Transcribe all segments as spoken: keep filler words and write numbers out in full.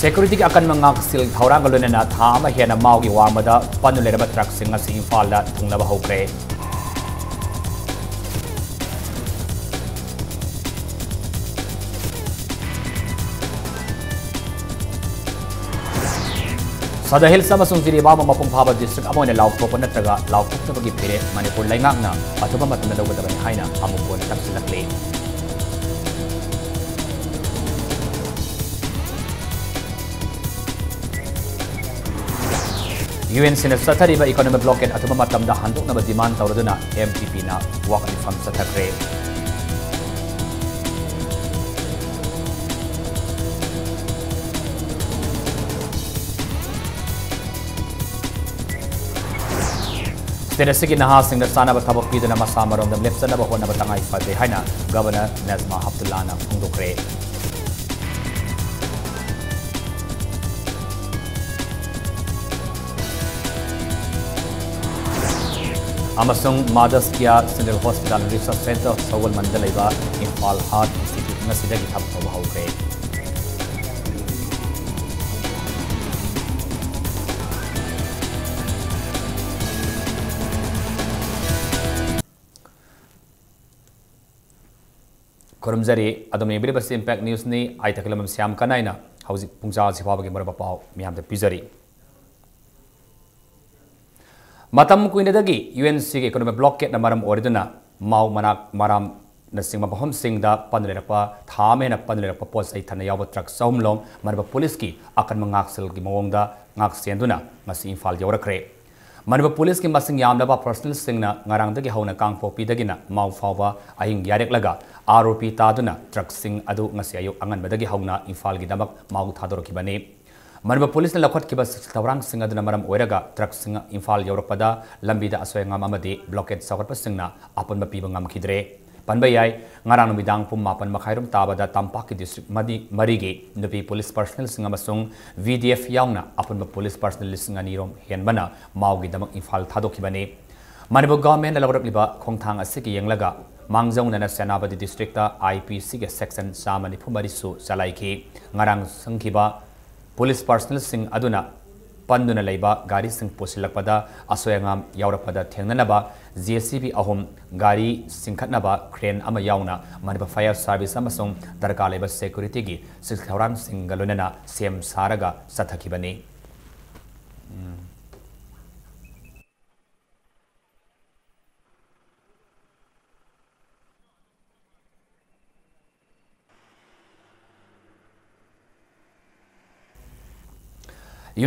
Securityꯒꯤ ꯑꯀꯟꯕ ꯉꯥꯛꯁꯦꯜ ꯊꯧꯔꯥꯡꯒ ꯂꯣꯏꯅꯅ ꯊꯥ ꯑꯃ ꯍꯦꯟꯅ ꯃꯥꯎꯒꯤ ꯋꯥꯡꯃꯗ ꯄꯟꯗꯨꯅ ꯂꯩꯔꯝꯕ ꯇ꯭ꯔꯛꯁꯤꯡ ꯑꯁꯤ ꯏꯝꯐꯥꯜꯗ ꯊꯨꯡꯅꯕ ꯍꯧꯈ꯭ꯔꯦ꯫ ꯁꯗꯥ ꯍꯤꯜꯁ ꯑꯃꯁꯨꯡ ꯖꯤꯔꯤꯕꯥꯝ ꯃꯄꯨꯡ ꯐꯥꯕ ꯗꯤꯁꯇ꯭ꯔꯤꯛ ꯑꯃ ꯑꯣꯏꯅ ꯂꯥꯎꯊꯣꯛꯄ ꯅꯠꯇ꯭ꯔꯒ ꯂꯥꯎꯊꯣꯛꯇꯕꯒꯤ ꯐꯤꯔꯦꯞ ꯃꯅꯤꯄꯨꯔ ꯂꯩꯉꯥꯛꯅ ꯑꯊꯨꯕ ꯃꯇꯝꯗ ꯂꯧꯒꯗꯕꯅꯤ ꯍꯥꯏꯅ ꯑꯃꯨꯛ ꯍꯟꯅ ꯇꯛꯁꯤꯜꯂꯛꯂꯤ꯫ ꯌꯨ ꯑꯦꯟ ꯁꯤꯅ ꯆꯠꯊꯔꯤꯕ ꯏꯀꯣꯅꯣꯃꯤꯛ ꯕ꯭ꯂꯣꯀꯦꯠ ꯑꯊꯨꯕ ꯃꯇꯝꯗ ꯍꯟꯗꯣꯛꯅꯕ ꯗꯤꯃꯥꯟ ꯇꯧꯔꯗꯨꯅ ꯑꯦꯝ ꯄꯤ ꯄꯤꯅ ꯋꯥꯛ ꯃꯤꯐꯝ ꯆꯠꯊꯈ꯭ꯔꯦ꯫ ꯁ꯭ꯇꯦꯠ ꯑꯁꯤꯒꯤ ꯅꯍꯥꯁꯤꯡꯗ ꯆꯥꯅꯕ ꯊꯕꯛ ꯄꯤꯗꯨꯅ ꯃꯁꯥ ꯃꯔꯣꯝꯗ ꯂꯦꯞꯆꯅꯕ ꯍꯣꯠꯅꯕ ꯇꯉꯥꯏ ꯐꯗꯦ ꯍꯥꯏꯅ ꯒꯚꯔꯅꯔ ꯅꯖꯃꯥ ꯍꯦꯞꯇꯨꯜꯂꯥꯅ ꯐꯣꯡꯗꯣꯛꯈ꯭ꯔꯦ꯫ ꯑꯃꯁꯨꯡ ꯃꯥꯗꯁ ꯀꯤꯌꯥ ꯁꯦꯟꯇ꯭ꯔꯦꯜ ꯍꯣꯁꯄꯤꯇꯥꯜ ꯔꯤꯁꯔꯆ ꯁꯦꯟꯇꯔ ꯁꯒꯣꯜꯕꯟꯗ ꯂꯩꯕ ꯏꯝꯐꯥꯜ ꯍꯥꯔꯠ ꯏꯟꯁꯇꯤꯇ꯭ꯌꯨꯠ ꯉꯁꯤꯗꯒꯤ ꯊꯕꯛ ꯇꯧꯕ ꯍꯧꯈ꯭ꯔꯦ꯫ ꯈꯨꯔꯨꯝꯖꯔꯤ꯫ ꯑꯗꯣꯝꯅ ꯌꯦꯡꯕꯤꯔꯤꯕꯁꯤ ꯏꯝꯄꯦꯛ ꯅ꯭ꯌꯨꯁꯅꯤ꯫ ꯑꯩ ꯇꯈꯦꯜꯂꯝꯕꯝ ꯁ꯭ꯌꯥꯝ ꯀꯅꯥꯏꯅ ꯍꯧꯖꯤꯛ ꯄꯨꯡ ꯆꯥꯁꯤ ꯐꯥꯎꯕꯒꯤ ꯃꯔꯨꯑꯣꯏꯕ ꯄꯥꯎ ꯃꯤꯌꯥꯝꯗ ꯄꯤꯖꯔꯤ꯫ ꯃꯇꯝ ꯀꯨꯏꯅꯗꯒꯤ ꯌꯨ ꯑꯦꯟ ꯁꯤꯒꯤ ꯏꯀꯣꯅꯣꯃꯤꯛ ꯕ꯭ꯂꯣꯀꯦꯠꯅ ꯃꯔꯝ ꯑꯣꯏꯔꯗꯨꯅ ꯃꯥꯎ ꯃꯅꯥꯛ ꯃꯔꯥꯝꯅꯆꯤꯡꯕ ꯃꯐꯝꯁꯤꯡꯗ ꯄꯟꯗꯨꯅ ꯂꯩꯔꯛꯄ, ꯊꯥ ꯑꯃ ꯍꯦꯟꯅ ꯄꯟꯗꯨꯅ ꯂꯩꯔꯛꯄ ꯄꯣꯠ ꯆꯩ ꯊꯟꯅ ꯌꯥꯎꯕ ꯇ꯭ꯔꯛ ꯆꯍꯨꯝ ꯂꯣꯝ ꯃꯅꯤꯄꯨꯔ ꯄꯨꯂꯤꯁꯀꯤ ꯑꯀꯟꯕ ꯉꯥꯛꯁꯦꯜꯒꯤ ꯃꯑꯣꯡꯗ ꯉꯥꯛ ꯁꯦꯟꯗꯨꯅ ꯉꯁꯤ ꯏꯝꯐꯥꯜ ꯌꯧꯔꯛꯈ꯭ꯔꯦ꯫ ꯃꯅꯤꯄꯨꯔ ꯄꯨꯂꯤꯁꯀꯤ ꯃꯁꯤꯡ ꯌꯥꯝꯂꯕ ꯄꯔꯁꯅꯦꯜꯁꯤꯡꯅ ꯉꯔꯥꯡꯗꯒꯤ ꯍꯧꯅ ꯀꯥꯡꯄꯣꯛꯄꯤꯗꯒꯤꯅ ꯃꯥꯎ ꯐꯥꯎꯕ ꯑꯍꯤꯡ ꯌꯥꯔꯦꯛꯂꯒ ꯑꯥꯔ ꯑꯣ ꯄꯤ ꯇꯥꯗꯨꯅ ꯇ꯭ꯔꯛꯁꯤꯡ ꯑꯗꯨ ꯉꯁꯤ ꯑꯌꯨꯛ ꯑꯉꯟꯕꯗꯒꯤ ꯍꯧꯅ ꯏꯝꯐꯥꯜꯒꯤꯗꯃꯛ ꯃꯥꯎ ꯊꯥꯗꯣꯔꯛꯈꯤꯕꯅꯤ꯫ ꯃꯅꯤꯄꯨꯔ ꯄꯨꯂꯤꯁꯅ ꯂꯧꯈꯠꯈꯤꯕ ꯆꯦꯛꯁꯤꯜ ꯊꯧꯔꯥꯡꯁꯤꯡ ꯑꯗꯨꯅ ꯃꯔꯝ ꯑꯣꯏꯔꯒ ꯇ꯭ꯔꯛꯁꯤꯡ ꯏꯝꯐꯥꯜ ꯌꯧꯔꯛꯄꯗ ꯂꯝꯕꯤꯗ ꯑꯁꯣꯏ ꯑꯉꯥꯝ ꯑꯃꯗꯤ ꯕ꯭ꯂꯣꯀꯦꯠ ꯆꯥꯎꯈꯠꯄꯁꯤꯡꯅ ꯑꯄꯨꯟꯕ ꯄꯤꯕ ꯉꯝꯈꯤꯗ꯭ꯔꯦ꯫ ꯄꯟꯕ ꯌꯥꯏ, ꯉꯔꯥꯡ ꯅꯨꯃꯤꯗꯥꯡ ꯄꯨꯡ ꯃꯥꯄꯟ ꯃꯈꯥꯏꯔꯣꯝ ꯇꯥꯕꯗ ꯇꯝꯄꯥꯛꯀꯤ ꯗꯤꯁꯇ꯭ꯔꯤꯛ ꯃꯔꯤ, ꯃꯔꯤꯒꯤ ꯅꯨꯄꯤ ꯄꯨꯂꯤꯁ ꯄꯔꯁꯅꯦꯜꯁꯤꯡ ꯑꯃꯁꯨꯡ ꯚꯤ ꯗꯤ ꯑꯦꯐ ꯌꯥꯎꯅ ꯑꯄꯨꯟꯕ ꯄꯨꯂꯤꯁ ꯄꯔꯁꯅꯦꯜ ꯂꯤꯁꯤꯡ ꯑꯅꯤꯔꯣꯝ ꯍꯦꯟꯕꯅ ꯃꯥꯎꯒꯤꯗꯃꯛ ꯏꯝꯐꯥꯜ ꯊꯥꯗꯣꯛꯈꯤꯕꯅꯤ꯫ ꯃꯅꯤꯄꯨꯔ ꯒꯚꯔꯟꯃꯦꯟꯠꯅ ꯂꯧꯔꯛꯂꯤꯕ ꯈꯣꯡꯊꯥꯡ ꯑꯁꯤꯒꯤ ꯌꯦꯡꯂꯒ ꯃꯥꯡꯖꯧꯅꯅ ꯁꯦꯅꯥꯄꯇꯤ ꯗꯤꯁꯇ꯭ꯔꯤꯛꯇ ꯑꯥꯏ ꯄꯤ ꯁꯤꯒꯤ ꯁꯦꯛꯁꯟ ꯆꯥꯝꯃ ꯅꯤꯐꯨ ꯃꯔꯤꯁꯨ ꯆꯂꯥꯏꯈꯤ꯫ ꯉꯔꯥꯡ ꯆꯪꯈꯤꯕ Police personnelꯁꯤꯡ ꯑꯗꯨꯅ ꯄꯟꯗꯨꯅ ꯂꯩꯕ ꯒꯥꯔꯤꯁꯤꯡ ꯄꯨꯁꯤꯜꯂꯛꯄꯗ ꯑꯁꯣꯏ ꯑꯉꯥꯝ ꯌꯥꯎꯔꯛꯄꯗ ꯊꯦꯡꯅꯅꯕ J C B ꯑꯍꯨꯝ, ꯒꯥꯔꯤ ꯆꯤꯡꯈꯠꯅꯕ crane ꯑꯃ ꯌꯥꯎꯅ Manipur Fire Service ꯑꯃꯁꯨꯡ ꯗꯔꯀꯥꯔ ꯂꯩꯕ securityꯒꯤ ꯁꯤꯜ ꯊꯧꯔꯥꯡꯁꯤꯡꯒ ꯂꯣꯏꯅꯅ ꯁꯦꯝ ꯁꯥꯔꯒ ꯆꯠꯊꯈꯤꯕꯅꯤ꯫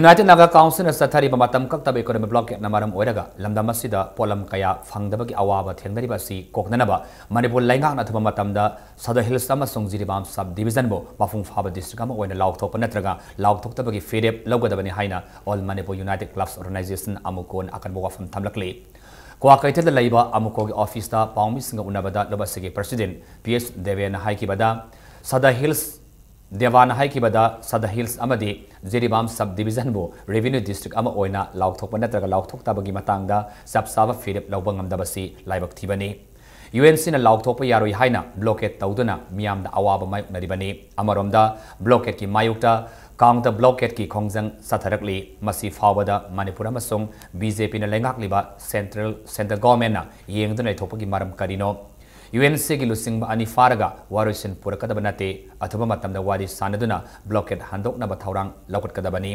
United Naga Councilꯅ ꯆꯠꯊꯔꯤꯕ ꯃꯇꯝ ꯀꯛꯇꯕ economic blockadeꯅ ꯃꯔꯝ ꯑꯣꯏꯔꯒ ꯂꯝꯗꯝ ꯑꯁꯤꯗ ꯄꯣꯠꯂꯝ ꯀꯌꯥ ꯐꯪꯗꯕꯒꯤ ꯑꯋꯥꯕ ꯊꯦꯡꯅꯔꯤꯕ ꯑꯁꯤ ꯀꯣꯛꯅꯅꯕ ꯃꯅꯤꯄꯨꯔ ꯂꯩꯉꯥꯛꯅ ꯑꯊꯨꯕ ꯃꯇꯝꯗ Sadar Hills ꯑꯃꯁꯨꯡ ꯖꯤꯔꯤꯕꯥꯝ sub divisionꯕꯨ ꯃꯄꯨꯡ ꯐꯥꯕ district ꯑꯃ ꯑꯣꯏꯅ ꯂꯥꯎꯊꯣꯛꯄ ꯅꯠꯇ꯭ꯔꯒ ꯂꯥꯎꯊꯣꯛꯇꯕꯒꯤ ꯐꯤꯔꯦꯞ ꯂꯧꯒꯗꯕꯅꯤ ꯍꯥꯏꯅ All Manipur United Clubs Organisation, AMUCOꯅ ꯑꯀꯟꯕ ꯋꯥꯐꯝ ꯊꯝꯂꯛꯂꯤ꯫ ꯀ꯭ꯋꯥꯀꯩꯊꯦꯜꯗ ꯂꯩꯕ AMUCOꯒꯤ officeꯇ ꯄꯥꯎꯃꯤꯁꯤꯡꯒ ꯎꯅꯕꯗ club ꯑꯁꯤꯒꯤ president P H ꯗꯦꯕꯦꯅ ꯍꯥꯏꯈꯤꯕꯗ, Sadar Hills ꯗꯦꯕꯥꯅ ꯍꯥꯏꯈꯤꯕꯗ, Sadar Hills ꯑꯃꯗꯤ ꯖꯤꯔꯤꯕꯥꯝ sub divisionꯕꯨ revenue district ꯑꯃ ꯑꯣꯏꯅ ꯂꯥꯎꯊꯣꯛꯄ ꯅꯠꯇ꯭ꯔꯒ ꯂꯥꯎꯊꯣꯛꯇꯕꯒꯤ ꯃꯇꯥꯡꯗ ꯆꯞ ꯆꯥꯕ ꯐꯤꯔꯦꯞ ꯂꯧꯕ ꯉꯝꯗꯕꯁꯤ ꯂꯥꯏꯕꯛ ꯊꯤꯕꯅꯤ꯫ UNCꯅ ꯂꯥꯎꯊꯣꯛꯄ ꯌꯥꯔꯣꯏ ꯍꯥꯏꯅ blockade ꯇꯧꯗꯨꯅ ꯃꯤꯌꯥꯝꯗ ꯑꯋꯥꯕ ꯃꯥꯌꯣꯛꯅꯔꯤꯕꯅꯤ꯫ ꯑꯃꯔꯣꯝꯗ, blockadeꯀꯤ ꯃꯥꯌꯣꯛꯇ counter blockadeꯀꯤ ꯈꯣꯡꯖꯪ ꯆꯠꯊꯔꯛꯂꯤ꯫ ꯃꯁꯤ ꯐꯥꯎꯕꯗ ꯃꯅꯤꯄꯨꯔ ꯑꯃꯁꯨꯡ BJPꯅ ꯂꯩꯉꯥꯛꯂꯤꯕ central, central governmentꯅ ꯌꯦꯡꯗꯨꯅ ꯂꯩꯊꯣꯛꯄꯒꯤ ꯃꯔꯝ ꯀꯔꯤꯅꯣ? UNCꯒꯤ ꯂꯨꯆꯤꯡꯕ ꯑꯅꯤ ꯐꯥꯔꯒ ꯋꯥꯔꯣꯏꯁꯤꯟ ꯄꯨꯔꯛꯀꯗꯕ ꯅꯠꯇꯦ꯫ ꯑꯊꯨꯕ ꯃꯇꯝꯗ ꯋꯥꯔꯤ ꯁꯥꯟꯅꯗꯨꯅ blockade ꯍꯟꯗꯣꯛꯅꯕ ꯊꯧꯔꯥꯡ ꯂꯧꯈꯠꯀꯗꯕꯅꯤ꯫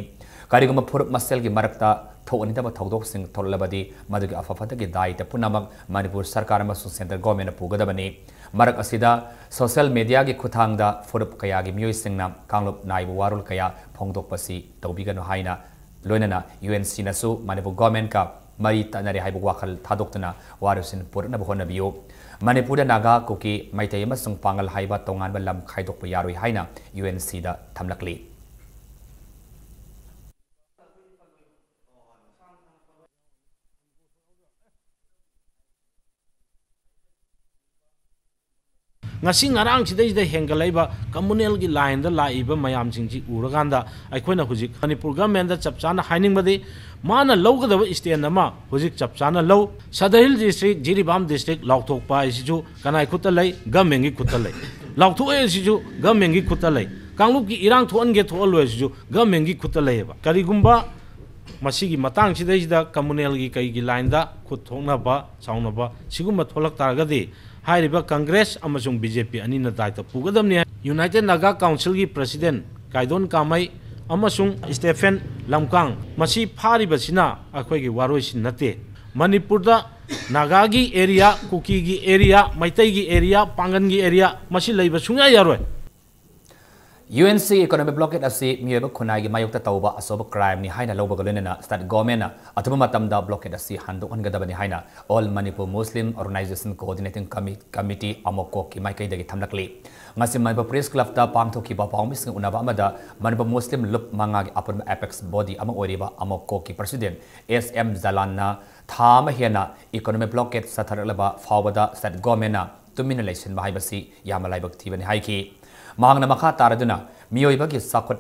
ꯀꯔꯤꯒꯨꯝꯕ ꯐꯨꯔꯨꯞ ꯃꯁꯦꯜꯒꯤ ꯃꯔꯛꯇ ꯊꯣꯛꯍꯟꯅꯤꯡꯗꯕ ꯊꯧꯗꯣꯛꯁꯤꯡ ꯊꯣꯛꯂꯕꯗꯤ ꯃꯗꯨꯒꯤ ꯑꯐ ꯐꯠꯇꯒꯤ ꯗꯥꯏꯇ ꯄꯨꯝꯅꯃꯛ ꯃꯅꯤꯄꯨꯔ ꯁꯔꯀꯥꯔ ꯑꯃꯁꯨꯡ central governmentꯅ ꯄꯨꯒꯗꯕꯅꯤ꯫ ꯃꯔꯛ ꯑꯁꯤꯗ social mediaꯒꯤ ꯈꯨꯠꯊꯥꯡꯗ ꯐꯨꯔꯨꯞ ꯀꯌꯥꯒꯤ ꯃꯤꯑꯣꯏꯁꯤꯡꯅ ꯀꯥꯡꯂꯨꯞ ꯅꯥꯏꯕ ꯋꯥꯔꯣꯜ ꯀꯌꯥ ꯐꯣꯡꯗꯣꯛꯄꯁꯤ ꯇꯧꯕꯤꯒꯅꯨ ꯍꯥꯏꯅ ꯂꯣꯏꯅꯅ UNCꯅꯁꯨ ꯃꯅꯤꯄꯨꯔ governmentꯀ ꯃꯔꯤ ꯇꯠꯅꯔꯦ ꯍꯥꯏꯕ ꯋꯥꯈꯜ ꯊꯥꯗꯣꯛꯇꯨꯅ ꯋꯥꯔꯣꯏꯁꯤꯟ ꯄꯨꯔꯛꯅꯕ ꯍꯣꯠꯅꯕꯤꯌꯨ꯫ ꯃꯅꯤꯄꯨꯔꯗ ꯅꯥꯒꯥ, ꯀꯨꯀꯤ, ꯃꯩꯇꯩ ꯑꯃꯁꯨꯡ ꯄꯥꯉꯜ ꯍꯥꯏꯕ ꯇꯣꯉꯥꯟꯕ ꯂꯝ ꯈꯥꯏꯗꯣꯛꯄ ꯌꯥꯔꯣꯏ ꯍꯥꯏꯅ UNCꯗ ꯊꯝꯂꯛꯂꯤ꯫ ꯉꯁꯤ ꯉꯔꯥꯡꯁꯤꯗꯩꯁꯤꯗ ꯍꯦꯟꯒꯠꯂꯛꯏꯕ communalꯒꯤ lineꯗ ꯂꯥꯛꯏꯕ ꯃꯌꯥꯝꯁꯤꯡꯁꯤ ꯎꯔꯀꯥꯟꯗ ꯑꯩꯈꯣꯏꯅ ꯍꯧꯖꯤꯛ ꯃꯅꯤꯄꯨꯔ governmentꯗ ꯆꯞ ꯆꯥꯅ ꯍꯥꯏꯅꯤꯡꯕꯗꯤ, ꯃꯥꯅ ꯂꯧꯒꯗꯕ stand ꯑꯃ ꯍꯧꯖꯤꯛ ꯆꯞ ꯆꯥꯅ ꯂꯧ꯫ Sadar Hill district, Jiribam district ꯂꯥꯎꯊꯣꯛꯄ ꯍꯥꯏꯁꯤꯁꯨ ꯀꯅꯥꯏ ꯈꯨꯠꯇ ꯂꯩ? Governmentꯀꯤ ꯈꯨꯠꯇ ꯂꯩ꯫ ꯂꯥꯎꯊꯣꯛꯑꯦ ꯍꯥꯏꯁꯤꯁꯨ governmentꯀꯤ ꯈꯨꯠꯇ ꯂꯩ꯫ ꯀꯥꯡꯂꯨꯞꯀꯤ ꯏꯔꯥꯡ ꯊꯣꯛꯍꯟꯒꯦ ꯊꯣꯛꯍꯜꯂꯣꯏ ꯍꯥꯏꯁꯤꯁꯨ ꯒꯚꯔꯟꯃꯦꯟꯒꯤ ꯈꯨꯠꯇ ꯂꯩꯌꯦꯕ꯫ ꯀꯔꯤꯒꯨꯝꯕ ꯃꯁꯤꯒꯤ ꯃꯇꯥꯡꯁꯤꯗꯩꯁꯤꯗ ꯀꯝꯃꯨꯅꯦꯜꯒꯤ ꯀꯩꯒꯤ ꯂꯥꯏꯟꯗ ꯈꯨꯠ ꯊꯣꯛꯅꯕ ꯆꯥꯎꯅꯕ ꯁꯤꯒꯨꯝꯕ ꯊꯣꯛꯂꯛ ꯇꯥꯔꯒꯗꯤ ꯍꯥꯏꯔꯤꯕ ꯀꯪꯒ꯭ꯔꯦꯁ ꯑꯃꯁꯨꯡ ꯕꯤ ꯖꯦ ꯄꯤ ꯑꯅꯤꯅ ꯗꯥꯏꯇ ꯄꯨꯒꯗꯕꯅꯤ꯫ ꯌꯨꯅꯥꯏꯇꯦꯠ ꯅꯥꯒꯥ ꯀꯥꯎꯟꯁꯤꯜꯒꯤ ꯄ꯭ꯔꯁꯤꯗꯦꯟ ꯀꯥꯏꯗꯣꯟ ꯀꯥꯃꯩ ꯑꯃꯁꯨꯡ ꯁ꯭ꯇꯦꯐꯦꯟ ꯂꯝꯀꯥꯡ ꯃꯁꯤ ꯐꯥꯔꯤꯕꯁꯤꯅ ꯑꯩꯈꯣꯏꯒꯤ ꯋꯥꯔꯣꯏꯁꯤꯟ ꯅꯠꯇꯦ꯫ ꯃꯅꯤꯄꯨꯔꯗ ꯅꯥꯒꯥꯒꯤ ꯑꯦꯔꯤꯌꯥ, ꯀꯨꯀꯤꯒꯤ ꯑꯦꯔꯤꯌꯥ, ꯃꯩꯇꯩꯒꯤ ꯑꯦꯔꯤꯌꯥ, ꯄꯥꯡꯒꯟꯒꯤ ꯑꯦꯔꯤꯌꯥ ꯃꯁꯤ ꯂꯩꯕ ꯁꯨꯡꯌꯥ ꯌꯥꯔꯣꯏ꯫ ꯌꯨ ꯑꯦꯟ ꯁꯤꯒꯤ ꯏꯀꯣꯅꯣꯃꯤꯛ ꯕ꯭ꯂꯣꯀꯦꯠ ꯑꯁꯤ ꯃꯤꯑꯣꯏꯕ ꯈꯨꯟꯅꯥꯏꯒꯤ ꯃꯥꯌꯣꯛꯇ ꯇꯧꯕ ꯑꯆꯧꯕ ꯀ꯭ꯔꯥꯏꯝꯅꯤ ꯍꯥꯏꯅ ꯂꯧꯕꯒ ꯂꯣꯏꯅꯅ ꯁ꯭ꯇꯦꯠ ꯒꯣꯔꯃꯦꯟꯅ ꯑꯊꯨꯕ ꯃꯇꯝꯗ ꯕ꯭ꯂꯣꯀꯦꯠ ꯑꯁꯤ ꯍꯟꯗꯣꯛꯍꯟꯒꯗꯕꯅꯤ ꯍꯥꯏꯅ ꯑꯣꯜ ꯃꯅꯤꯄꯨꯔ ꯃꯨꯁꯂꯤꯝ ꯑꯣꯔꯒꯅꯥꯏꯖꯦꯁꯟ ꯀꯣꯑꯣꯔꯗꯤꯅꯦꯇꯤꯡ ꯀꯃꯤ-, ꯀꯃꯤꯇꯤ ꯑꯃꯣꯀꯣꯛꯀꯤ ꯃꯥꯏꯀꯩꯗꯒꯤ ꯊꯝꯂꯛꯂꯤ꯫ ꯉꯁꯤ ꯃꯅꯤꯄꯨꯔ ꯄ꯭ꯔꯦꯁ ꯀ꯭ꯂꯕꯇ ꯄꯥꯡꯊꯣꯛꯈꯤꯕ ꯄꯥꯎꯃꯤꯁꯤꯡ ꯎꯅꯕ ꯑꯃꯗ ꯃꯅꯤꯄꯨꯔ ꯃꯨꯁꯂꯤꯝ ꯂꯨꯞ ꯃꯉꯥꯒꯤ ꯑꯄꯨꯟꯕ ꯑꯦꯄꯦꯛꯁ ꯕꯣꯗꯤ ꯑꯃ ꯑꯣꯏꯔꯤꯕ ꯑꯃꯣꯀꯣꯛꯀꯤ ꯄ꯭ꯔꯁꯤꯗꯦꯟ ꯑꯦꯁ ꯑꯦꯝ ꯖꯂꯥꯟꯅ ꯊꯥ ꯑꯃ ꯍꯦꯟꯅ ꯏꯀꯣꯅꯣꯃꯤꯛ ꯕ꯭ꯂꯣꯀꯦꯠ ꯆꯠꯊꯔꯛꯂꯕ ꯐꯥꯎꯕꯗ ꯁ꯭ꯇꯦꯠ ꯒꯣꯔꯃꯦꯟꯅ ꯇꯨꯃꯤꯟꯅ ꯂꯩꯁꯤꯟꯕ ꯍꯥꯏꯕꯁꯤ ꯌꯥꯝꯅ ꯂꯥꯏꯕꯛ ꯊꯤꯕꯅꯤ ꯍꯥꯏꯈꯤ꯫ ꯃꯍꯥꯛꯅ ꯃꯈꯥ ꯇꯥꯔꯗꯨꯅ ꯃꯤꯑꯣꯏꯕꯒꯤ ꯆꯥꯎꯈꯠ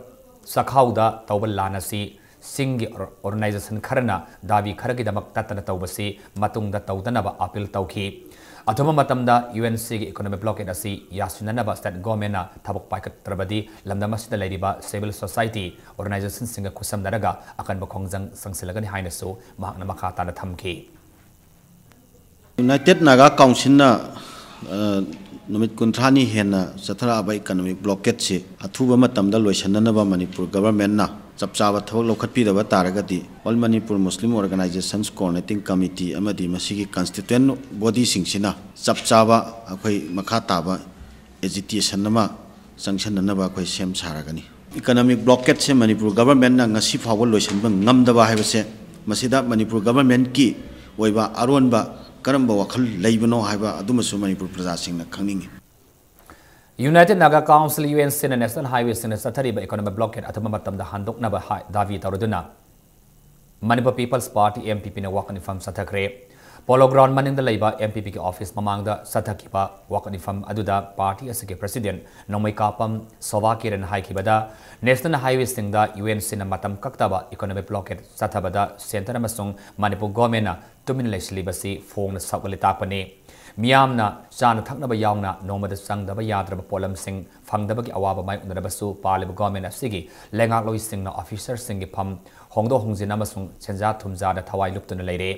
ꯆꯥꯛꯈꯥꯎꯗ ꯇꯧꯕ ꯂꯥꯟ ꯑꯁꯤ ꯁꯤꯡꯒꯤ ꯑꯣꯔ-, ꯑꯣꯔꯒꯅꯥꯏꯖꯦꯁꯟ ꯈꯔꯅ ꯗꯥꯕꯤ ꯈꯔꯒꯤꯗꯃꯛ ꯇꯠꯇꯅ ꯇꯧꯕꯁꯤ ꯃꯇꯨꯡꯗ ꯇꯧꯗꯅꯕ ꯑꯄꯤꯜ ꯇꯧꯈꯤ꯫ ꯑꯊꯨꯕ ꯃꯇꯝꯗ ꯌꯨ ꯑꯦꯟ ꯁꯤꯒꯤ ꯏꯀꯣꯅꯣꯃꯤꯛ ꯕ꯭ꯂꯣꯀꯦꯠ ꯑꯁꯤ ꯌꯥꯁꯤꯟꯅꯅꯕ ꯁ꯭ꯇꯦꯠ ꯒꯣꯔꯃꯦꯟꯅ ꯊꯕꯛ ꯄꯥꯏꯈꯠꯇ꯭ꯔꯕꯗꯤ ꯂꯝꯗꯝ ꯑꯁꯤꯗ ꯂꯩꯔꯤꯕ ꯁꯤꯚꯤꯜ ꯁꯣꯁꯥꯏꯇꯤ ꯑꯣꯔꯒꯅꯥꯏꯖꯦꯁꯟꯁꯤꯡꯒ ꯈꯨꯠꯁꯝꯅꯔꯒ ꯑꯀꯟꯕ ꯈꯣꯡꯖꯪ ꯆꯪꯁꯤꯜꯂꯒꯅꯤ ꯍꯥꯏꯅꯁꯨ ꯃꯍꯥꯛꯅ ꯃꯈꯥ ꯇꯥꯅ ꯊꯝꯈꯤ꯫ ꯌꯨꯅꯥꯏꯇꯦꯠ ꯅꯥꯒꯥ ꯀꯥꯎꯟꯁꯤꯜꯅ, ꯑ, ꯅꯨꯃꯤꯠ ꯀꯨꯟꯊ꯭ꯔꯥꯅꯤ ꯍꯦꯟꯅ ꯆꯠꯊꯔꯛꯂꯕ ꯏꯀꯣꯅꯣꯃꯤꯛ ꯕ꯭ꯂꯣꯀꯦꯠꯁꯤ ꯑꯊꯨꯕ ꯃꯇꯝꯗ ꯂꯣꯏꯁꯤꯟꯅꯅꯕ ꯃꯅꯤꯄꯨꯔ ꯒꯚꯔꯟꯃꯦꯟꯠꯅ ꯆꯞ ꯆꯥꯕ ꯊꯕꯛ ꯂꯧꯈꯠꯄꯤꯗꯕ ꯇꯥꯔꯒꯗꯤ ꯑꯣꯜ ꯃꯅꯤꯄꯨꯔ ꯃꯨꯁꯂꯤꯝ ꯑꯣꯔꯒꯅꯥꯏꯖꯦꯁꯟꯁ ꯀꯣꯑꯣꯔꯗꯤꯅꯦꯇꯤꯡ ꯀꯃꯤꯇꯤ ꯑꯃꯗꯤ ꯃꯁꯤꯒꯤ ꯀꯟꯁꯇꯤꯇ꯭ꯋꯦꯟꯠ ꯕꯣꯗꯤꯁꯤꯡꯁꯤꯅ ꯆꯞ ꯆꯥꯕ ꯑꯩꯈꯣꯏ ꯃꯈꯥ ꯇꯥꯕ ꯑꯦꯖꯤꯇꯦꯁꯟ ꯑꯃ ꯆꯪꯁꯤꯟꯅꯅꯕ ꯑꯩꯈꯣꯏ ꯁꯦꯝ ꯁꯥꯔꯒꯅꯤ꯫ ꯏꯀꯣꯅꯣꯃꯤꯛ ꯕ꯭ꯂꯣꯀꯦꯠꯁꯦ ꯃꯅꯤꯄꯨꯔ ꯒꯚꯔꯟꯃꯦꯟꯠꯅ ꯉꯁꯤ ꯐꯥꯎꯕ ꯂꯣꯏꯁꯤꯟꯕ ꯉꯝꯗꯕ ꯍꯥꯏꯕꯁꯦ, ꯃꯁꯤꯗ ꯃꯅꯤꯄꯨꯔ ꯒꯚꯔꯟꯃꯦꯟꯠꯀꯤ ꯑꯣꯏꯕ ꯑꯔꯣꯟꯕ ꯀꯔꯝꯕ ꯋꯥꯈꯜ ꯂꯩꯕꯅꯣ ꯍꯥꯏꯕ ꯑꯗꯨꯃꯁꯨ ꯃꯅꯤꯄꯨꯔ ꯄ꯭ꯔꯖꯥꯁꯤꯡꯅ ꯈꯪꯅꯤꯡꯏ꯫ United Naga Council, U N ꯁꯤꯅ ꯅꯦꯁꯅꯦꯜ ꯍꯥꯏꯋꯦꯁꯤꯡꯗ ꯆꯠꯊꯔꯤꯕ ꯏꯀꯣꯅꯣꯃꯤꯛ ꯕ꯭ꯂꯣꯀꯦꯠ ꯑꯊꯨꯕ ꯃꯇꯝꯗ ꯍꯟꯗꯣꯛꯅꯕ ꯍꯥꯏ-, ꯗꯥꯕꯤ ꯇꯧꯔꯗꯨꯅ Manipur Peoples Party, M P ꯄꯤꯅ ꯋꯥꯀꯠ ꯃꯤꯐꯝ ꯆꯠꯊꯈ꯭ꯔꯦ꯫ ꯄꯣꯂꯣ ꯒ꯭ꯔꯥꯎꯟ ꯃꯅꯤꯡꯗ ꯂꯩꯕ ꯑꯦꯝ ꯄꯤ ꯄꯤꯒꯤ ꯑꯣꯐꯤꯁ ꯃꯃꯥꯡꯗ ꯆꯠꯊꯈꯤꯕ ꯋꯥꯀꯠ ꯃꯤꯐꯝ ꯑꯗꯨꯗ ꯄꯥꯔꯇꯤ ꯑꯁꯤꯒꯤ ꯄ꯭ꯔꯁꯤꯗꯦꯟꯠ ꯅꯣꯡꯃꯩꯀꯥꯄꯝ ꯁꯣꯚꯥ ꯀꯤꯔꯟꯅ ꯍꯥꯏꯈꯤꯕꯗ, ꯅꯦꯁꯅꯦꯜ ꯍꯥꯏꯋꯦꯁꯤꯡꯗ ꯌꯨ ꯑꯦꯟ ꯁꯤꯅ ꯃꯇꯝ ꯀꯛꯇꯕ ꯏꯀꯣꯅꯣꯃꯤꯛ ꯕ꯭ꯂꯣꯀꯦꯠ ꯆꯠꯊꯕꯗ ꯁꯦꯟꯇꯔ ꯑꯃꯁꯨꯡ ꯃꯅꯤꯄꯨꯔ ꯒꯣꯔꯃꯦꯟꯠꯅ ꯇꯨꯃꯤꯟꯅ ꯂꯩꯁꯤꯜꯂꯤꯕꯁꯤ ꯐꯣꯡꯅ ꯁꯧꯒꯠꯂꯦ ꯇꯥꯛꯄꯅꯤ꯫ ꯃꯤꯌꯥꯝꯅ ꯆꯥꯅ ꯊꯛꯅꯕ ꯌꯥꯎꯅ ꯅꯣꯡꯃꯗ ꯆꯪꯗꯕ ꯌꯥꯗ꯭ꯔꯕ ꯄꯣꯠꯂꯝꯁꯤꯡ ꯐꯪꯗꯕꯒꯤ ꯑꯋꯥꯕ ꯃꯥꯌꯣꯛꯅꯔꯕꯁꯨ ꯄꯥꯜꯂꯤꯕ ꯒꯣꯔꯃꯦꯟ ꯑꯁꯤꯒꯤ ꯂꯩꯉꯥꯛꯂꯣꯏꯁꯤꯡꯅ ꯑꯣꯐꯤꯁꯔꯁꯤꯡꯒꯤ ꯐꯝ ꯍꯣꯡꯗꯣꯛ ꯍꯣꯡꯖꯤꯟ ꯑꯃꯁꯨꯡ ꯁꯦꯟꯖꯥ ꯊꯨꯝꯖꯥꯗ ꯊꯋꯥꯏ ꯂꯨꯞꯇꯨꯅ ꯂꯩꯔꯦ꯫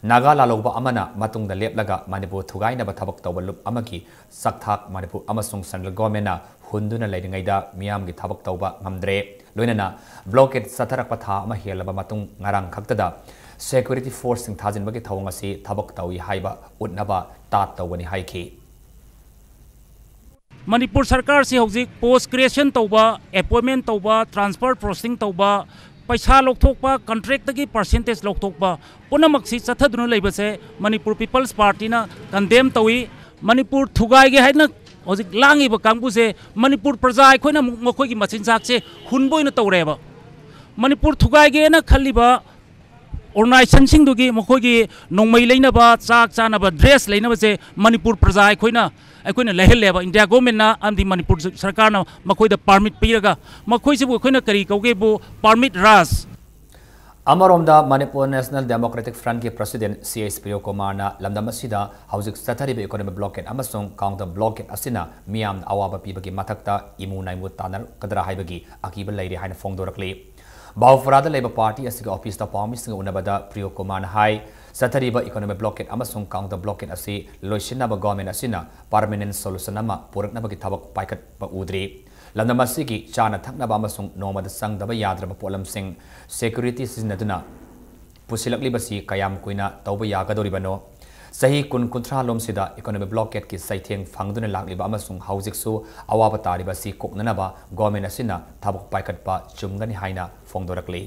ꯅꯥꯒꯥ ꯂꯥꯜꯍꯧꯕ ꯑꯃꯅ ꯃꯇꯨꯡꯗ ꯂꯦꯞꯂꯒ ꯃꯅꯤꯄꯨꯔ ꯊꯨꯒꯥꯏꯅꯕ ꯊꯕꯛ ꯇꯧꯕ ꯂꯨꯞ ꯑꯃꯒꯤ ꯁꯛꯊꯥꯛ ꯃꯅꯤꯄꯨꯔ ꯑꯃꯁꯨꯡ ꯁꯦꯟꯇ꯭ꯔꯦꯜ ꯒꯣꯔꯃꯦꯟꯅ ꯍꯨꯟꯗꯨꯅ ꯂꯩꯔꯤꯉꯩꯗ ꯃꯤꯌꯥꯝꯒꯤ ꯊꯕꯛ ꯇꯧꯕ ꯉꯝꯗ꯭ꯔꯦ꯫ ꯂꯣꯏꯅꯅ ꯕ꯭ꯂꯣꯀꯦꯠ ꯆꯠꯊꯔꯛꯄ ꯊꯥ ꯑꯃ ꯍꯦꯜꯂꯕ ꯃꯇꯨꯡ ꯉꯔꯥꯡ ꯈꯛꯇꯗ ꯁꯦꯀ꯭ꯌꯨꯔꯤꯇꯤ ꯐꯣꯔꯁꯁꯤꯡ ꯊꯥꯖꯤꯟꯕꯒꯤ ꯊꯧꯑꯣꯡ ꯑꯁꯤ ꯊꯕꯛ ꯇꯧꯏ ꯍꯥꯏꯕ ꯎꯠꯅꯕ ꯇꯥꯠ ꯇꯧꯒꯅꯤ ꯍꯥꯏꯈꯤ꯫ ꯃꯅꯤꯄꯨꯔ ꯁꯔꯀꯥꯔꯁꯤ ꯍꯧꯖꯤꯛ ꯄꯣꯁ ꯀ꯭ꯔꯤꯌꯦꯁꯟ ꯇꯧꯕ, ꯑꯦꯄꯣꯏꯟꯃꯦꯟ ꯇꯧꯕ, ꯇ꯭ꯔꯥꯟꯁꯐꯔ ꯄ꯭ꯔꯣꯁꯦꯁꯤꯡ ꯇꯧꯕ, ꯄꯩꯁꯥ ꯂꯧꯊꯣꯛꯄ, ꯀꯟꯇ꯭ꯔꯦꯛꯇꯒꯤ ꯄꯥꯔꯁꯦꯟꯇꯦꯖ ꯂꯧꯊꯣꯛꯄ ꯄꯨꯝꯅꯃꯛꯁꯤ ꯆꯠꯊꯗꯨꯅ ꯂꯩꯕꯁꯦ ꯃꯅꯤꯄꯨꯔ ꯄꯤꯄꯜꯁ ꯄꯥꯔꯇꯤꯅ ꯀꯟꯗꯦꯝ ꯇꯧꯏ꯫ ꯃꯅꯤꯄꯨꯔ ꯊꯨꯒꯥꯏꯒꯦ ꯍꯥꯏꯅ ꯍꯧꯖꯤꯛ ꯂꯥꯡꯉꯤꯕ ꯀꯥꯡꯕꯨꯁꯦ ꯃꯅꯤꯄꯨꯔ ꯄ꯭ꯔꯖꯥ ꯑꯩꯈꯣꯏꯅ ꯑꯃꯨꯛ ꯃꯈꯣꯏꯒꯤ ꯃꯆꯤꯟꯖꯥꯛꯁꯦ ꯍꯨꯟꯕ ꯑꯣꯏꯅ ꯇꯧꯔꯦꯕ꯫ ꯃꯅꯤꯄꯨꯔ ꯊꯨꯒꯥꯏꯒꯦꯅ ꯈꯜꯂꯤꯕ ꯑꯣꯔꯒꯅꯥꯏꯖꯦꯁꯟꯁꯤꯡꯗꯨꯒꯤ ꯃꯈꯣꯏꯒꯤ ꯅꯣꯡꯃꯩ ꯂꯩꯅꯕ, ꯆꯥꯛ ꯆꯥꯅꯕ, ꯗ꯭ꯔꯦꯁ ꯂꯩꯅꯕꯁꯦ ꯃꯅꯤꯄꯨꯔ ꯄ꯭ꯔꯖꯥ ꯑꯩꯈꯣꯏꯅ, ꯑꯩꯈꯣꯏꯅ ꯂꯩꯍꯜꯂꯦꯕ꯫ ꯏꯟꯗꯤꯌꯥ ꯒꯣꯔꯃꯦꯟꯅ ꯑꯃꯗꯤ ꯃꯅꯤꯄꯨꯔ ꯁꯔꯀꯥꯔꯅ ꯃꯈꯣꯏꯗ ꯄꯥꯔꯃꯤꯠ ꯄꯤꯔꯒ, ꯃꯈꯣꯏꯁꯤꯕꯨ ꯑꯩꯈꯣꯏꯅ ꯀꯔꯤ ꯀꯧꯒꯦꯕꯨ, ꯄꯥꯔꯃꯤꯠ ꯔꯥꯖ꯫ ꯑꯃꯔꯣꯝꯗ, ꯃꯅꯤꯄꯨꯔ ꯅꯦꯁꯅꯦꯜ ꯗꯦꯃꯣꯀ꯭ꯔꯦꯇꯤꯛ ꯐ꯭ꯔꯟꯠꯀꯤ ꯄ꯭ꯔꯁꯤꯗꯦꯟꯠ ꯁꯤ ꯑꯩꯆ ꯄ꯭ꯔꯤꯌꯣꯀꯨꯃꯥꯔꯅ ꯂꯝꯗꯝ ꯑꯁꯤꯗ ꯍꯧꯖꯤꯛ ꯆꯠꯊꯔꯤꯕ ꯏꯀꯣꯅꯣꯃꯤꯛ ꯕ꯭ꯂꯣꯀꯦꯠ ꯑꯃꯁꯨꯡ ꯀꯥꯎꯟꯇꯔ ꯕ꯭ꯂꯣꯀꯦꯠ ꯑꯁꯤꯅ ꯃꯤꯌꯥꯝꯗ ꯑꯋꯥꯕ ꯄꯤꯕꯒꯤ ꯃꯊꯛꯇ ꯏꯃꯨ ꯅꯥꯏꯃꯨ ꯇꯥꯟꯅꯔꯛꯀꯗ꯭ꯔꯥ ꯍꯥꯏꯕꯒꯤ ꯑꯀꯤꯕ ꯂꯩꯔꯦ ꯍꯥꯏꯅ ꯐꯣꯡꯗꯣꯔꯛꯂꯤ꯫ ꯕꯥꯎꯐꯔꯥꯗ ꯂꯩꯕ ꯄꯥꯔꯇꯤ ꯑꯁꯤꯒꯤ ꯑꯣꯐꯤꯁꯇ ꯄꯥꯎꯃꯤꯁꯤꯡꯒ ꯎꯅꯕꯗ ꯄ꯭ꯔꯤꯌꯣꯀꯨꯃꯥꯔꯅ ꯍꯥꯏ, ꯆꯠꯊꯔꯤꯕ ꯏꯀꯣꯅꯣꯃꯤꯛ ꯕ꯭ꯂꯣꯀꯦꯠ ꯑꯃꯁꯨꯡ ꯀꯥꯎꯟꯇꯔ ꯕ꯭ꯂꯣꯀꯦꯠ ꯑꯁꯤ ꯂꯣꯏꯁꯤꯟꯅꯕ ꯒꯣꯔꯃꯦꯟ ꯑꯁꯤꯅ ꯄꯔꯃꯅꯦꯟꯠ ꯁꯣꯂꯨꯁꯟ ꯑꯃ ꯄꯨꯔꯛꯅꯕꯒꯤ ꯊꯕꯛ ꯄꯥꯏꯈꯠꯄ ꯎꯗ꯭ꯔꯤ꯫ ꯂꯝꯗꯝ ꯑꯁꯤꯒꯤ ꯆꯥꯅ ꯊꯛꯅꯕ ꯑꯃꯁꯨꯡ ꯅꯣꯡꯃꯗ ꯆꯪꯗꯕ ꯌꯥꯗ꯭ꯔꯕ ꯄꯣꯠꯂꯝꯁꯤꯡ ꯁꯦꯀ꯭ꯌꯨꯔꯤꯇꯤ ꯁꯤꯖꯤꯟꯅꯗꯨꯅ ꯄꯨꯁꯤꯜꯂꯛꯂꯤꯕꯁꯤ ꯀꯌꯥꯝ ꯀꯨꯏꯅ ꯇꯧꯕ ꯌꯥꯒꯗꯧꯔꯤꯕꯅꯣ? ꯆꯍꯤ ꯀꯨꯟ ꯀꯨꯟꯊ꯭ꯔꯥ ꯂꯣꯝꯁꯤꯗ ꯏꯀꯣꯅꯣꯃꯤꯛ ꯕ꯭ꯂꯣꯀꯦꯠꯀꯤ ꯆꯩꯊꯦꯡ ꯐꯪꯗꯨꯅ ꯂꯥꯛꯂꯤꯕ ꯑꯃꯁꯨꯡ ꯍꯧꯖꯤꯛꯁꯨ ꯑꯋꯥꯕ ꯇꯥꯔꯤꯕ ꯑꯁꯤ ꯀꯣꯛꯅꯅꯕ ꯒꯣꯔꯃꯦꯟ ꯑꯁꯤꯅ ꯊꯕꯛ ꯄꯥꯏꯈꯠꯄ ꯆꯨꯝꯒꯅꯤ ꯍꯥꯏꯅ ꯐꯣꯡꯗꯣꯔꯛꯂꯤ꯫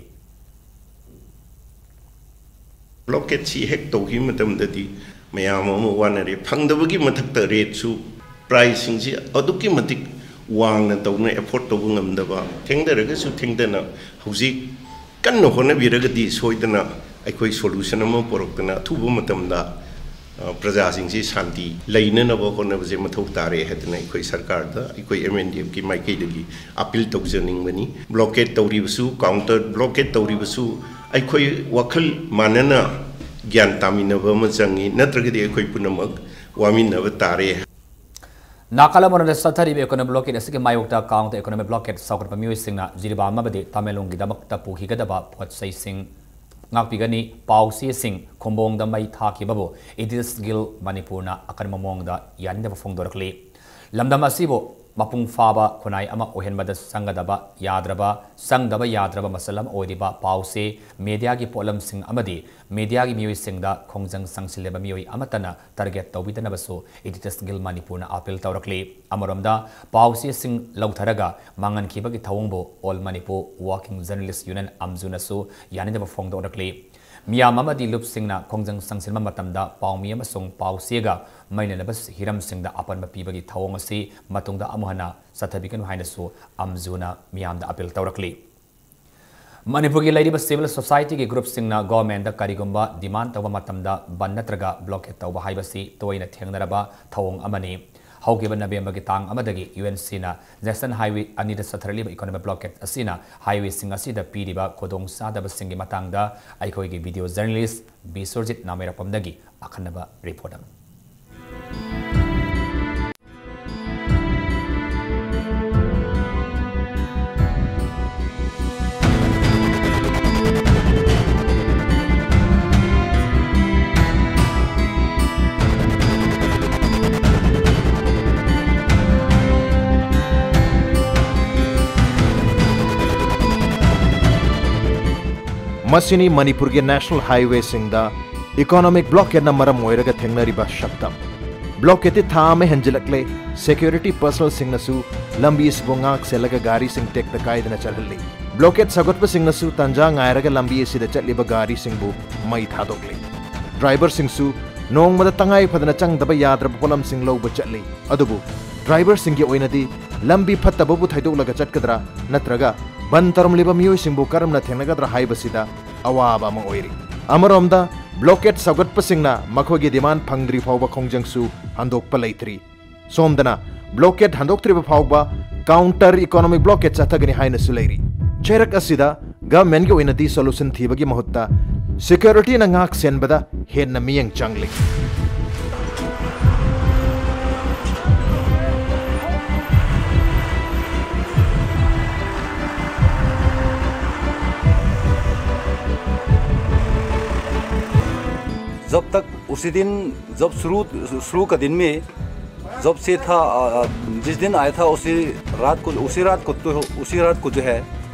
ꯕ꯭ꯂꯣꯀꯦꯠꯁꯤ ꯍꯦꯛ ꯇꯧꯈꯤꯕ ꯃꯇꯝꯗꯗꯤ ꯃꯌꯥꯝ ꯑꯃ ꯋꯥꯅꯔꯦ꯫ ꯐꯪꯗꯕꯒꯤ ꯃꯊꯛꯇ ꯔꯦꯠꯁꯨ, ꯄ꯭ꯔꯥꯏꯁꯁꯤꯡꯁꯤ ꯑꯗꯨꯛꯀꯤ ꯃꯇꯤꯛ ꯋꯥꯡꯅ ꯇꯧꯅ ꯑꯦꯐꯣꯔꯗ ꯇꯧꯕ ꯉꯝꯗꯕ, ꯊꯦꯡꯊꯔꯒꯁꯨ ꯊꯦꯡꯊꯅ ꯍꯧꯖꯤꯛ ꯀꯟꯅ ꯍꯣꯠꯅꯕꯤꯔꯒꯗꯤ ꯁꯣꯏꯗꯅ ꯑꯩꯈꯣꯏ ꯁꯣꯂꯨꯁꯟ ꯑꯃ ꯄꯨꯔꯛꯇꯅ ꯑꯊꯨꯕ ꯃꯇꯝꯗ, ꯑ, ꯄ꯭ꯔꯖꯥꯁꯤꯡꯁꯤ ꯁꯥꯟꯇꯤ ꯂꯩꯅꯅꯕ ꯍꯣꯠꯅꯕꯁꯦ ꯃꯊꯧ ꯇꯥꯔꯦ ꯍꯥꯏꯗꯅ ꯑꯩꯈꯣꯏ ꯁꯔꯀꯥꯔꯗ ꯑꯩꯈꯣꯏ ꯑꯦꯝ ꯑꯦꯟ ꯗꯤ ꯑꯦꯐꯀꯤ ꯃꯥꯏꯀꯩꯗꯒꯤ ꯑꯄꯤꯜ ꯇꯧꯖꯅꯤꯡꯕꯅꯤ꯫ ꯕ꯭ꯂꯣꯀꯦꯠ ꯇꯧꯔꯤꯕꯁꯨ, ꯀꯥꯎꯟꯇꯔ ꯕ꯭ꯂꯣꯀꯦꯠ ꯇꯧꯔꯤꯕꯁꯨ ꯑꯩꯈꯣꯏ ꯋꯥꯈꯜ ꯃꯥꯟꯅꯅ ꯒ꯭ꯌꯥꯟ ꯇꯥꯃꯤꯟꯅꯕ ꯑꯃ ꯆꯪꯉꯤ, ꯅꯠꯇ꯭ꯔꯒꯗꯤ ꯑꯩꯈꯣꯏ ꯄꯨꯝꯅꯃꯛ ꯋꯥꯃꯤꯟꯅꯕ ꯇꯥꯔꯦ꯫ ꯅꯥꯒꯥꯂꯦꯟꯗ ꯆꯠꯊꯔꯤꯕ economic blockade ꯑꯁꯤꯒꯤ ꯃꯥꯌꯣꯛꯇ counter economic blockade ꯁꯧꯒꯠꯄ ꯃꯤꯑꯣꯏꯁꯤꯡꯅ ꯖꯤꯔꯤꯕꯥꯝ ꯑꯃꯗꯤ ꯇꯃꯦꯡꯂꯣꯡꯒꯤꯗꯃꯛꯇ ꯄꯨꯈꯤꯒꯗꯕ ꯄꯣꯠ ꯆꯩꯁꯤꯡ ꯉꯥꯛꯄꯤꯒꯅꯤ꯫ ꯄꯥꯎꯆꯦꯁꯤꯡ ꯈꯨꯝꯕꯣꯡꯗ ꯃꯩ ꯊꯥꯈꯤꯕꯕꯨ Editors Guild ꯃꯅꯤꯄꯨꯔꯅ ꯑꯀꯟꯕ ꯃꯑꯣꯡꯗ ꯌꯥꯅꯤꯡꯗꯕ ꯐꯣꯡꯗꯣꯔꯛꯂꯤ꯫ ꯂꯝꯗꯝ ꯑꯁꯤꯕꯨ ꯃꯄꯨꯡ ꯐꯥꯕ ꯈꯨꯟꯅꯥꯏ ꯑꯃ ꯑꯣꯏꯍꯟꯕꯗ ꯆꯪꯒꯗꯕ ꯌꯥꯗ꯭ꯔꯕ, ꯆꯪꯗꯕ ꯌꯥꯗ꯭ꯔꯕ ꯃꯆꯜ ꯑꯃ ꯑꯣꯏꯔꯤꯕ ꯄꯥꯎꯆꯦ, mediaꯒꯤ ꯄꯣꯠꯂꯝꯁꯤꯡ ꯑꯃꯗꯤ mediaꯒꯤ ꯃꯤꯑꯣꯏꯁꯤꯡꯗ ꯈꯣꯡꯖꯪ ꯆꯪꯁꯤꯜꯂꯤꯕ ꯃꯤꯑꯣꯏ ꯑꯃꯠꯇꯅ target ꯇꯧꯕꯤꯗꯅꯕꯁꯨ Editors Guild ꯃꯅꯤꯄꯨꯔꯅ appeal ꯇꯧꯔꯛꯂꯤ꯫ ꯑꯃꯔꯣꯝꯗ, ꯄꯥꯎꯆꯦꯁꯤꯡ ꯂꯧꯊꯔꯒ ꯃꯥꯡꯍꯟꯈꯤꯕꯒꯤ ꯊꯧꯑꯣꯡꯕꯨ All Manipur Working Journalist Union, ꯑꯝꯖꯨꯅꯁꯨ ꯌꯥꯅꯤꯡꯗꯕ ꯐꯣꯡꯗꯣꯔꯛꯂꯤ꯫ ꯃꯤꯌꯥꯝ ꯑꯃꯗꯤ ꯂꯨꯞꯁꯤꯡꯅ ꯈꯣꯡꯖꯪ ꯆꯪꯁꯤꯟꯕ ꯃꯇꯝꯗ ꯄꯥꯎꯃꯤ ꯑꯃꯁꯨꯡ ꯄꯥꯎꯆꯦꯒ ꯃꯔꯤ ꯂꯩꯅꯕ ꯍꯤꯔꯝꯁꯤꯡꯗ ꯑꯄꯟꯕ ꯄꯤꯕꯒꯤ ꯊꯧꯑꯣꯡ ꯑꯁꯤ ꯃꯇꯨꯡꯗ ꯑꯃꯨꯛ ꯍꯟꯅ ꯆꯠꯊꯕꯤꯒꯅꯨ ꯍꯥꯏꯅꯁꯨ ꯑꯝꯖꯨꯅ ꯃꯤꯌꯥꯝꯗ appeal ꯇꯧꯔꯛꯂꯤ꯫ ꯃꯅꯤꯄꯨꯔꯒꯤ ꯂꯩꯔꯤꯕ civil societyꯒꯤ groupꯁꯤꯡꯅ governmentꯗ ꯀꯔꯤꯒꯨꯝꯕ demand ꯇꯧꯕ ꯃꯇꯝꯗ ꯕꯟꯗ ꯅꯠꯇ꯭ꯔꯒ blockade ꯇꯧꯕ ꯍꯥꯏꯕꯁꯤ ꯇꯣꯏꯅ ꯊꯦꯡꯅꯔꯕ ꯊꯧꯑꯣꯡ ꯑꯃꯅꯤ꯫ ꯍꯧꯈꯤꯕ ꯅꯕꯦꯝꯕꯔꯒꯤ ꯇꯥꯡ ꯑꯃꯗꯒꯤ UNCꯅ national highway ꯑꯅꯤꯗ ꯆꯠꯊꯔꯛꯂꯤꯕ economic blockade ꯑꯁꯤꯅ highwayꯁꯤꯡ ꯑꯁꯤꯗ ꯄꯤꯔꯤꯕ ꯈꯨꯗꯣꯡꯆꯥꯗꯕꯁꯤꯡꯒꯤ ꯃꯇꯥꯡꯗ ꯑꯩꯈꯣꯏꯒꯤ video journalist ꯕꯤꯁ꯭ꯋꯔꯖꯤꯠ ꯅꯥꯃꯩꯔꯥꯛꯄꯝꯗꯒꯤ ꯑꯈꯟꯅꯕ report ꯑꯃ꯫ ꯃꯁꯤꯅꯤ ꯃꯅꯤꯄꯨꯔꯒꯤ national highwayꯁꯤꯡꯗ economic blockadeꯅ ꯃꯔꯝ ꯑꯣꯏꯔꯒ ꯊꯦꯡꯅꯔꯤꯕ ꯁꯛꯇꯝ꯫ Blockadeꯇꯤ ꯊꯥ ꯑꯃ ꯍꯦꯟꯖꯤꯜꯂꯛꯂꯦ꯫ Security personnelꯁꯤꯡꯅꯁꯨ ꯂꯝꯕꯤ ꯑꯁꯤꯕꯨ ꯉꯥꯛ ꯁꯦꯜꯂꯒ ꯒꯥꯔꯤꯁꯤꯡ ꯇꯦꯛꯇ ꯀꯥꯏꯗꯅ ꯆꯠꯍꯜꯂꯤ꯫ Blockade ꯁꯧꯒꯠꯄꯁꯤꯡꯅꯁꯨ ꯇꯟꯖꯥ ꯉꯥꯏꯔꯒ ꯂꯝꯕꯤ ꯑꯁꯤꯗ ꯆꯠꯂꯤꯕ ꯒꯥꯔꯤꯁꯤꯡꯕꯨ ꯃꯩ ꯊꯥꯗꯣꯛꯂꯤ꯫ Driverꯁꯤꯡꯁꯨ ꯅꯣꯡꯃꯗ ꯇꯉꯥꯏ ꯐꯗꯅ ꯆꯪꯗꯕ ꯌꯥꯗ꯭ꯔꯕ ꯄꯣꯠꯂꯝꯁꯤꯡ ꯂꯧꯕ ꯆꯠꯂꯤ꯫ ꯑꯗꯨꯕꯨ driverꯁꯤꯡꯒꯤ ꯑꯣꯏꯅꯗꯤ ꯂꯝꯕꯤ ꯐꯠꯇꯕꯕꯨ ꯊꯩꯗꯣꯛꯂꯒ ꯆꯠꯀꯗ꯭ꯔꯥ ꯅꯠꯇ꯭ꯔꯒ ꯕꯟ ꯇꯧꯔꯝꯂꯤꯕ ꯃꯤꯑꯣꯏꯁꯤꯡꯕꯨ ꯀꯔꯝꯅ ꯊꯦꯡꯅꯒꯗ꯭ꯔꯥ ꯍꯥꯏꯕꯁꯤꯗ ꯑꯋꯥꯕ ꯑꯃ ꯑꯣꯏꯔꯤ꯫ ꯑꯃꯔꯣꯝꯗ blockade ꯁꯧꯒꯠꯄꯁꯤꯡꯅ ꯃꯈꯣꯏꯒꯤ demand ꯐꯪꯗ꯭ꯔꯤ ꯐꯥꯎꯕ ꯈꯣꯡꯖꯪꯁꯨ ꯍꯟꯗꯣꯛꯄ ꯂꯩꯇ꯭ꯔꯤ꯫ ꯁꯣꯝꯗꯅ blockade ꯍꯟꯗꯣꯛꯇ꯭ꯔꯤꯕ ꯐꯥꯎꯕ counter economic blockade ꯆꯠꯊꯒꯅꯤ ꯍꯥꯏꯅꯁꯨ ꯂꯩꯔꯤ꯫ ꯆꯩꯔꯛ ꯑꯁꯤꯗ governmentꯀꯤ ꯑꯣꯏꯅꯗꯤ solution ꯊꯤꯕꯒꯤ ꯃꯍꯨꯠꯇ securityꯅ ꯉꯥꯛ ꯁꯦꯟꯕꯗ ꯍꯦꯟꯅ ꯃꯤꯠꯌꯦꯡ ꯆꯪꯂꯤ꯫ जब तक उसी दिन, जब शुरू शुरू का दिन में, जब से था, जिस दिन आया था, उसी रात को उसी रात को तो उसी रात को जो है,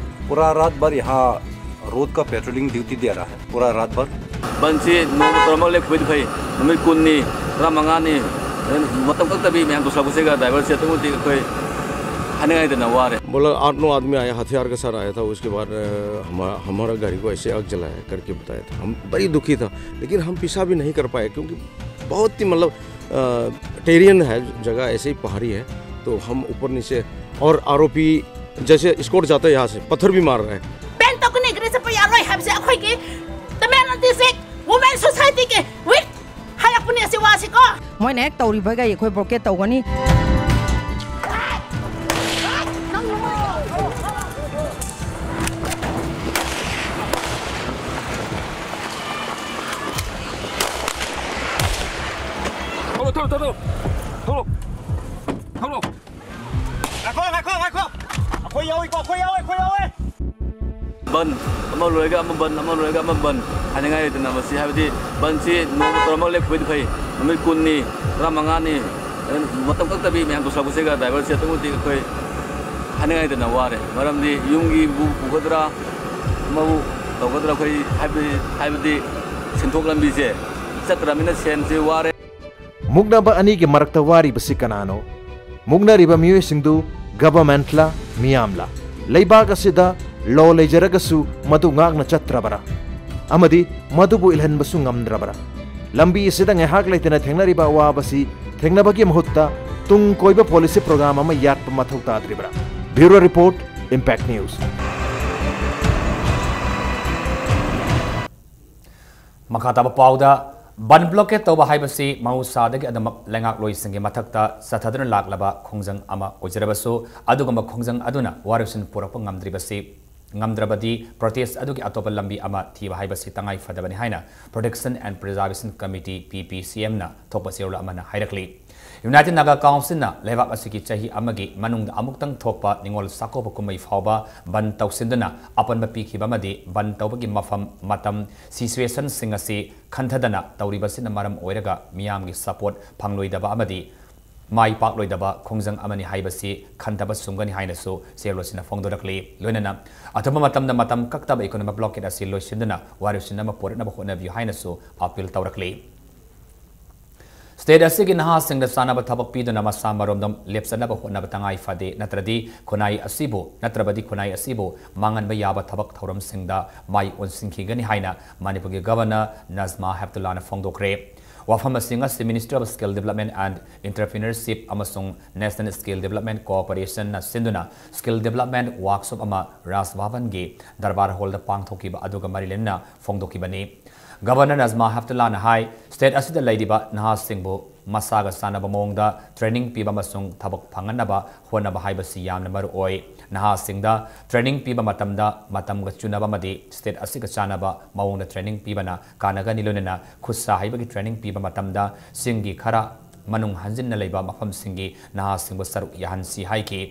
पूरा रात भर यहाँ रोड का पेट्रोलिंग ड्यूटी दे रहा है, पूरा रात भर। ꯕꯟꯁꯤ ꯅꯣꯡꯃ ꯇꯧꯔꯝꯃꯒ ꯂꯦꯞꯈꯤꯕꯗꯤ ꯐꯩ, ꯅꯨꯃꯤꯠ ꯀꯨꯟꯅꯤ, ꯇꯔꯥꯃꯉꯥꯅꯤ, ꯃꯇꯝ ꯀꯛꯇꯕꯤ ꯃꯌꯥꯝ ꯇꯧꯁꯜꯂꯛꯄꯁꯤꯒ ꯗ꯭ꯔꯥꯏꯚꯔꯁꯦ ꯑꯗꯨꯛꯀꯤ ꯃꯇꯤꯛ ꯑꯩꯈꯣꯏ ꯍꯥꯏꯅꯤꯡꯉꯥꯏ ꯂꯩꯇꯅ ꯋꯥꯔꯦ꯫ बोला, आठ नौ आदमी आया, हथियार के साथ आया था। उसके बाद, अ, हमा-, हमारा गाड़ी को ऐसे आग जलाया करके बताया था। हम बड़ी दुखी था, लेकिन हम पीछा भी नहीं कर पाए, क्योंकि बहुत ही, मतलब, अ, टेरियन है जगह, ऐसे ही पहाड़ी है, तो हम ऊपर नीचे, और आरोपी जैसे एस्कॉर्ट जाता है यहाँ से, पत्थर भी मार रहा है। ꯕꯦꯟ ꯇꯧꯒꯅꯤ, ꯒ꯭ꯔꯤꯁ ꯄꯩꯌꯥꯔꯣꯏ ꯍꯥꯏꯕꯁꯦ ꯑꯩꯈꯣꯏꯒꯤ ꯇꯃꯦꯡꯂꯣꯡ ꯗꯤꯁꯇ꯭ꯔꯤꯛ ꯋꯨꯃꯦꯟ ꯁꯣꯁꯥꯏꯇꯤꯒꯤ ꯋꯤꯛ ꯍꯥꯏꯔꯛꯄꯅꯦ ꯑꯁꯤ ꯋꯥꯁꯤꯀꯣ꯫ ꯃꯣꯏꯅ ꯍꯦꯛ ꯇꯧꯔꯤꯕꯈꯩ ꯑꯩꯈꯣꯏ ꯕ꯭ꯂꯣꯀꯦꯠ ꯇꯧꯒꯅꯤ꯫ ꯊꯣꯛꯂꯣ, ꯊꯣꯛꯂꯣ, ꯊꯣꯛꯂꯣ, ꯊꯣꯛꯂꯣ, ꯊꯣꯛꯂꯣ꯫ ꯉꯥꯏꯈꯣ, ꯉꯥꯏꯈꯣ, ꯉꯥꯏꯈꯣ꯫ ꯑꯩꯈꯣꯏ ꯌꯥꯎꯏꯀꯣ, ꯑꯩꯈꯣꯏ ꯌꯥꯎꯋꯦ, ꯑꯩꯈꯣꯏ ꯌꯥꯎꯋꯦ꯫ ꯕꯟ ꯑꯃ ꯂꯣꯏꯔꯒ ꯑꯃ ꯕꯟ, ꯑꯃ ꯂꯣꯏꯔꯒ ꯑꯃ ꯕꯟ ꯍꯥꯏꯅꯤꯡꯉꯥꯏ ꯂꯩꯇꯅ, ꯃꯁꯤ ꯍꯥꯏꯕꯗꯤ ꯕꯟꯁꯤ ꯅꯣꯡꯃ ꯇꯧꯔꯝꯃꯒ ꯂꯦꯞꯈꯤꯕꯗꯤ ꯐꯩ, ꯅꯨꯃꯤꯠ ꯀꯨꯟꯅꯤ, ꯇꯔꯥꯃꯉꯥꯅꯤ, ꯃꯇꯝ ꯀꯛꯇꯕꯤ ꯃꯌꯥꯝ ꯇꯧꯁꯜꯂꯛꯄꯁꯤꯒ ꯗ꯭ꯔꯥꯏꯚꯔꯁꯦ ꯑꯗꯨꯛꯀꯤ ꯃꯇꯤꯛ ꯑꯩꯈꯣꯏ ꯍꯥꯏꯅꯤꯡꯉꯥꯏ ꯂꯩꯇꯅ ꯋꯥꯔꯦ꯫ ꯃꯔꯝꯗꯤ ꯌꯨꯝꯒꯤꯕꯨ ꯄꯨꯒꯗ꯭ꯔꯥ, ꯑꯃꯕꯨ ꯇꯧꯒꯗ꯭ꯔꯥ, ꯑꯩꯈꯣꯏ ꯍꯥꯏꯕꯗꯤ, ꯍꯥꯏꯕꯗꯤ ꯁꯦꯟꯊꯣꯛ ꯂꯝꯕꯤꯁꯦ ꯆꯠꯇ꯭ꯔꯕꯅꯤꯅ ꯁꯦꯟꯁꯦ ꯋꯥꯔꯦ꯫ ꯃꯨꯛꯅꯕ ꯑꯅꯤꯒꯤ ꯃꯔꯛꯇ ꯋꯥꯔꯤꯕꯁꯤ ꯀꯅꯥꯅꯣ? ꯃꯨꯛꯅꯔꯤꯕ ꯃꯤꯑꯣꯏꯁꯤꯡꯗꯨ ꯒꯚꯔꯟꯃꯦꯟꯠꯂ, ꯃꯤꯌꯥꯝꯂ? ꯂꯩꯕꯥꯛ ꯑꯁꯤꯗ ꯂꯣ ꯂꯩꯖꯔꯒꯁꯨ ꯃꯗꯨ ꯉꯥꯛꯅ ꯆꯠꯇ꯭ꯔꯕꯔꯥ? ꯑꯃꯗꯤ ꯃꯗꯨꯕꯨ ꯏꯜꯍꯟꯕꯁꯨ ꯉꯝꯗ꯭ꯔꯕꯔꯥ? ꯂꯝꯕꯤ ꯑꯁꯤꯗ ꯉꯥꯏꯍꯥꯛ ꯂꯩꯇꯅ ꯊꯦꯡꯅꯔꯤꯕ ꯑꯋꯥꯕꯁꯤ ꯊꯦꯡꯅꯕꯒꯤ ꯃꯍꯨꯠꯇ ꯇꯨꯡ ꯀꯣꯏꯕ ꯄꯣꯂꯤꯁꯤ ꯄ꯭ꯔꯣꯒ꯭ꯔꯥꯝ ꯑꯃ ꯌꯥꯠꯄ ꯃꯊꯧ ꯇꯥꯗ꯭ꯔꯤꯕ꯭ꯔꯥ? Bureau Report, Impact News. ꯃꯈꯥ ꯇꯥꯕ ꯄꯥꯎꯗ, ꯕꯟ ꯕ꯭ꯂꯣꯀꯦꯠ ꯇꯧꯕ ꯍꯥꯏꯕꯁꯤ ꯃꯍꯧꯁꯥꯗꯒꯤ ꯑꯗꯨꯃꯛ ꯂꯩꯉꯥꯛꯂꯣꯏꯁꯤꯡꯒꯤ ꯃꯊꯛꯇ ꯆꯠꯊꯗꯨꯅ ꯂꯥꯛꯂꯕ ꯈꯣꯡꯖꯪ ꯑꯃ ꯑꯣꯏꯖꯔꯕꯁꯨ, ꯑꯗꯨꯒꯨꯝꯕ ꯈꯣꯡꯖꯪ ꯑꯗꯨꯅ ꯋꯥꯔꯣꯏꯁꯤꯟ ꯄꯨꯔꯛꯄ ꯉꯝꯗ꯭ꯔꯤꯕꯁꯤ, ꯉꯝꯗ꯭ꯔꯕꯗꯤ ꯄ꯭ꯔꯣꯇꯦꯁ ꯑꯗꯨꯒꯤ ꯑꯇꯣꯞꯄ ꯂꯝꯕꯤ ꯑꯃ ꯊꯤꯕ ꯍꯥꯏꯕꯁꯤ ꯇꯉꯥꯏ ꯐꯗꯕꯅꯤ ꯍꯥꯏꯅ Protection and Preservation Committee, ꯄꯤ ꯄꯤ ꯁꯤ ꯑꯦꯝꯅ ꯊꯣꯛꯄ ꯆꯦꯔꯣꯜ ꯑꯃꯅ ꯍꯥꯏꯔꯛꯂꯤ꯫ United Naga Councilꯅ ꯂꯩꯕꯥꯛ ꯑꯁꯤꯒꯤ ꯆꯍꯤ ꯑꯃꯒꯤ ꯃꯅꯨꯡꯗ ꯑꯃꯨꯛꯇꯪ ꯊꯣꯛꯄ ꯅꯤꯉꯣꯜ ꯆꯥꯛꯀꯧꯕ ꯀꯨꯝꯍꯩ ꯐꯥꯎꯕ ꯕꯟ ꯇꯧꯁꯤꯟꯗꯨꯅ ꯑꯄꯟꯕ ꯄꯤꯈꯤꯕ ꯑꯃꯗꯤ ꯕꯟ ꯇꯧꯕꯒꯤ ꯃꯐꯝ, ꯃꯇꯝ, situationꯁꯤꯡ ꯑꯁꯤ ꯈꯟꯊꯗꯅ ꯇꯧꯔꯤꯕꯁꯤꯅ ꯃꯔꯝ ꯑꯣꯏꯔꯒ ꯃꯤꯌꯥꯝꯒꯤ support ꯐꯪꯂꯣꯏꯗꯕ ꯑꯃꯗꯤ ꯃꯥꯏ ꯄꯥꯛꯂꯣꯏꯗꯕ ꯈꯣꯡꯖꯪ ꯑꯃꯅꯤ ꯍꯥꯏꯕꯁꯤ ꯈꯟꯊꯕ ꯆꯨꯝꯒꯅꯤ ꯍꯥꯏꯅꯁꯨ ꯆꯦꯌꯔꯃꯦꯟꯁꯤꯅ ꯐꯣꯡꯗꯣꯔꯛꯂꯤ꯫ ꯂꯣꯏꯅꯅ ꯑꯊꯨꯕ ꯃꯇꯝꯗ ꯃꯇꯝ ꯀꯛꯇꯕ economic blockade ꯑꯁꯤ ꯂꯣꯏꯁꯤꯟꯗꯨꯅ ꯋꯥꯔꯦꯞꯁꯤꯟ ꯑꯃ ꯄꯨꯔꯛꯅꯕ ꯍꯣꯠꯅꯕꯤꯌꯨ ꯍꯥꯏꯅꯁꯨ appeal ꯇꯧꯔꯛꯂꯤ꯫ State ꯑꯁꯤꯒꯤ ꯅꯍꯥꯁꯤꯡꯗ ꯆꯥꯅꯕ ꯊꯕꯛ ꯄꯤꯗꯨꯅ ꯃꯁꯥ ꯃꯔꯣꯝꯗꯣꯝ ꯂꯦꯞꯆꯅꯕ ꯍꯣꯠꯅꯕ ꯇꯉꯥꯏ ꯐꯗꯦ, ꯅꯠꯇ꯭ꯔꯗꯤ ꯈꯨꯟꯅꯥꯏ ꯑꯁꯤꯕꯨ, ꯅꯠꯇ꯭ꯔꯕꯗꯤ ꯈꯨꯟꯅꯥꯏ ꯑꯁꯤꯕꯨ ꯃꯥꯡꯍꯟꯕ ꯌꯥꯕ ꯊꯕꯛ ꯊꯧꯔꯝꯁꯤꯡꯗ ꯃꯥꯏ ꯑꯣꯟꯁꯤꯟꯈꯤꯒꯅꯤ ꯍꯥꯏꯅ ꯃꯅꯤꯄꯨꯔꯒꯤ Governor ꯅꯖꯃꯥ ꯍꯦꯞꯇꯨꯂꯥꯅ ꯐꯣꯡꯗꯣꯛꯈ꯭ꯔꯦ꯫ ꯋꯥꯐꯝꯁꯤꯡ ꯑꯁꯤ Ministry of Skill Development and Entrepreneurship ꯑꯃꯁꯨꯡ National Skill Development Corporationꯅ ꯁꯤꯟꯗꯨꯅ Skill Development Workshop ꯑꯃ ꯔꯥꯖ ꯚꯕꯟꯒꯤ ꯗꯔꯕꯥꯔ ꯍꯣꯜꯗ ꯄꯥꯡꯊꯣꯛꯈꯤꯕ ꯑꯗꯨꯒ ꯃꯔꯤ ꯂꯩꯅꯅ ꯐꯣꯡꯗꯣꯛꯈꯤꯕꯅꯤ꯫ Governor ꯅꯖꯃꯥ ꯍꯦꯞꯇꯨꯂꯥꯅ ꯍꯥꯏ, state ꯑꯁꯤꯗ ꯂꯩꯔꯤꯕ ꯅꯍꯥꯁꯤꯡꯕꯨ ꯃꯁꯥꯒ ꯆꯥꯟꯅꯕ ꯃꯑꯣꯡꯗ training ꯄꯤꯕ ꯑꯃꯁꯨꯡ ꯊꯕꯛ ꯐꯪꯍꯟꯅꯕ ꯍꯣꯠꯅꯕ ꯍꯥꯏꯕꯁꯤ ꯌꯥꯝꯅ ꯃꯔꯨ ꯑꯣꯏ꯫ ꯅꯍꯥꯁꯤꯡꯗ training ꯄꯤꯕ ꯃꯇꯝꯗ ꯃꯇꯝꯒ ꯆꯨꯅꯕ ꯑꯃꯗꯤ state ꯑꯁꯤꯒ ꯆꯥꯟꯅꯕ ꯃꯑꯣꯡꯗ training ꯄꯤꯕꯅ ꯀꯥꯟꯅꯒꯅꯤ꯫ ꯂꯣꯏꯅꯅ ꯈꯨꯠ ꯁꯥ ꯍꯩꯕꯒꯤ training ꯄꯤꯕ ꯃꯇꯝꯗ ꯆꯤꯡꯒꯤ ꯈꯔ ꯃꯅꯨꯡ ꯍꯟꯖꯤꯟꯅ ꯂꯩꯕ ꯃꯐꯝꯁꯤꯡꯒꯤ ꯅꯍꯥꯁꯤꯡꯕꯨ ꯁꯔꯨꯛ ꯌꯥꯍꯟꯁꯤ ꯍꯥꯏꯈꯤ꯫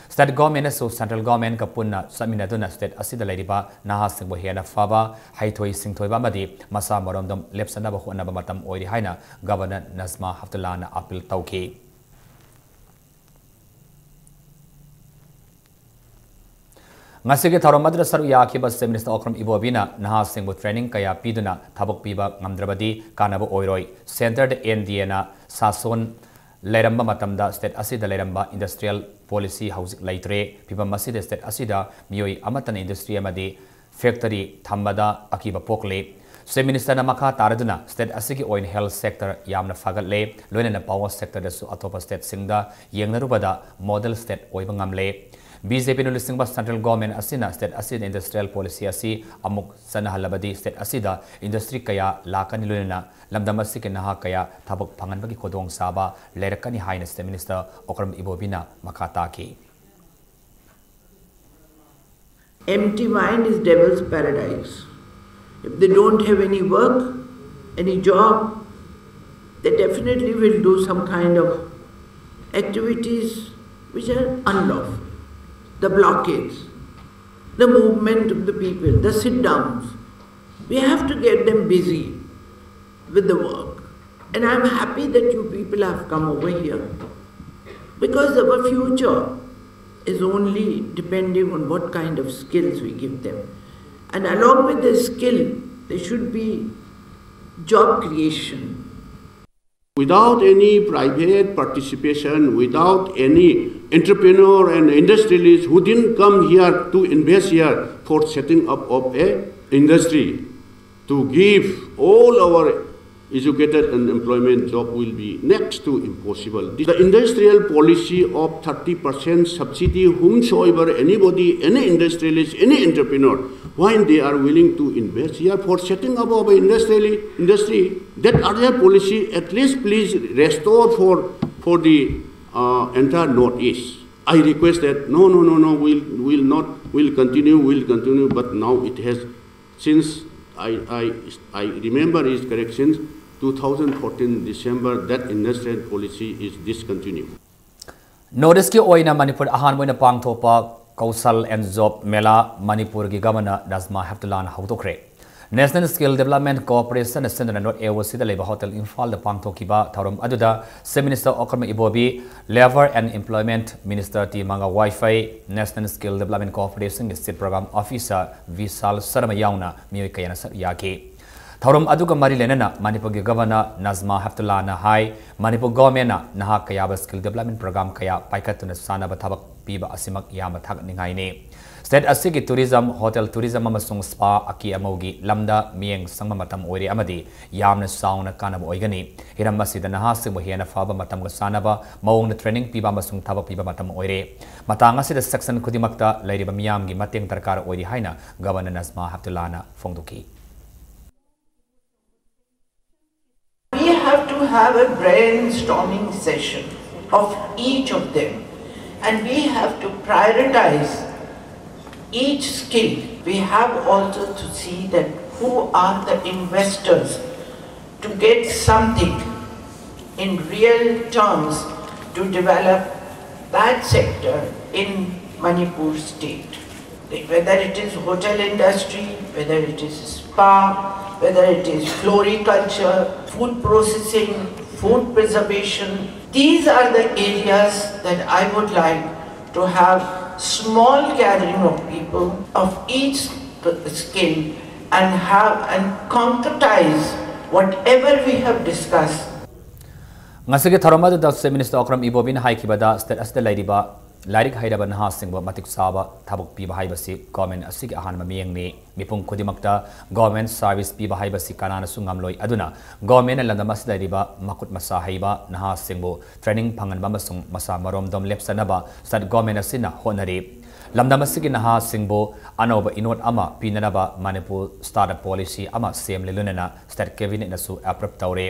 State Governmentꯅꯁꯨ Central Governmentꯀ ꯄꯨꯟꯅ ꯆꯠꯃꯤꯟꯅꯗꯨꯅ state ꯑꯁꯤꯗ ꯂꯩꯔꯤꯕ ꯅꯍꯥꯁꯤꯡꯕꯨ ꯍꯦꯟꯅ ꯐꯕ, ꯍꯩꯊꯣꯏ ꯁꯤꯡꯊꯣꯏꯕ ꯑꯃꯗꯤ ꯃꯁꯥ ꯃꯔꯣꯝꯗꯣꯝ ꯂꯦꯞꯆꯅꯕ ꯍꯣꯠꯅꯕ ꯃꯇꯝ ꯑꯣꯏꯔꯤ ꯍꯥꯏꯅ Governor ꯅꯖꯃꯥ ꯍꯦꯞꯇꯨꯂꯥꯅ appeal ꯇꯧꯈꯤ꯫ ꯉꯁꯤꯒꯤ ꯊꯧꯔꯝ ꯑꯗꯨꯗ ꯁꯔꯨꯛ ꯌꯥꯈꯤꯕ Chief Minister ꯑꯣꯀ꯭ꯔꯝ ꯏꯕꯣꯕꯤꯅ ꯅꯍꯥꯁꯤꯡꯕꯨ training ꯀꯌꯥ ꯄꯤꯗꯨꯅ ꯊꯕꯛ ꯄꯤꯕ ꯉꯝꯗ꯭ꯔꯕꯗꯤ ꯀꯥꯟꯅꯕ ꯑꯣꯏꯔꯣꯏ꯫ Centreꯗ NDAꯅ ꯁꯥꯁꯣꯟ ꯂꯩꯔꯝꯕ ꯃꯇꯝꯗ state ꯑꯁꯤꯗ ꯂꯩꯔꯝꯕ industrial policy ꯍꯧꯖꯤꯛ ꯂꯩꯇ꯭ꯔꯦ꯫ ꯐꯤꯚꯝ ꯑꯁꯤꯗ state ꯑꯁꯤꯗ ꯃꯤꯑꯣꯏ ꯑꯃꯠꯇꯅ industry ꯑꯃꯗꯤ factory ꯊꯝꯕꯗ ꯑꯀꯤꯕ ꯄꯣꯛꯂꯦ꯫ Chief Ministerꯅ ꯃꯈꯥ ꯇꯥꯔꯗꯨꯅ state ꯑꯁꯤꯒꯤ ꯑꯣꯏꯅ health sector ꯌꯥꯝꯅ ꯐꯒꯠꯂꯦ, ꯂꯣꯏꯅꯅ power sectorꯗꯁꯨ ꯑꯇꯣꯞꯄ stateꯁꯤꯡꯗ ꯌꯦꯡꯅꯔꯨꯕꯗ model state ꯑꯣꯏꯕ ꯉꯝꯂꯦ꯫ BJPꯅ ꯂꯨꯆꯤꯡꯕ Central Government ꯑꯁꯤꯅ state ꯑꯁꯤꯗ industrial policy ꯑꯁꯤ ꯑꯃꯨꯛ ꯆꯠꯅꯍꯜꯂꯕꯗꯤ state ꯑꯁꯤꯗ industry ꯀꯌꯥ ꯂꯥꯛꯀꯅꯤ, ꯂꯣꯏꯅꯅ ꯂꯝꯗꯝ ꯑꯁꯤꯒꯤ ꯅꯍꯥ ꯀꯌꯥ ꯊꯕꯛ ꯐꯪꯍꯟꯕꯒꯤ ꯈꯨꯗꯣꯡꯆꯥꯕ ꯂꯩꯔꯛꯀꯅꯤ ꯍꯥꯏꯅ Chief Minister ꯑꯣꯀ꯭ꯔꯝ ꯏꯕꯣꯕꯤꯅ ꯃꯈꯥ ꯇꯥꯈꯤ꯫ Empty mind is devil's paradise. If they don't have any work, any job, they definitely will do some kind of activities which are unlawful, the blockades, the movement of the people, the sit downs. We have to get them busy with the work. And I'm happy that you people have come over here because our future is only depending on what kind of skills we give them. And along with the skill, there should be job creation. Without any private participation, without any entrepreneur and industrialist who didn't come here to invest here for setting up of a industry to give all our educated and employment job will be next to impossible. The industrial policy of thirty percent subsidy, whomsoever, anybody, any industrialist, any entrepreneur, when they are willing to invest here for setting up of an industrial industry, that other policy at least please restore for, for the uh, entire Northeast. I request that no, no, no, no, we'll, we'll not, we'll continue, we'll continue, but now it has, since I, I, I remember is correct, since two thousand fourteen December, that industrial policy is discontinued. North East ꯀꯤ ꯑꯣꯏꯅ ꯃꯅꯤꯄꯨꯔ ꯑꯍꯥꯟꯕ ꯑꯣꯏꯅ ꯄꯥꯡꯊꯣꯛꯄ Kaushal and job ꯃꯦꯂꯥ ꯃꯅꯤꯄꯨꯔꯒꯤ governor Najma ꯍꯦꯞꯇꯨꯂꯥꯅ ꯍꯧꯗꯣꯛꯈ꯭ꯔꯦ꯫ National Skill Development Corporation ꯅ ꯁꯤꯟꯗꯨꯅ north ꯑꯦ ꯑꯣ ꯁꯤꯗ ꯂꯩꯕ ꯍꯣꯇꯦꯜ ꯏꯝꯐꯥꯜꯗ ꯄꯥꯡꯊꯣꯛꯈꯤꯕ ꯊꯧꯔꯝ ꯑꯗꯨꯗ Chief Minister Okram Ibobi, Labour and Employment Minister T Manga Vaiphei, National Skill Development Corporation ꯒꯤ Chief Program Officer Vishal Sharma ꯌꯥꯎꯅ ꯃꯤꯑꯣꯏ ꯀꯌꯥꯅ ꯁꯔꯨꯛ ꯌꯥꯈꯤ꯫ ꯊꯧꯔꯝ ꯑꯗꯨꯒ ꯃꯔꯤ ꯂꯩꯅꯅ ꯃꯅꯤꯄꯨꯔꯒꯤ ꯒꯚꯔꯅꯔ ꯅꯖꯃꯥ ꯍꯦꯞꯇꯨꯂꯥꯅ ꯍꯥꯏ, ꯃꯅꯤꯄꯨꯔ ꯒꯣꯚꯔꯟꯃꯦꯟꯠꯅ ꯅꯍꯥ ꯀꯌꯥꯕ ꯁ꯭ꯀꯤꯜ ꯗꯤꯕ꯭ꯂꯞꯃꯦꯟꯠ ꯄ꯭ꯔꯣꯒ꯭ꯔꯥꯝ ꯀꯌꯥ ꯄꯥꯏꯈꯠꯇꯨꯅ ꯆꯥꯅꯕ ꯊꯕꯛ ꯄꯤꯕ ꯑꯁꯤꯃꯛ ꯌꯥꯝꯅ ꯊꯥꯒꯠꯅꯤꯡꯉꯥꯏꯅꯤ꯫ ꯁ꯭ꯇꯦꯠ ꯑꯁꯤꯒꯤ ꯇꯨꯔꯤꯖꯝ, ꯍꯣꯇꯦꯜ ꯇꯨꯔꯤꯖꯝ ꯑꯃꯁꯨꯡ ꯁ꯭ꯄꯥ ꯑꯀꯤ ꯑꯃꯧꯒꯤ ꯂꯝꯗ ꯃꯤꯠꯌꯦꯡ ꯆꯪꯕ ꯃꯇꯝ ꯑꯣꯏꯔꯦ ꯑꯃꯗꯤ ꯌꯥꯝꯅ ꯆꯥꯎꯅ ꯀꯥꯟꯅꯕ ꯑꯣꯏꯒꯅꯤ꯫ ꯍꯤꯔꯝ ꯑꯁꯤꯗ ꯅꯍꯥꯁꯤꯡꯕꯨ ꯍꯦꯟꯅ ꯐꯕ ꯃꯇꯝꯒ ꯆꯥꯟꯅꯕ ꯃꯑꯣꯡꯗ ꯇ꯭ꯔꯦꯅꯤꯡ ꯄꯤꯕ ꯑꯃꯁꯨꯡ ꯊꯕꯛ ꯄꯤꯕ ꯃꯇꯝ ꯑꯣꯏꯔꯦ꯫ ꯃꯇꯥꯡ ꯑꯁꯤꯗ ꯁꯦꯛꯁꯟ ꯈꯨꯗꯤꯡꯃꯛꯇ ꯂꯩꯔꯤꯕ ꯃꯤꯌꯥꯝꯒꯤ ꯃꯇꯦꯡ ꯗꯔꯀꯥꯔ ꯑꯣꯏꯔꯤ ꯍꯥꯏꯅ ꯒꯚꯔꯅꯔ ꯅꯖꯃꯥ ꯍꯦꯞꯇꯨꯂꯥꯅ ꯐꯣꯡꯗꯣꯛꯈꯤ꯫ We have to have a brainstorming session of each of them, and we have to prioritize each skill. We have also to see that who are the investors to get something in real terms to develop that sector in Manipur state. Whether it is hotel industry, whether it is spa, whether it is floriculture, food processing, food preservation, these are the areas that I would like to have small gathering of people of each skill and have and concretize whatever we have discussed. ꯉꯁꯤꯒꯤ ꯊꯧꯔꯝ ꯑꯗꯨꯗ Chief Minister Okram ꯏꯕꯣꯕꯤꯅ ꯍꯥꯏꯈꯤꯕꯗ, state ꯑꯁꯤꯗ ꯂꯩꯔꯤꯕ ꯂꯥꯏꯔꯤꯛ ꯍꯩꯔꯕ ꯅꯍꯥꯁꯤꯡꯕꯨ ꯃꯇꯤꯛ ꯆꯥꯕ ꯊꯕꯛ ꯄꯤꯕ ꯍꯥꯏꯕꯁꯤ government ꯑꯁꯤꯒꯤ ꯑꯍꯥꯟꯕ ꯃꯤꯠꯌꯦꯡꯅꯤ꯫ ꯃꯤꯄꯨꯝ ꯈꯨꯗꯤꯡꯃꯛꯇ government service ꯄꯤꯕ ꯍꯥꯏꯕꯁꯤ ꯀꯅꯥꯅꯁꯨ ꯉꯝꯂꯣꯏ꯫ ꯑꯗꯨꯅ governmentꯅ ꯂꯝꯗꯝ ꯑꯁꯤꯗ ꯂꯩꯔꯤꯕ ꯃꯈꯨꯠ ꯃꯁꯥ ꯍꯩꯕ ꯅꯍꯥꯁꯤꯡꯕꯨ training ꯐꯪꯍꯟꯕ ꯑꯃꯁꯨꯡ ꯃꯁꯥ ꯃꯔꯣꯝꯗꯣꯝ ꯂꯦꯞꯆꯅꯕ state government ꯑꯁꯤꯅ ꯍꯣꯠꯅꯔꯤ꯫ ꯂꯝꯗꯝ ꯑꯁꯤꯒꯤ ꯅꯍꯥꯁꯤꯡꯕꯨ ꯑꯅꯧꯕ ꯏꯅꯣꯠ ꯑꯃ ꯄꯤꯅꯅꯕ ꯃꯅꯤꯄꯨꯔ startup policy ꯑꯃ ꯁꯦꯝꯂꯦ, ꯂꯣꯏꯅꯅ state cabinetꯅꯁꯨ approve ꯇꯧꯔꯦ꯫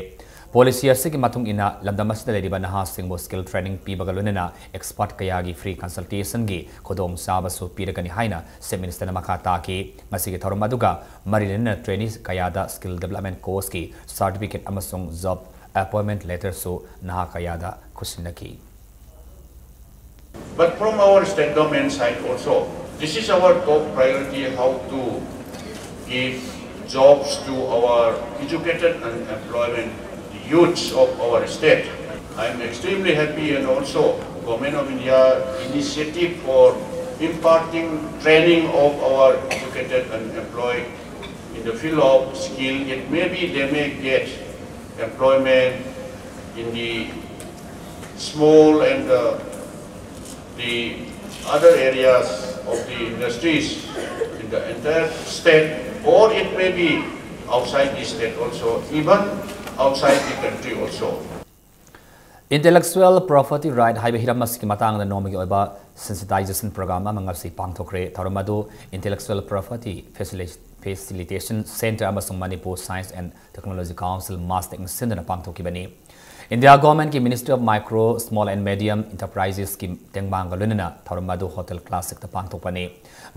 Policy ꯑꯁꯤꯒꯤ ꯃꯇꯨꯡ ꯏꯟꯅ ꯂꯝꯗꯝ ꯑꯁꯤꯗ ꯂꯩꯔꯤꯕ ꯅꯍꯥꯁꯤꯡꯕꯨ skill training ꯄꯤꯕꯒ ꯂꯣꯏꯅꯅ expert ꯀꯌꯥꯒꯤ free consultationꯒꯤ ꯈꯨꯗꯣꯡꯆꯥꯕꯁꯨ ꯄꯤꯔꯒꯅꯤ ꯍꯥꯏꯅ Chief Ministerꯅ ꯃꯈꯥ ꯇꯥꯈꯤ꯫ ꯉꯁꯤꯒꯤ ꯊꯧꯔꯝ ꯑꯗꯨꯒ ꯃꯔꯤ ꯂꯩꯅꯅ trainee ꯀꯌꯥꯗ skill development courseꯀꯤ certificate ꯑꯃꯁꯨꯡ job appointment letterꯁꯨ ꯅꯍꯥ ꯀꯌꯥꯗ ꯈꯨꯠꯁꯤꯟꯅꯈꯤ꯫ But from our state government side also, this is our top priority, how to give jobs to our educated and employment youths of our state. I am extremely happy and also Government of India initiative for imparting training of our educated and employed in the field of skill. It may be they may get employment in the small and uh, the other areas of the industries in the entire state, or it may be outside the state also, even outside the country also. Intellectual Property Right ꯍꯥꯏꯕ ꯍꯤꯔꯝ ꯑꯁꯤꯒꯤ ꯃꯇꯥꯡꯗ ꯅꯣꯡꯃꯒꯤ ꯑꯣꯏꯕ sensitization program ꯑꯃ ꯉꯁꯤ ꯄꯥꯡꯊꯣꯛꯈ꯭ꯔꯦ꯫ ꯊꯧꯔꯝ ꯑꯗꯨ Intellectual Property Facili- Facilitation Centre ꯑꯃꯁꯨꯡ Manipur Science and Technology Council, MaSTECꯅ ꯁꯤꯟꯗꯨꯅ ꯄꯥꯡꯊꯣꯛꯈꯤꯕꯅꯤ꯫ India governmentꯀꯤ Ministry of Micro, Small and Medium Enterprisesꯀꯤ ꯇꯦꯡꯕꯥꯡꯒ ꯂꯣꯏꯅꯅ ꯊꯧꯔꯝ ꯑꯗꯨ Hotel Classicꯇ ꯄꯥꯡꯊꯣꯛꯄꯅꯤ꯫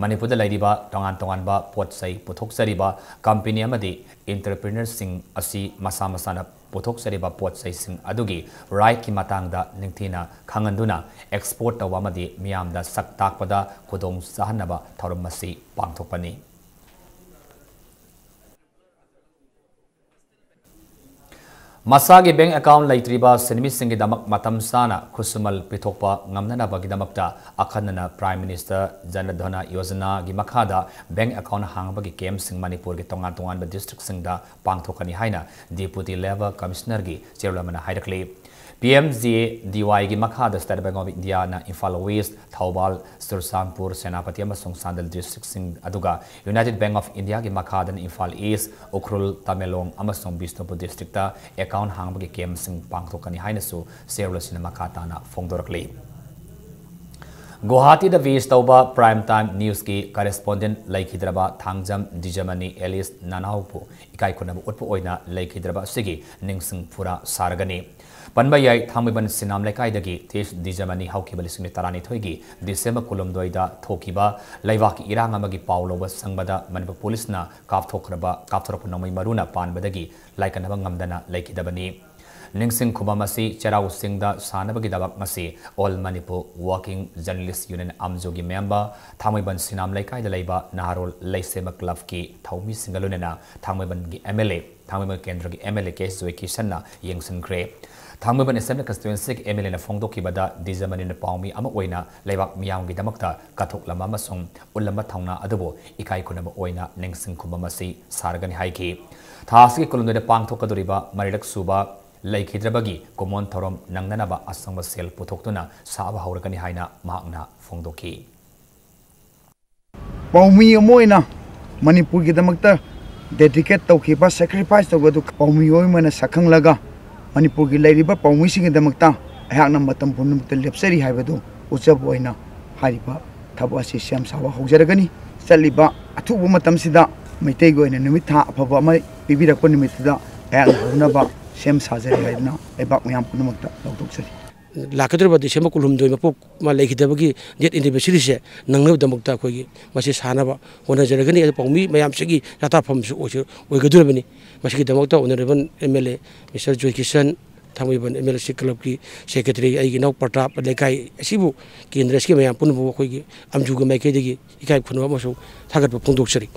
ꯃꯅꯤꯄꯨꯔꯗ ꯂꯩꯔꯤꯕ ꯇꯣꯉꯥꯟ ꯇꯣꯉꯥꯟꯕ ꯄꯣꯠ ꯆꯩ ꯄꯨꯊꯣꯛꯆꯔꯤꯕ company ꯑꯃꯗꯤ entrepreneurꯁꯤꯡ ꯑꯁꯤ ꯃꯁꯥ ꯃꯁꯥꯅ ꯄꯨꯊꯣꯛꯆꯔꯤꯕ ꯄꯣꯠ ꯆꯩꯁꯤꯡ ꯑꯗꯨꯒꯤ ꯔꯥꯏꯠꯀꯤ ꯃꯇꯥꯡꯗ ꯅꯤꯡꯊꯤꯅ ꯈꯪꯍꯟꯗꯨꯅ ꯑꯦꯛꯁꯄꯣꯔꯠ ꯇꯧꯕ ꯑꯃꯗꯤ ꯃꯤꯌꯥꯝꯗ ꯁꯛ ꯇꯥꯛꯄꯗ ꯈꯨꯗꯣꯡ ꯆꯥꯍꯟꯅꯕ ꯊꯧꯔꯝ ꯑꯁꯤ ꯄꯥꯡꯊꯣꯛꯄꯅꯤ꯫ ꯃꯁꯥꯒꯤ ꯕꯦꯡꯛ ꯑꯦꯀꯥꯎꯟꯠ ꯂꯩꯇ꯭ꯔꯤꯕ ꯁꯤꯟꯃꯤꯁꯤꯡꯒꯤꯗꯃꯛ ꯃꯇꯝ ꯆꯥꯅ ꯈꯨꯠꯁꯨꯃꯜ ꯄꯤꯊꯣꯛꯄ ꯉꯝꯅꯅꯕꯒꯤꯗꯃꯛꯇ ꯑꯈꯟꯅꯅ Prime Minister Jan Dhan Yojanaꯒꯤ ꯃꯈꯥꯗ ꯕꯦꯡꯛ ꯑꯦꯀꯥꯎꯟꯠ ꯍꯥꯡꯕꯒꯤ ꯀꯦꯝꯞꯁꯤꯡ ꯃꯅꯤꯄꯨꯔꯒꯤ ꯇꯣꯉꯥꯟ ꯇꯣꯉꯥꯟꯕ ꯗꯤꯁꯇ꯭ꯔꯤꯛꯁꯤꯡꯗ ꯄꯥꯡꯊꯣꯛꯀꯅꯤ ꯍꯥꯏꯅ Deputy Labour Commissionerꯒꯤ ꯆꯦꯔꯣꯜ ꯑꯃꯅ ꯍꯥꯏꯔꯛꯂꯤ꯫ ꯄꯤ ꯑꯦꯝ ꯖꯤ ꯑꯦ ꯗꯤ ꯋꯥꯏꯒꯤ ꯃꯈꯥꯗ State Bank of Indiaꯅ ꯏꯝꯐꯥꯜ ꯋꯦꯁ꯭ꯠ, ꯊꯧꯕꯥꯜ, ꯆꯨꯔꯆꯥꯟꯄꯨꯔ, ꯁꯦꯅꯥꯄꯇꯤ ꯑꯃꯁꯨꯡ ꯆꯥꯟꯗꯦꯜ ꯗꯤꯁꯇ꯭ꯔꯤꯛꯁꯤꯡ, ꯑꯗꯨꯒ United Bank of Indiaꯒꯤ ꯃꯈꯥꯗꯅ ꯏꯝꯐꯥꯜ ꯏꯁ꯭ꯠ, ꯎꯈ꯭ꯔꯨꯜ, ꯇꯃꯦꯡꯂꯣꯡ ꯑꯃꯁꯨꯡ ꯕꯤꯁꯅꯨꯄꯨꯔ ꯗꯤꯁꯇ꯭ꯔꯤꯛꯇ ꯑꯦꯀꯥꯎꯟꯠ ꯍꯥꯡꯕꯒꯤ ꯀꯦꯝꯞꯁꯤꯡ ꯄꯥꯡꯊꯣꯛꯀꯅꯤ ꯍꯥꯏꯅꯁꯨ ꯆꯦꯔꯣꯜ ꯑꯁꯤꯅ ꯃꯈꯥ ꯇꯥꯅ ꯐꯣꯡꯗꯣꯔꯛꯂꯤ꯫ ꯒꯨꯋꯥꯍꯥꯇꯤꯗ ꯕꯦꯁ ꯇꯧꯕ Prime Time Newsꯀꯤ correspondent ꯂꯩꯈꯤꯗ꯭ꯔꯕ ꯊꯥꯡꯖꯝ ꯗꯤꯖꯃꯅꯤ ꯑꯦꯂꯤꯁ ꯅꯅꯥꯎꯕꯨ ꯏꯀꯥꯏ ꯈꯨꯝꯅꯕ ꯎꯠꯄ ꯑꯣꯏꯅ ꯂꯩꯈꯤꯗ꯭ꯔꯕ ꯑꯁꯤꯒꯤ ꯅꯤꯡꯁꯤꯡ ꯐꯨꯔꯥ ꯁꯥꯔꯒꯅꯤ꯫ ꯄꯟꯕ ꯌꯥꯏ, ꯊꯥꯡꯃꯩꯕꯟ ꯁꯤꯅꯥꯝ ꯂꯩꯀꯥꯏꯗꯒꯤ ꯇꯦꯁ ꯗꯤꯖꯃꯅꯤ ꯍꯧꯈꯤꯕ ꯂꯤꯁꯤꯡ ꯇꯔꯥꯅꯤꯊꯣꯏꯒꯤ ꯗꯤꯁꯦꯝꯕꯔ ꯀꯨꯟꯍꯨꯝꯗꯣꯏꯗ ꯊꯣꯛꯈꯤꯕ ꯂꯩꯕꯥꯛꯀꯤ ꯏꯔꯥꯡ ꯑꯃꯒꯤ ꯄꯥꯎ ꯂꯧꯕ ꯆꯪꯕꯗ ꯃꯅꯤꯄꯨꯔ ꯄꯨꯂꯤꯁꯅ ꯀꯥꯞꯊꯣꯛꯈ꯭ꯔꯕ, ꯀꯥꯞꯊꯣꯔꯛꯄ ꯅꯣꯡꯃꯩ ꯃꯔꯨꯅ ꯄꯥꯟꯕꯗꯒꯤ ꯂꯥꯏꯀꯠꯅꯕ ꯉꯝꯗꯅ ꯂꯩꯈꯤꯗꯕꯅꯤ꯫ ꯅꯤꯡꯁꯤꯡ ꯈꯨꯕꯝ ꯑꯁꯤ ꯆꯩꯔꯥꯎ ꯆꯤꯡꯗ ꯁꯥꯅꯕꯒꯤꯗꯃꯛ ꯉꯁꯤ All Manipur Working Journalist Union, ꯑꯝꯖꯣꯒꯤ ꯃꯦꯝꯕꯔ, ꯊꯥꯡꯃꯩꯕꯟ ꯁꯤꯅꯥꯝ ꯂꯩꯀꯥꯏꯗ ꯂꯩꯕ ꯅꯍꯥꯔꯣꯜ ꯂꯩꯁꯦꯝꯕ ꯀ꯭ꯂꯕꯀꯤ ꯊꯧꯃꯤꯁꯤꯡꯒ ꯂꯣꯏꯅꯅ ꯊꯥꯡꯃꯩꯕꯟꯒꯤ ꯑꯦꯝ ꯑꯦꯜ ꯑꯦ, ꯊꯥꯡꯃꯩꯕꯟ ꯀꯦꯟꯗ꯭ꯔꯒꯤ ꯑꯦꯝ ꯑꯦꯜ ꯑꯦ ꯀꯦ ꯖꯣꯏꯀꯤꯁꯟꯅ ꯌꯦꯡꯁꯤꯟꯈ꯭ꯔꯦ꯫ ꯊꯥꯡꯃꯩꯕꯟ ꯑꯦꯁꯦꯝꯕ꯭ꯂꯤ ꯀꯟꯁꯇꯤꯇ꯭ꯋꯦꯟꯁꯤꯒꯤ ꯑꯦꯝ ꯑꯦꯜ ꯑꯦꯅ ꯐꯣꯡꯗꯣꯛꯈꯤꯕꯗ ꯗꯤꯖꯃꯅꯤꯅ ꯄꯥꯎꯃꯤ ꯑꯃ ꯑꯣꯏꯅ ꯂꯩꯕꯥꯛ ꯃꯤꯌꯥꯝꯒꯤꯗꯃꯛꯇ ꯀꯠꯊꯣꯛꯂꯝꯕ ꯑꯃꯁꯨꯡ ꯎꯠꯂꯝꯕ ꯊꯧꯅꯥ ꯑꯗꯨꯕꯨ ꯏꯀꯥꯏ ꯈꯨꯝꯅꯕ ꯑꯣꯏꯅ ꯅꯤꯡꯁꯤꯡ ꯈꯨꯕꯝ ꯑꯁꯤ ꯁꯥꯔꯒꯅꯤ ꯍꯥꯏꯈꯤ꯫ ꯊꯥ ꯑꯁꯤꯒꯤ ꯀꯨꯟꯍꯨꯝꯗꯣꯏꯗ ꯄꯥꯡꯊꯣꯛꯀꯗꯧꯔꯤꯕ ꯃꯔꯤꯔꯛ ꯁꯨꯕ ꯂꯩꯈꯤꯗ꯭ꯔꯕꯒꯤ ꯀꯨꯝꯑꯣꯟ ꯊꯧꯔꯝ ꯅꯪꯅꯅꯕ ꯑꯆꯪꯕ ꯁꯦꯜ ꯄꯨꯊꯣꯛꯇꯨꯅ ꯁꯥꯕ ꯍꯧꯔꯒꯅꯤ ꯍꯥꯏꯅ ꯃꯍꯥꯛꯅ ꯐꯣꯡꯗꯣꯛꯈꯤ꯫ ꯄꯥꯎꯃꯤ ꯑꯃ ꯑꯣꯏꯅ ꯃꯅꯤꯄꯨꯔꯒꯤꯗꯃꯛꯇ dedicate ꯇꯧꯈꯤꯕ, sacrifice ꯇꯧꯕꯗꯨ ꯄꯥꯎꯃꯤ ꯑꯣꯏ ꯑꯃꯅ ꯁꯛꯈꯪꯂꯒ ꯃꯅꯤꯄꯨꯔꯒꯤ ꯂꯩꯔꯤꯕ ꯄꯥꯎꯃꯤꯁꯤꯡꯒꯤꯗꯃꯛꯇ ꯑꯩꯍꯥꯛꯅ ꯃꯇꯝ ꯄꯨꯝꯅꯃꯛꯇ ꯂꯦꯞꯆꯔꯤ ꯍꯥꯏꯕꯗꯨ ꯎꯠꯆꯕ ꯑꯣꯏꯅ ꯍꯥꯏꯔꯤꯕ ꯊꯕꯛ ꯑꯁꯤ ꯁꯦꯝ ꯁꯥꯕ ꯍꯧꯖꯔꯒꯅꯤ꯫ ꯆꯠꯂꯤꯕ ꯑꯊꯨꯕ ꯃꯇꯝꯁꯤꯗ ꯃꯩꯇꯩꯒꯤ ꯑꯣꯏꯅ ꯅꯨꯃꯤꯠ ꯊꯥ ꯑꯐꯕ ꯑꯃ ꯄꯤꯕꯤꯔꯛꯄ ꯅꯨꯃꯤꯠꯇꯨꯗ ꯑꯩꯍꯥꯛꯅ ꯍꯧꯅꯕ ꯁꯦꯝ ꯁꯥꯖꯔꯤ ꯍꯥꯏꯗꯨꯅ ꯂꯩꯕꯥꯛ ꯃꯌꯥꯝ ꯄꯨꯝꯅꯃꯛꯇ ꯂꯥꯎꯊꯣꯛꯆꯔꯤ꯫ ꯂꯥꯛꯀꯗꯧꯔꯤꯕ ꯗꯤꯁꯦꯝꯕꯔ ꯀꯨꯟꯍꯨꯝꯗꯣꯏ ꯃꯄꯣꯛ ꯑꯃ ꯂꯩꯈꯤꯗꯕꯒꯤ ꯗꯦꯠ ꯑꯦꯅꯤꯚꯔꯁꯔꯤꯁꯦ ꯅꯪꯅꯕꯒꯤꯗꯃꯛꯇ ꯑꯩꯈꯣꯏꯒꯤ ꯃꯁꯤ ꯁꯥꯟꯅꯕ ꯍꯣꯠꯅꯖꯔꯒꯅꯤ꯫ ꯑꯗꯨ ꯄꯥꯎꯃꯤ ꯃꯌꯥꯝꯁꯤꯒꯤ ꯆꯥꯇꯥꯐꯝꯁꯨ ꯑꯣꯏꯁꯨ ꯑꯣꯏꯒꯗꯧꯔꯤꯕꯅꯤ꯫ ꯃꯁꯤꯒꯤꯗꯃꯛꯇ honourable M L A mister Joykishan, Thangmeiband M L C ꯀ꯭ꯂꯕꯀꯤ ꯁꯦꯀ꯭ꯔꯦꯇꯔꯤ, ꯑꯩꯒꯤ ꯏꯅꯥꯎ ꯄ꯭ꯔꯇꯥꯞ, ꯂꯩꯀꯥꯏ ꯑꯁꯤꯕꯨ ꯀꯦꯟꯗ꯭ꯔ ꯑꯁꯤꯒꯤ ꯃꯌꯥꯝ ꯄꯨꯝꯅꯃꯛ ꯑꯩꯈꯣꯏꯒꯤ ꯑꯝꯖꯨꯒꯤ ꯃꯥꯏꯀꯩꯗꯒꯤ ꯏꯀꯥꯏ ꯈꯨꯝꯅꯕ ꯑꯃꯁꯨꯡ ꯊꯥꯒꯠꯄ ꯐꯣꯡꯗꯣꯛꯆꯔꯤ꯫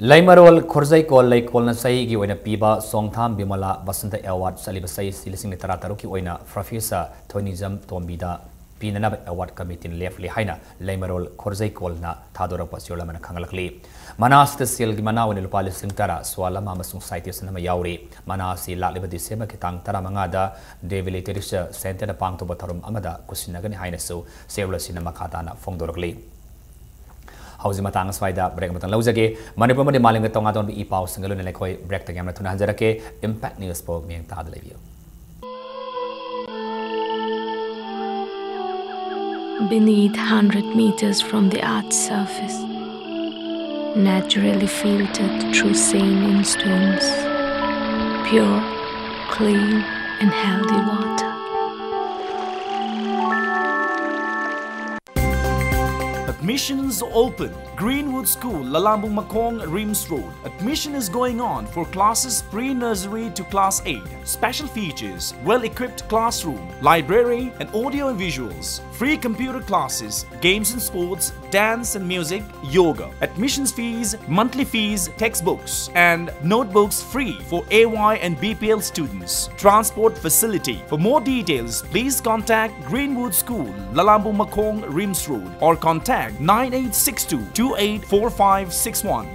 ꯂꯩꯃꯔꯣꯜ ꯈꯣꯔꯖꯩꯀꯣꯜ ꯂꯩꯀꯣꯜꯅ ꯆꯍꯤꯒꯤ ꯑꯣꯏꯅ ꯄꯤꯕ ꯁꯣꯡꯊꯥꯝ ꯕꯤꯃꯂꯥ ꯕꯁꯟꯇ ꯑꯦꯋꯥꯔꯗ ꯆꯠꯂꯤꯕ ꯆꯍꯤ ꯑꯁꯤ ꯂꯤꯁꯤꯡ ꯑꯅꯤ ꯇꯔꯥꯇꯔꯨꯛꯀꯤ ꯑꯣꯏꯅ ꯄ꯭ꯔꯣꯐꯦꯁꯔ ꯊꯣꯏꯅꯤꯖꯝ ꯇꯣꯝꯕꯤꯗ ꯄꯤꯅꯅꯕ ꯑꯦꯋꯥꯔꯗ ꯀꯃꯤꯇꯤꯅ ꯂꯦꯞꯂꯦ ꯍꯥꯏꯅ ꯂꯩꯃꯔꯣꯜ ꯈꯣꯔꯖꯩꯀꯣꯜꯅ ꯊꯥꯗꯣꯔꯛꯄ ꯆꯦꯔꯣꯜ ꯑꯃꯅ ꯈꯪꯍꯜꯂꯛꯂꯤ꯫ ꯃꯅꯥ ꯑꯁꯤꯗ ꯁꯦꯜꯒꯤ ꯃꯅꯥ ꯑꯣꯏꯅ ꯂꯨꯄꯥ ꯂꯤꯁꯤꯡ ꯇꯔꯥ, ꯁꯣꯜ ꯑꯃ ꯑꯃꯁꯨꯡ ꯁꯥꯏꯇꯦꯁꯟ ꯑꯃ ꯌꯥꯎꯔꯤ꯫ ꯃꯅꯥ ꯑꯁꯤ ꯂꯥꯛꯂꯤꯕ ꯗꯤꯁꯦꯝꯕꯔꯒꯤ ꯇꯥꯡ ꯇꯔꯥꯃꯉꯥꯗ ꯗꯦꯕꯤ ꯂꯤꯇꯔꯦꯆꯔ ꯁꯦꯟꯇꯔꯗ ꯄꯥꯡꯊꯣꯛꯄ ꯊꯧꯔꯝ ꯑꯃꯗ ꯀꯨꯠꯁꯤꯟꯅꯒꯅꯤ ꯍꯥꯏꯅꯁꯨ ꯆꯦꯔꯣꯜ ꯑꯁꯤꯅ ꯃꯈꯥ ꯇꯥꯅ ꯐꯣꯡꯗꯣꯔꯛꯂꯤ꯫ ꯍꯧꯖꯤꯛ ꯃꯇꯥꯡ ꯑꯁ꯭ꯋꯥꯏꯗ ꯕ꯭ꯔꯦꯛ ꯑꯃꯇꯪ ꯂꯧꯖꯒꯦ꯫ ꯃꯅꯤꯄꯨꯔ ꯑꯃꯗꯤ ꯃꯥꯂꯦꯝꯒꯤ ꯇꯣꯉꯥꯟ ꯇꯣꯉꯥꯟꯕ ꯏ ꯄꯥꯎꯁꯤꯡꯒ ꯂꯣꯏꯅꯅ ꯑꯩꯈꯣꯏ ꯕ꯭ꯔꯦꯛꯇꯒꯤ ꯌꯥꯝꯅ ꯊꯨꯅ ꯍꯟꯖꯔꯛꯀꯦ꯫ ꯏꯝꯄꯦꯛ ꯅ꯭ꯌꯨꯁꯄꯨ ꯃꯤꯠꯌꯦꯡ ꯇꯥꯗ ꯂꯩꯕꯤꯌꯨ꯫ Beneath, hundred meters from the earth's surface, naturally filtered through saline stones, pure, clean, and healthy water. Admissions open. Greenwood School, Lalambung Makong, Rims Road. Admission is going on for classes pre-nursery to class eight. Special features: well-equipped classroom, library, and audio and visuals. Free computer classes, games and sports, dance and music, yoga. Admissions fees, monthly fees, textbooks and notebooks free for A Y and B P L students. Transport facility. For more details, please contact Greenwood School, Lalambung Makong, Rims Road, or contact nine eight six two two eight four five six one.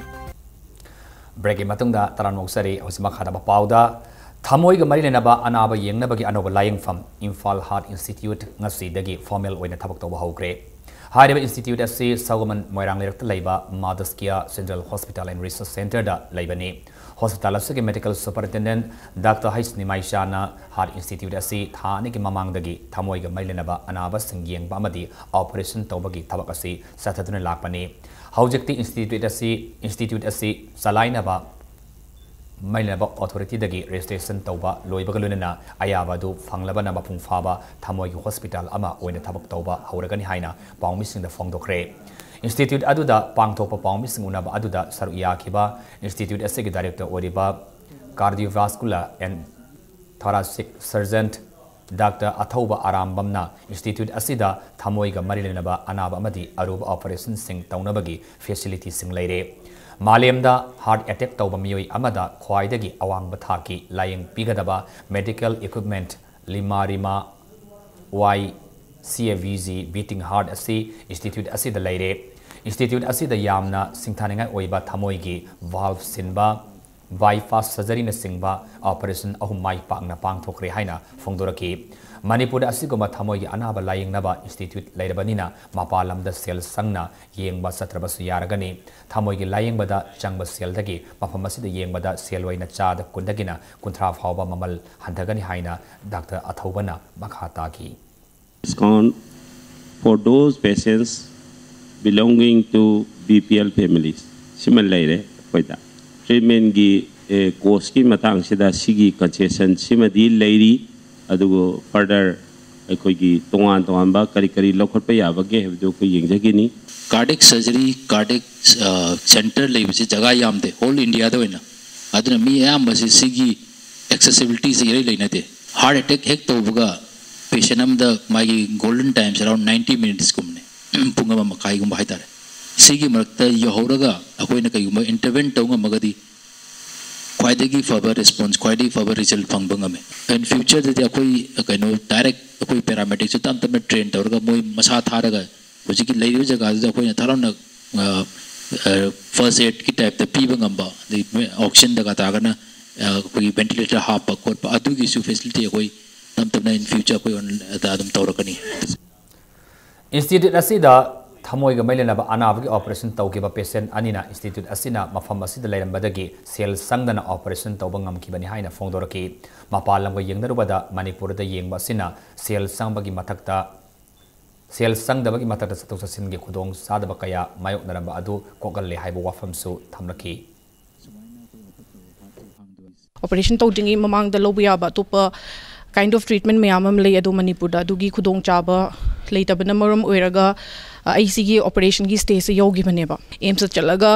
ꯕ꯭ꯔꯦꯛꯀꯤ ꯃꯇꯨꯡꯗ ꯇꯔꯥꯝꯅ ꯑꯣꯛꯆꯔꯤ꯫ ꯍꯧꯖꯤꯛ ꯃꯈꯥ ꯇꯥꯕ ꯄꯥꯎꯗ, ꯊꯃꯣꯏꯒ ꯃꯔꯤ ꯂꯩꯅꯕ ꯑꯅꯥꯕ ꯌꯦꯡꯅꯕꯒꯤ ꯑꯅꯧꯕ ꯂꯥꯌꯦꯡꯐꯝ, ꯏꯝꯐꯥꯜ ꯍꯥꯔꯠ ꯏꯟꯁꯇꯤꯇ꯭ꯌꯨꯠ, ꯉꯁꯤꯗꯒꯤ ꯐꯣꯔꯃꯦꯜ ꯑꯣꯏꯅ ꯊꯕꯛ ꯇꯧꯕ ꯍꯧꯈ꯭ꯔꯦ꯫ ꯍꯥꯏꯔꯤꯕ ꯏꯟꯁꯇꯤꯇ꯭ꯌꯨꯠ ꯑꯁꯤ ꯁꯒꯣꯜꯕꯟ ꯃꯣꯏꯔꯥꯡ ꯂꯩꯔꯛꯇ ꯂꯩꯕ ꯃꯥꯗꯁꯀꯤꯌꯥ ꯁꯦꯟꯇ꯭ꯔꯦꯜ ꯍꯣꯁꯄꯤꯇꯥꯜ ꯑꯦꯟ ꯔꯤꯁꯔꯆ ꯁꯦꯟꯇꯔꯗ ꯂꯩꯕꯅꯤ꯫ ꯍꯣꯁꯄꯤꯇꯥꯜ ꯑꯁꯤꯒꯤ ꯃꯦꯗꯤꯀꯦꯜ ꯁꯨꯄꯔintendent ꯗꯥꯛꯇꯔ ꯍꯩꯁ ꯅꯤꯃꯥꯏꯁꯥꯅ ꯍꯥꯔꯠ ꯏꯟꯁꯇꯤꯇ꯭ꯌꯨꯠ ꯑꯁꯤ ꯊꯥ ꯑꯅꯤꯒꯤ ꯃꯃꯥꯡꯗꯒꯤ ꯊꯃꯣꯏꯒ ꯃꯔꯤ ꯂꯩꯅꯕ ꯑꯅꯥꯕꯁꯤꯡ ꯌꯦꯡꯕ ꯑꯃꯗꯤ ꯑꯣꯄꯔꯦꯁꯟ ꯇꯧꯕꯒꯤ ꯊꯕꯛ ꯑꯁꯤ ꯆꯠꯊꯗꯨꯅ ꯂꯥꯛꯄꯅꯤ꯫ ꯍꯧꯖꯤꯛꯇꯤ ꯏꯟꯁꯇꯤꯇ꯭ꯌꯨꯠ ꯑꯁꯤ, ꯏꯟꯁꯇꯤꯇ꯭ꯌꯨꯠ ꯑꯁꯤ ꯆꯂꯥꯏꯅꯕ ꯃꯩ ꯂꯩꯅꯕ ꯑꯣꯊꯣꯔꯤꯇꯤꯗꯒꯤ ꯔꯦꯖꯤꯁꯇ꯭ꯔꯦꯁꯟ ꯇꯧꯕ ꯂꯣꯏꯕꯒ ꯂꯣꯏꯅꯅ ꯑꯌꯥꯕ ꯑꯗꯨ ꯐꯪꯂꯕꯅ ꯃꯄꯨꯡ ꯐꯥꯕ ꯊꯃꯣꯏꯒꯤ ꯍꯣꯁꯄꯤꯇꯥꯜ ꯑꯃ ꯑꯣꯏꯅ ꯊꯕꯛ ꯇꯧꯕ ꯍꯧꯔꯒꯅꯤ ꯍꯥꯏꯅ ꯄꯥꯎꯃꯤꯁꯤꯡꯗ ꯐꯣꯡꯗꯣꯛꯈ꯭ꯔꯦ꯫ ꯏꯟꯁꯇꯤꯇ꯭ꯌꯨꯠ ꯑꯗꯨꯗ ꯄꯥꯡꯊꯣꯛꯄ ꯄꯥꯎꯃꯤꯁꯤꯡ ꯎꯅꯕ ꯑꯗꯨꯗ ꯁꯔꯨꯛ ꯌꯥꯈꯤꯕ ꯏꯟꯁꯇꯤꯇ꯭ꯌꯨꯠ ꯑꯁꯤꯒꯤ ꯗꯥꯏꯔꯦꯛꯇꯔ ꯑꯣꯏꯔꯤꯕ cardiovascular and thoracic surgeon doctor Athouba ꯑꯔꯥꯝꯕꯝꯅ ꯏꯟꯁꯇꯤꯇ꯭ꯌꯨꯠ ꯑꯁꯤꯗ ꯊꯃꯣꯏꯒ ꯃꯔꯤ ꯂꯩꯅꯕ ꯑꯅꯥꯕ ꯑꯃꯗꯤ ꯑꯔꯨꯕ ꯑꯣꯄꯔꯦꯁꯟꯁꯤꯡ ꯇꯧꯅꯕꯒꯤ ꯐꯦꯁꯤꯂꯤꯇꯤꯁꯤꯡ ꯂꯩꯔꯦ꯫ ꯃꯥꯂꯦꯝꯗ ꯍꯥꯔꯠ ꯑꯦꯇꯦꯛ ꯇꯧꯕ ꯃꯤꯑꯣꯏ ꯑꯃꯗ ꯈ꯭ꯋꯥꯏꯗꯒꯤ ꯑꯋꯥꯡꯕ ꯊꯥꯛꯀꯤ ꯂꯥꯌꯦꯡ ꯄꯤꯒꯗꯕ ꯃꯦꯗꯤꯀꯦꯜ ꯏꯀ꯭ꯋꯤꯞꯃꯦꯟꯠ ꯂꯤꯃꯥꯔꯤꯃꯥ ꯋꯥꯏ ꯁꯤ ꯑꯦ ꯚꯤ ꯖꯤ ꯕꯤꯇꯤꯡ ꯍꯥꯔꯠ ꯑꯁꯤ ꯏꯟꯁꯇꯤꯇ꯭ꯌꯨꯠ ꯑꯁꯤꯗ ꯂꯩꯔꯦ꯫ ꯏꯟꯁꯇꯤꯇ꯭ꯌꯨꯠ ꯑꯁꯤꯗ ꯌꯥꯝꯅ ꯁꯤꯡꯊꯥꯅꯤꯡꯉꯥꯏ ꯑꯣꯏꯕ ꯊꯃꯣꯏꯒꯤ ꯚꯥꯜꯚ ꯁꯤꯟꯕ, ꯕꯥꯏꯄꯥꯁ ꯁꯔꯖꯔꯤꯅꯆꯤꯡꯕ ꯑꯣꯄꯔꯦꯁꯟ ꯑꯍꯨꯝ ꯃꯥꯏ ꯄꯥꯛꯅ ꯄꯥꯡꯊꯣꯛꯈ꯭ꯔꯦ ꯍꯥꯏꯅ ꯐꯣꯡꯗꯣꯔꯛꯈꯤ꯫ ꯃꯅꯤꯄꯨꯔꯗ ꯑꯁꯤꯒꯨꯝꯕ ꯊꯃꯣꯏꯒꯤ ꯑꯅꯥꯕ ꯂꯥꯌꯦꯡꯅꯕ ꯏꯟꯁꯇꯤꯇ꯭ꯌꯨꯠ ꯂꯩꯔꯕꯅꯤꯅ ꯃꯄꯥꯟ ꯂꯝꯗ ꯁꯦꯜ ꯆꯪꯅ ꯌꯦꯡꯕ ꯆꯠꯇ꯭ꯔꯕꯁꯨ ꯌꯥꯔꯒꯅꯤ꯫ ꯊꯃꯣꯏꯒꯤ ꯂꯥꯌꯦꯡꯕꯗ ꯆꯪꯕ ꯁꯦꯜꯗꯒꯤ ꯃꯐꯝ ꯑꯁꯤꯗ ꯌꯦꯡꯕꯗ ꯁꯦꯜ ꯑꯣꯏꯅ ꯆꯥꯗ ꯀꯨꯟꯗꯒꯤꯅ ꯀꯨꯟꯊ꯭ꯔꯥ ꯐꯥꯎꯕ ꯃꯃꯜ ꯍꯟꯊꯒꯅꯤ ꯍꯥꯏꯅ ꯗꯥꯛꯇꯔ ꯑꯊꯧꯕꯅ ꯃꯈꯥ ꯇꯥꯈꯤ꯫ Discount for those patients belonging to B P L families ꯁꯤꯃ ꯂꯩꯔꯦ ꯑꯩꯈꯣꯏꯗ꯫ ꯇ꯭ꯔꯤꯠꯃꯦꯟꯒꯤ ꯀꯣꯁꯀꯤ ꯃꯇꯥꯡꯁꯤꯗ ꯁꯤꯒꯤ ꯀꯟꯁꯦꯁꯟ ꯁꯤꯃꯗꯤ ꯂꯩꯔꯤ꯫ ꯑꯗꯨꯕꯨ ꯐꯔꯗꯔ ꯑꯩꯈꯣꯏꯒꯤ ꯇꯣꯉꯥꯟ ꯇꯣꯉꯥꯟꯕ ꯀꯔꯤ ꯀꯔꯤ ꯂꯧꯈꯠꯄ ꯌꯥꯕꯒꯦ ꯍꯥꯏꯕꯗꯨ ꯑꯩꯈꯣꯏ ꯌꯦꯡꯖꯒꯅꯤ꯫ Cardiac surgery, cardiac center ꯂꯩꯕꯁꯦ ꯖꯒꯥ ꯌꯥꯝꯗꯦ whole Indiaꯗ ꯑꯣꯏꯅ꯫ ꯑꯗꯨꯅ ꯃꯤ ꯑꯌꯥꯝꯕꯁꯤ ꯁꯤꯒꯤ accessibilityꯁꯦ ꯏꯔꯩ ꯂꯩꯅꯗꯦ꯫ Heart attack ꯍꯦꯛ ꯇꯧꯕꯒ patient ꯑꯃꯗ ꯃꯥꯒꯤ golden timeꯁꯦ around ninety minutesꯀꯨꯝꯕꯅꯦ, ꯄꯨꯡ ꯑꯃ ꯃꯈꯥꯏꯒꯨꯝꯕ ꯍꯥꯏꯇꯥꯔꯦ꯫ ꯁꯤꯒꯤ ꯃꯔꯛꯇ ꯌꯧꯍꯧꯔꯒ ꯑꯩꯈꯣꯏꯅ ꯀꯩꯒꯨꯝꯕ intervene ꯇꯧ ꯉꯝꯃꯒꯗꯤ ꯈ꯭ꯋꯥꯏꯗꯒꯤ ꯐꯕ response, ꯈ꯭ꯋꯥꯏꯗꯒꯤ ꯐꯕ result ꯐꯪꯕ ꯉꯝꯃꯤ꯫ In futureꯗꯗꯤ ꯑꯩꯈꯣꯏ ꯀꯩꯅꯣ direct ꯑꯩꯈꯣꯏ paramedicꯁꯨ ꯇꯞ ꯇꯞꯅ train ꯇꯧꯔꯒ ꯃꯣꯏ ꯃꯁꯥ ꯊꯥꯔꯒ ꯍꯧꯖꯤꯛꯀꯤ ꯂꯩꯔꯤꯕ ꯖꯒꯥꯗꯨꯗ ꯑꯩꯈꯣꯏꯅ ꯊꯥꯔꯝꯅ first aidꯀꯤ typeꯇ ꯄꯤꯕ ꯉꯝꯕ, ꯑꯗꯩ oxygen ꯗꯔꯀꯥꯔ ꯇꯥꯔꯒꯅ ꯑꯩꯈꯣꯏꯒꯤ ventilator ꯍꯥꯞꯄ ꯈꯣꯠꯄ ꯑꯗꯨꯒꯤꯁꯨ facility ꯑꯩꯈꯣꯏ ꯇꯞ ꯇꯞꯅ in future ꯑꯩꯈꯣꯏ ꯑꯗꯨꯝ ꯇꯧꯔꯛꯀꯅꯤ꯫ ꯏꯟꯁꯇꯤꯇ꯭ꯌꯨꯠ ꯑꯁꯤꯗ ꯊꯃꯣꯏꯒ ꯃꯔꯤ ꯂꯩꯅꯕ ꯑꯅꯥꯕꯒꯤ ꯑꯣꯄꯔꯦꯁꯟ ꯇꯧꯈꯤꯕ ꯄꯦꯁꯦꯟꯠ ꯑꯅꯤꯅ ꯏꯟꯁꯇꯤꯇ꯭ꯌꯨꯠ ꯑꯁꯤꯅ ꯃꯐꯝ ꯑꯁꯤꯗ ꯂꯩꯔꯝꯕꯗꯒꯤ ꯁꯦꯜ ꯆꯪꯗꯅ ꯑꯣꯄꯔꯦꯁꯟ ꯇꯧꯕ ꯉꯝꯈꯤꯕꯅꯤ ꯍꯥꯏꯅ ꯐꯣꯡꯗꯣꯔꯛꯈꯤ꯫ ꯃꯄꯥꯟ ꯂꯝꯒ ꯌꯦꯡꯅꯔꯨꯕꯗ ꯃꯅꯤꯄꯨꯔꯗ ꯌꯦꯡꯕ ꯑꯁꯤꯅ ꯁꯦꯜ ꯆꯪꯕꯒꯤ ꯃꯊꯛꯇ, ꯁꯦꯜ ꯆꯪꯗꯕꯒꯤ ꯃꯊꯛꯇ ꯆꯠꯊꯣꯛ ꯆꯠꯁꯤꯟꯒꯤ ꯈꯨꯗꯣꯡ ꯆꯥꯗꯕ ꯀꯌꯥ ꯃꯥꯌꯣꯛꯅꯔꯝꯕ ꯑꯗꯨ ꯀꯣꯛꯍꯜꯂꯦ ꯍꯥꯏꯕ ꯋꯥꯐꯝꯁꯨ ꯊꯝꯂꯛꯈꯤ꯫ ꯑꯣꯄꯔꯦꯁꯟ ꯇꯧꯗ꯭ꯔꯤꯉꯩ ꯃꯃꯥꯡꯗ ꯂꯧꯕ ꯌꯥꯕ ꯑꯇꯣꯞꯄ kind of treatment ꯃꯌꯥꯝ ꯑꯃ ꯂꯩ꯫ ꯑꯗꯣ ꯃꯅꯤꯄꯨꯔꯗ ꯑꯗꯨꯒꯤ ꯈꯨꯗꯣꯡꯆꯥꯕ ꯂꯩꯇꯕꯅ ꯃꯔꯝ ꯑꯣꯏꯔꯒ, ꯑ, ꯑꯩ ꯁꯤꯒꯤ ꯑꯣꯄꯔꯦꯁꯟꯒꯤ ꯁ꯭ꯇꯦꯖꯁꯦ ꯌꯧꯈꯤꯕꯅꯦꯕ꯫ ꯑꯦꯝꯁꯇ ꯆꯠꯂꯒ,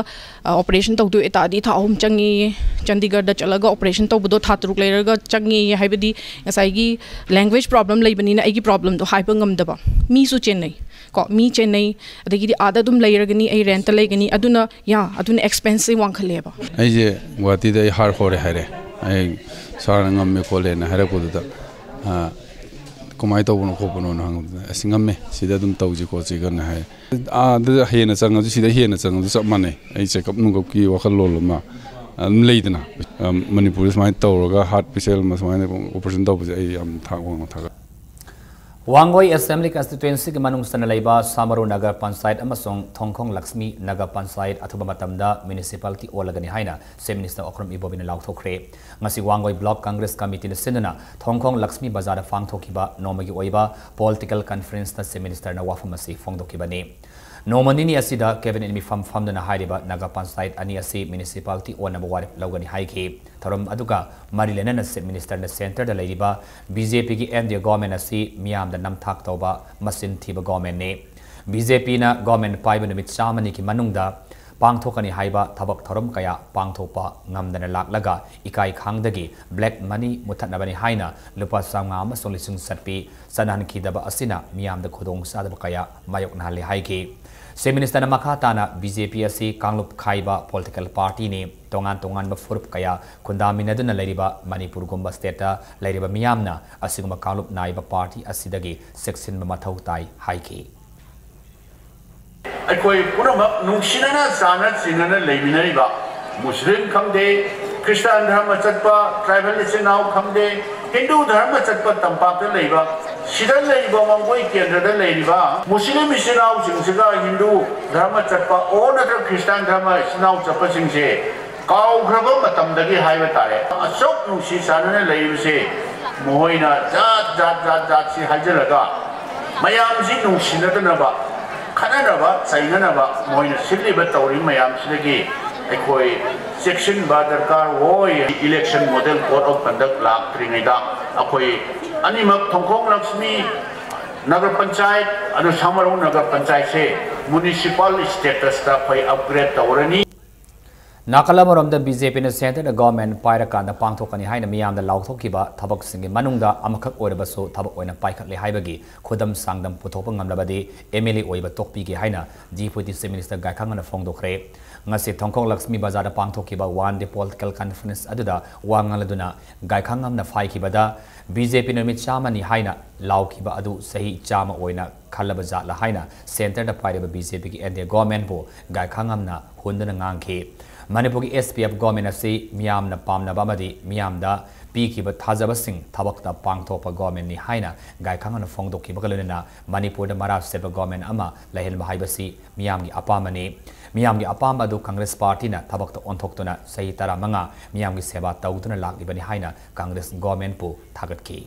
ꯑ, ꯑꯣꯄꯔꯦꯁꯟ ꯇꯧꯗꯣꯏ ꯇꯥꯔꯗꯤ ꯊꯥ ꯑꯍꯨꯝ ꯆꯪꯉꯦꯌꯦ꯫ ꯆꯥꯟꯗꯤꯒꯔꯗ ꯆꯠꯂꯒ ꯑꯣꯄꯔꯦꯁꯟ ꯇꯧꯕꯗꯣ ꯊꯥ ꯇꯔꯨꯛ ꯂꯩꯔꯒ ꯆꯪꯉꯦꯌꯦ꯫ ꯍꯥꯏꯕꯗꯤ ꯉꯁꯥꯏꯒꯤ language problem ꯂꯩꯕꯅꯤꯅ ꯑꯩꯒꯤ problemꯗꯣ ꯍꯥꯏꯕ ꯉꯝꯗꯕ꯫ ꯃꯤꯁꯨ ꯆꯦꯟꯅꯩ ꯀꯣ, ꯃꯤ ꯆꯦꯟꯅꯩ꯫ ꯑꯗꯒꯤꯗꯤ ꯑꯥꯗ ꯑꯗꯨꯝ ꯂꯩꯔꯒꯅꯤ, ꯑꯩ rentꯇ ꯂꯩꯒꯅꯤ꯫ ꯑꯗꯨꯅ, ꯌꯥ, ꯑꯗꯨꯅ expenseꯁꯦ ꯋꯥꯡꯈꯠꯂꯦꯕ꯫ ꯑꯩꯁꯦ ꯒꯨꯍꯥꯇꯤꯗ ꯑꯩ heart ꯍꯣꯔꯦ ꯍꯥꯏꯔꯦ꯫ ꯑꯩ ꯁꯥꯔꯅ ꯉꯝꯃꯦ ꯈꯣꯠꯂꯦꯅ ꯍꯥꯏꯔꯛꯄꯗꯨꯗ, ꯑ, "ꯀꯃꯥꯏꯅ ꯇꯧꯕꯅꯣ ꯈꯣꯠꯄꯅꯣꯅ?" ꯍꯪꯕꯗꯨꯗ, "ꯑꯁ, ꯉꯝꯃꯦ, ꯁꯤꯗ ꯑꯗꯨꯝ ꯇꯧꯁꯤ ꯈꯣꯠꯁꯤ" ꯀꯟꯅ ꯍꯥꯏ꯫ ꯑꯥꯗ ꯍꯦꯟꯅ ꯆꯪꯉꯁꯨ, ꯁꯤꯗ ꯍꯦꯟꯅ ꯆꯪꯉꯁꯨ ꯆꯞ ꯃꯥꯟꯅꯩ꯫ ꯑꯩ checkup ꯅꯨꯡꯀꯞꯀꯤ ꯋꯥꯈꯜꯂꯣꯟ ꯑꯃ, ꯑ, ꯑꯗꯨꯝ ꯂꯩꯗꯅ, ꯑ, ꯃꯅꯤꯄꯨꯔꯗ ꯁꯨꯃꯥꯏꯅ ꯇꯧꯔꯒ heart patient ꯑꯃ ꯁꯨꯃꯥꯏꯅ operation ꯇꯧꯕꯁꯦ ꯑꯩ ꯌꯥꯝ ꯊꯥꯛ ꯋꯥꯡꯅ ꯊꯥꯒꯠꯂꯤ꯫ ꯋꯥꯡꯒꯣꯏ Assembly Constituencyꯒꯤ ꯃꯅꯨꯡ ꯆꯟꯅ ꯂꯩꯕ ꯁꯥꯃꯔꯨ ꯅꯒꯔ ꯄꯟꯆꯥꯌꯠ ꯑꯃꯁꯨꯡ ꯊꯣꯡꯈꯣꯡ ꯂꯛꯁꯃꯤ ꯅꯒꯔ ꯄꯟꯆꯥꯌꯠ ꯑꯊꯨꯕ ꯃꯇꯝꯗ municipality ꯑꯣꯜꯂꯒꯅꯤ ꯍꯥꯏꯅ Chief Minister ꯑꯣꯀ꯭ꯔꯨꯝ ꯏꯕꯣꯕꯤꯅ ꯂꯥꯎꯊꯣꯛꯈ꯭ꯔꯦ꯫ ꯉꯁꯤ ꯋꯥꯡꯒꯣꯏ Block Congress Committeeꯅ ꯁꯤꯟꯗꯨꯅ ꯊꯣꯡꯈꯣꯡ ꯂꯛꯁꯃꯤ ꯕꯖꯥꯔꯗ ꯄꯥꯡꯊꯣꯛꯈꯤꯕ ꯅꯣꯡꯃꯒꯤ ꯑꯣꯏꯕ political conferenceꯇ Chief Ministerꯅ ꯋꯥꯐꯝ ꯑꯁꯤ ꯐꯣꯡꯗꯣꯛꯈꯤꯕꯅꯤ꯫ ꯅꯣꯡꯃ ꯅꯤꯅꯤ ꯑꯁꯤꯗ cabinet ꯃꯤꯐꯝ ꯐꯝꯗꯨꯅ ꯍꯥꯏꯔꯤꯕ ꯅꯒꯔ ꯄꯟꯆꯥꯌꯠ ꯑꯅꯤ ꯑꯁꯤ municipality ꯑꯣꯟꯅꯕ ꯋꯥꯔꯦꯞ ꯂꯧꯒꯅꯤ ꯍꯥꯏꯈꯤ꯫ ꯊꯧꯔꯝ ꯑꯗꯨꯒ ꯃꯔꯤ ꯂꯩꯅꯅ Chief Ministerꯅ centreꯗ ꯂꯩꯔꯤꯕ BJPꯒꯤ NDA government ꯑꯁꯤ ꯃꯤꯌꯥꯝꯗ ꯅꯝꯊꯥꯛ ꯇꯧꯕ ꯃꯆꯤꯟ ꯊꯤꯕ governmentꯅꯤ꯫ BJPꯅ government ꯄꯥꯏꯕ ꯅꯨꯃꯤꯠ ꯆꯥꯝꯃꯅꯤꯒꯤ ꯃꯅꯨꯡꯗ ꯄꯥꯡꯊꯣꯛꯀꯅꯤ ꯍꯥꯏꯕ ꯊꯕꯛ ꯊꯧꯔꯝ ꯀꯌꯥ ꯄꯥꯡꯊꯣꯛꯄ ꯉꯝꯗꯅ ꯂꯥꯛꯂꯒ ꯏꯀꯥꯏ ꯈꯪꯗꯒꯤ black money ꯃꯨꯠꯊꯠꯅꯕꯅꯤ ꯍꯥꯏꯅ ꯂꯨꯄꯥ ꯆꯥꯝꯃꯉꯥ ꯑꯃꯁꯨꯡ ꯂꯤꯁꯤꯡ ꯆꯠꯄꯤ ꯆꯠꯅꯍꯟꯈꯤꯗꯕ ꯑꯁꯤꯅ ꯃꯤꯌꯥꯝꯗ ꯈꯨꯗꯣꯡꯆꯥꯗꯕ ꯀꯌꯥ ꯃꯥꯌꯣꯛꯅꯍꯜꯂꯤ ꯍꯥꯏꯈꯤ꯫ Chief Ministerꯅ ꯃꯈꯥ ꯇꯥꯅ BJP ꯑꯁꯤ ꯀꯥꯡꯂꯨꯞ ꯈꯥꯏꯕ political partyꯅꯤ꯫ ꯇꯣꯉꯥꯟ ꯇꯣꯉꯥꯟꯕ ꯐꯨꯔꯨꯞ ꯀꯌꯥ ꯈꯨꯟꯗꯥꯃꯤꯟꯅꯗꯨꯅ ꯂꯩꯔꯤꯕ ꯃꯅꯤꯄꯨꯔꯒꯨꯝꯕ stateꯇ ꯂꯩꯔꯤꯕ ꯃꯤꯌꯥꯝꯅ ꯑꯁꯤꯒꯨꯝꯕ ꯀꯥꯡꯂꯨꯞ ꯅꯥꯏꯕ party ꯑꯁꯤꯗꯒꯤ ꯆꯦꯛꯁꯤꯟꯕ ꯃꯊꯧ ꯇꯥꯏ ꯍꯥꯏꯈꯤ꯫ ꯑꯩꯈꯣꯏ ꯄꯨꯝꯅꯃꯛ ꯅꯨꯡꯁꯤꯅꯅ ꯆꯥꯟꯅ ꯆꯤꯟꯅꯅ ꯂꯩꯃꯤꯟꯅꯔꯤꯕ ꯃꯨꯁꯂꯤꯝ ꯈꯪꯗꯦ, ꯈ꯭ꯔꯤꯁꯇꯥꯟ ꯙꯔꯃ ꯆꯠꯄ tribal ꯏꯆꯤꯟ ꯏꯅꯥꯎ ꯈꯪꯗꯦ, ꯍꯤꯟꯗꯨ ꯙꯔꯃ ꯆꯠꯄ ꯇꯝꯄꯥꯛꯇ ꯂꯩꯕ, ꯁꯤꯗ ꯂꯩꯔꯤꯕ ꯋꯥꯡꯒꯣꯏ ꯀꯦꯟꯗ꯭ꯔꯗ ꯂꯩꯔꯤꯕ ꯃꯨꯁꯂꯤꯝ ꯏꯆꯤꯟ ꯏꯅꯥꯎꯁꯤꯡꯁꯤꯒ ꯍꯤꯟꯗꯨ ꯙꯔꯃ ꯆꯠꯄ or ꯅꯠꯇ꯭ꯔꯒ ꯈ꯭ꯔꯤꯁꯇꯥꯟ ꯙꯔꯃ ꯏꯆꯤꯟ ꯏꯅꯥꯎ ꯆꯠꯄꯁꯤꯡꯁꯦ ꯀꯥꯎꯈ꯭ꯔꯕ ꯃꯇꯝꯗꯒꯤ ꯍꯥꯏꯕ ꯇꯥꯔꯦ, ꯑꯁꯨꯛ ꯅꯨꯡꯁꯤ ꯆꯥꯟꯅꯅ ꯂꯩꯔꯤꯕꯁꯦ ꯃꯈꯣꯏꯅ ꯖꯥꯠ ꯖꯥꯠ ꯖꯥꯠ ꯖꯥꯠꯁꯤ ꯍꯥꯏꯖꯤꯜꯂꯒ ꯃꯌꯥꯝꯁꯤ ꯅꯨꯡꯁꯤꯅꯗꯅꯕ, ꯈꯠꯅꯅꯕ, ꯆꯩꯅꯅꯕ ꯃꯣꯏꯅ ꯁꯤꯜꯂꯤꯕ ꯇꯧꯔꯤ ꯃꯌꯥꯝꯁꯤꯗꯒꯤ ꯑꯩꯈꯣꯏ ꯆꯦꯛꯁꯤꯟꯕ ꯗꯔꯀꯥꯔ ꯑꯣꯏ꯫ Election Model Code of Conduct ꯂꯥꯛꯇ꯭ꯔꯤꯉꯩꯗ ꯑꯩꯈꯣꯏ ꯑꯅꯤꯃꯛ ꯊꯣꯡꯈꯣꯡ ꯂꯛꯁꯃꯤ ꯅꯒꯔ ꯄꯟꯆꯥꯌꯠ ꯑꯗꯨ ꯁꯥꯃꯔꯣꯡ ꯅꯒꯔ ꯄꯟꯆꯥꯌꯠꯁꯦ municipal status ꯇ ꯑꯩꯈꯣꯏ upgrade ꯇꯧꯔꯅꯤ꯫ ꯅꯥꯀꯜ ꯑꯃꯔꯣꯝꯗ ꯕꯤ ꯖꯦ ꯄꯤꯅ ꯁꯦꯟꯇꯔꯗ ꯒꯣꯚꯔꯟꯃꯦꯟꯠ ꯄꯥꯏꯔꯀꯥꯟꯗ ꯄꯥꯡꯊꯣꯛꯀꯅꯤ ꯍꯥꯏꯅ ꯃꯤꯌꯥꯝꯗ ꯂꯥꯎꯊꯣꯛꯈꯤꯕ ꯊꯕꯛꯁꯤꯡꯒꯤ ꯃꯅꯨꯡꯗ ꯑꯃꯈꯛ ꯑꯣꯏꯔꯕꯁꯨ ꯊꯕꯛ ꯑꯣꯏꯅ ꯄꯥꯏꯈꯠꯂꯦ ꯍꯥꯏꯕꯒꯤ ꯈꯨꯗꯝ ꯆꯥꯡꯗꯝ ꯄꯨꯊꯣꯛꯄ ꯉꯝꯂꯕꯗꯤ ꯑꯦꯝ ꯑꯦꯜ ꯑꯦ ꯑꯣꯏꯕ ꯇꯣꯛꯄꯤꯒꯦ ꯍꯥꯏꯅ ꯗꯤꯄꯨꯇꯤ ꯆꯤꯐ ꯃꯤꯅꯤꯁꯇꯔ ꯒꯥꯏꯈꯥꯉꯝꯅ ꯐꯣꯡꯗꯣꯛꯈ꯭ꯔꯦ꯫ ꯉꯁꯤ ꯊꯣꯡꯈꯣꯡ ꯂꯛꯁꯃꯤ ꯕꯖꯥꯔꯗ ꯄꯥꯡꯊꯣꯛꯈꯤꯕ ꯋꯥꯟ ꯗꯦ ꯄꯣꯂꯤꯇꯤꯀꯦꯜ ꯀꯟꯐꯔꯦꯟꯁ ꯑꯗꯨꯗ ꯋꯥ ꯉꯥꯡꯂꯗꯨꯅ ꯒꯥꯏꯈꯥꯉꯝꯅ ꯐꯥꯏꯈꯤꯕꯗ ꯕꯤ ꯖꯦ ꯄꯤ ꯅꯨꯃꯤꯠ ꯆꯥꯝꯃꯅꯤ ꯍꯥꯏꯅ ꯂꯥꯎꯈꯤꯕ ꯑꯗꯨ ꯆꯍꯤ ꯆꯥꯝꯃ ꯑꯣꯏꯅ ꯈꯜꯂꯕ ꯖꯥꯠꯂ ꯍꯥꯏꯅ ꯁꯦꯟꯇꯔꯗ ꯄꯥꯏꯔꯤꯕ ꯕꯤ ꯖꯦ ꯄꯤꯒꯤ ꯑꯦꯟ ꯗꯤ ꯑꯦ ꯒꯣꯚꯔꯟꯃꯦꯟꯠꯄꯨ ꯒꯥꯏꯈꯥꯉꯝꯅ ꯍꯨꯟꯗꯨꯅ ꯉꯥꯡꯈꯤ꯫ ꯃꯅꯤꯄꯨꯔꯒꯤ ꯑꯦꯁ ꯄꯤ ꯑꯦꯐ ꯒꯣꯚꯔꯟꯃꯦꯟꯠ ꯑꯁꯤ ꯃꯤꯌꯥꯝꯅ ꯄꯥꯝꯅꯕ ꯑꯃꯗꯤ ꯃꯤꯌꯥꯝꯗ ꯄꯤꯈꯤꯕ ꯊꯥꯖꯕꯁꯤꯡ ꯊꯕꯛꯇ ꯄꯥꯡꯊꯣꯛꯄ ꯒꯣꯚꯔꯟꯃꯦꯟꯠꯅꯤ ꯍꯥꯏꯅ ꯒꯥꯏꯈꯥꯉꯝꯅ ꯐꯣꯡꯗꯣꯛꯈꯤꯕꯒ ꯂꯣꯏꯅꯅ ꯃꯅꯤꯄꯨꯔꯗ ꯃꯔꯥ ꯁꯦꯠꯄ ꯒꯣꯚꯔꯟꯃꯦꯟꯠ ꯑꯃ ꯂꯩꯍꯟꯕ ꯍꯥꯏꯕꯁꯤ ꯃꯤꯌꯥꯝꯒꯤ ꯑꯄꯥꯝꯕꯅꯤ꯫ ꯃꯤꯌꯥꯝꯒꯤ ꯑꯄꯥꯝꯕ ꯑꯗꯨ ꯀꯪꯒ꯭ꯔꯦꯁ ꯄꯥꯔꯇꯤꯅ ꯊꯕꯛꯇ ꯑꯣꯟꯊꯣꯛꯇꯨꯅ ꯆꯍꯤ ꯇꯔꯥꯃꯉꯥ ꯃꯤꯌꯥꯝꯒꯤ ꯁꯦꯕꯥ ꯇꯧꯗꯨꯅ ꯂꯥꯛꯂꯤꯕꯅꯤ ꯍꯥꯏꯅ ꯀꯪꯒ꯭ꯔꯦꯁ ꯒꯣꯚꯔꯟꯃꯦꯟꯠꯄꯨ ꯊꯥꯒꯠꯈꯤ꯫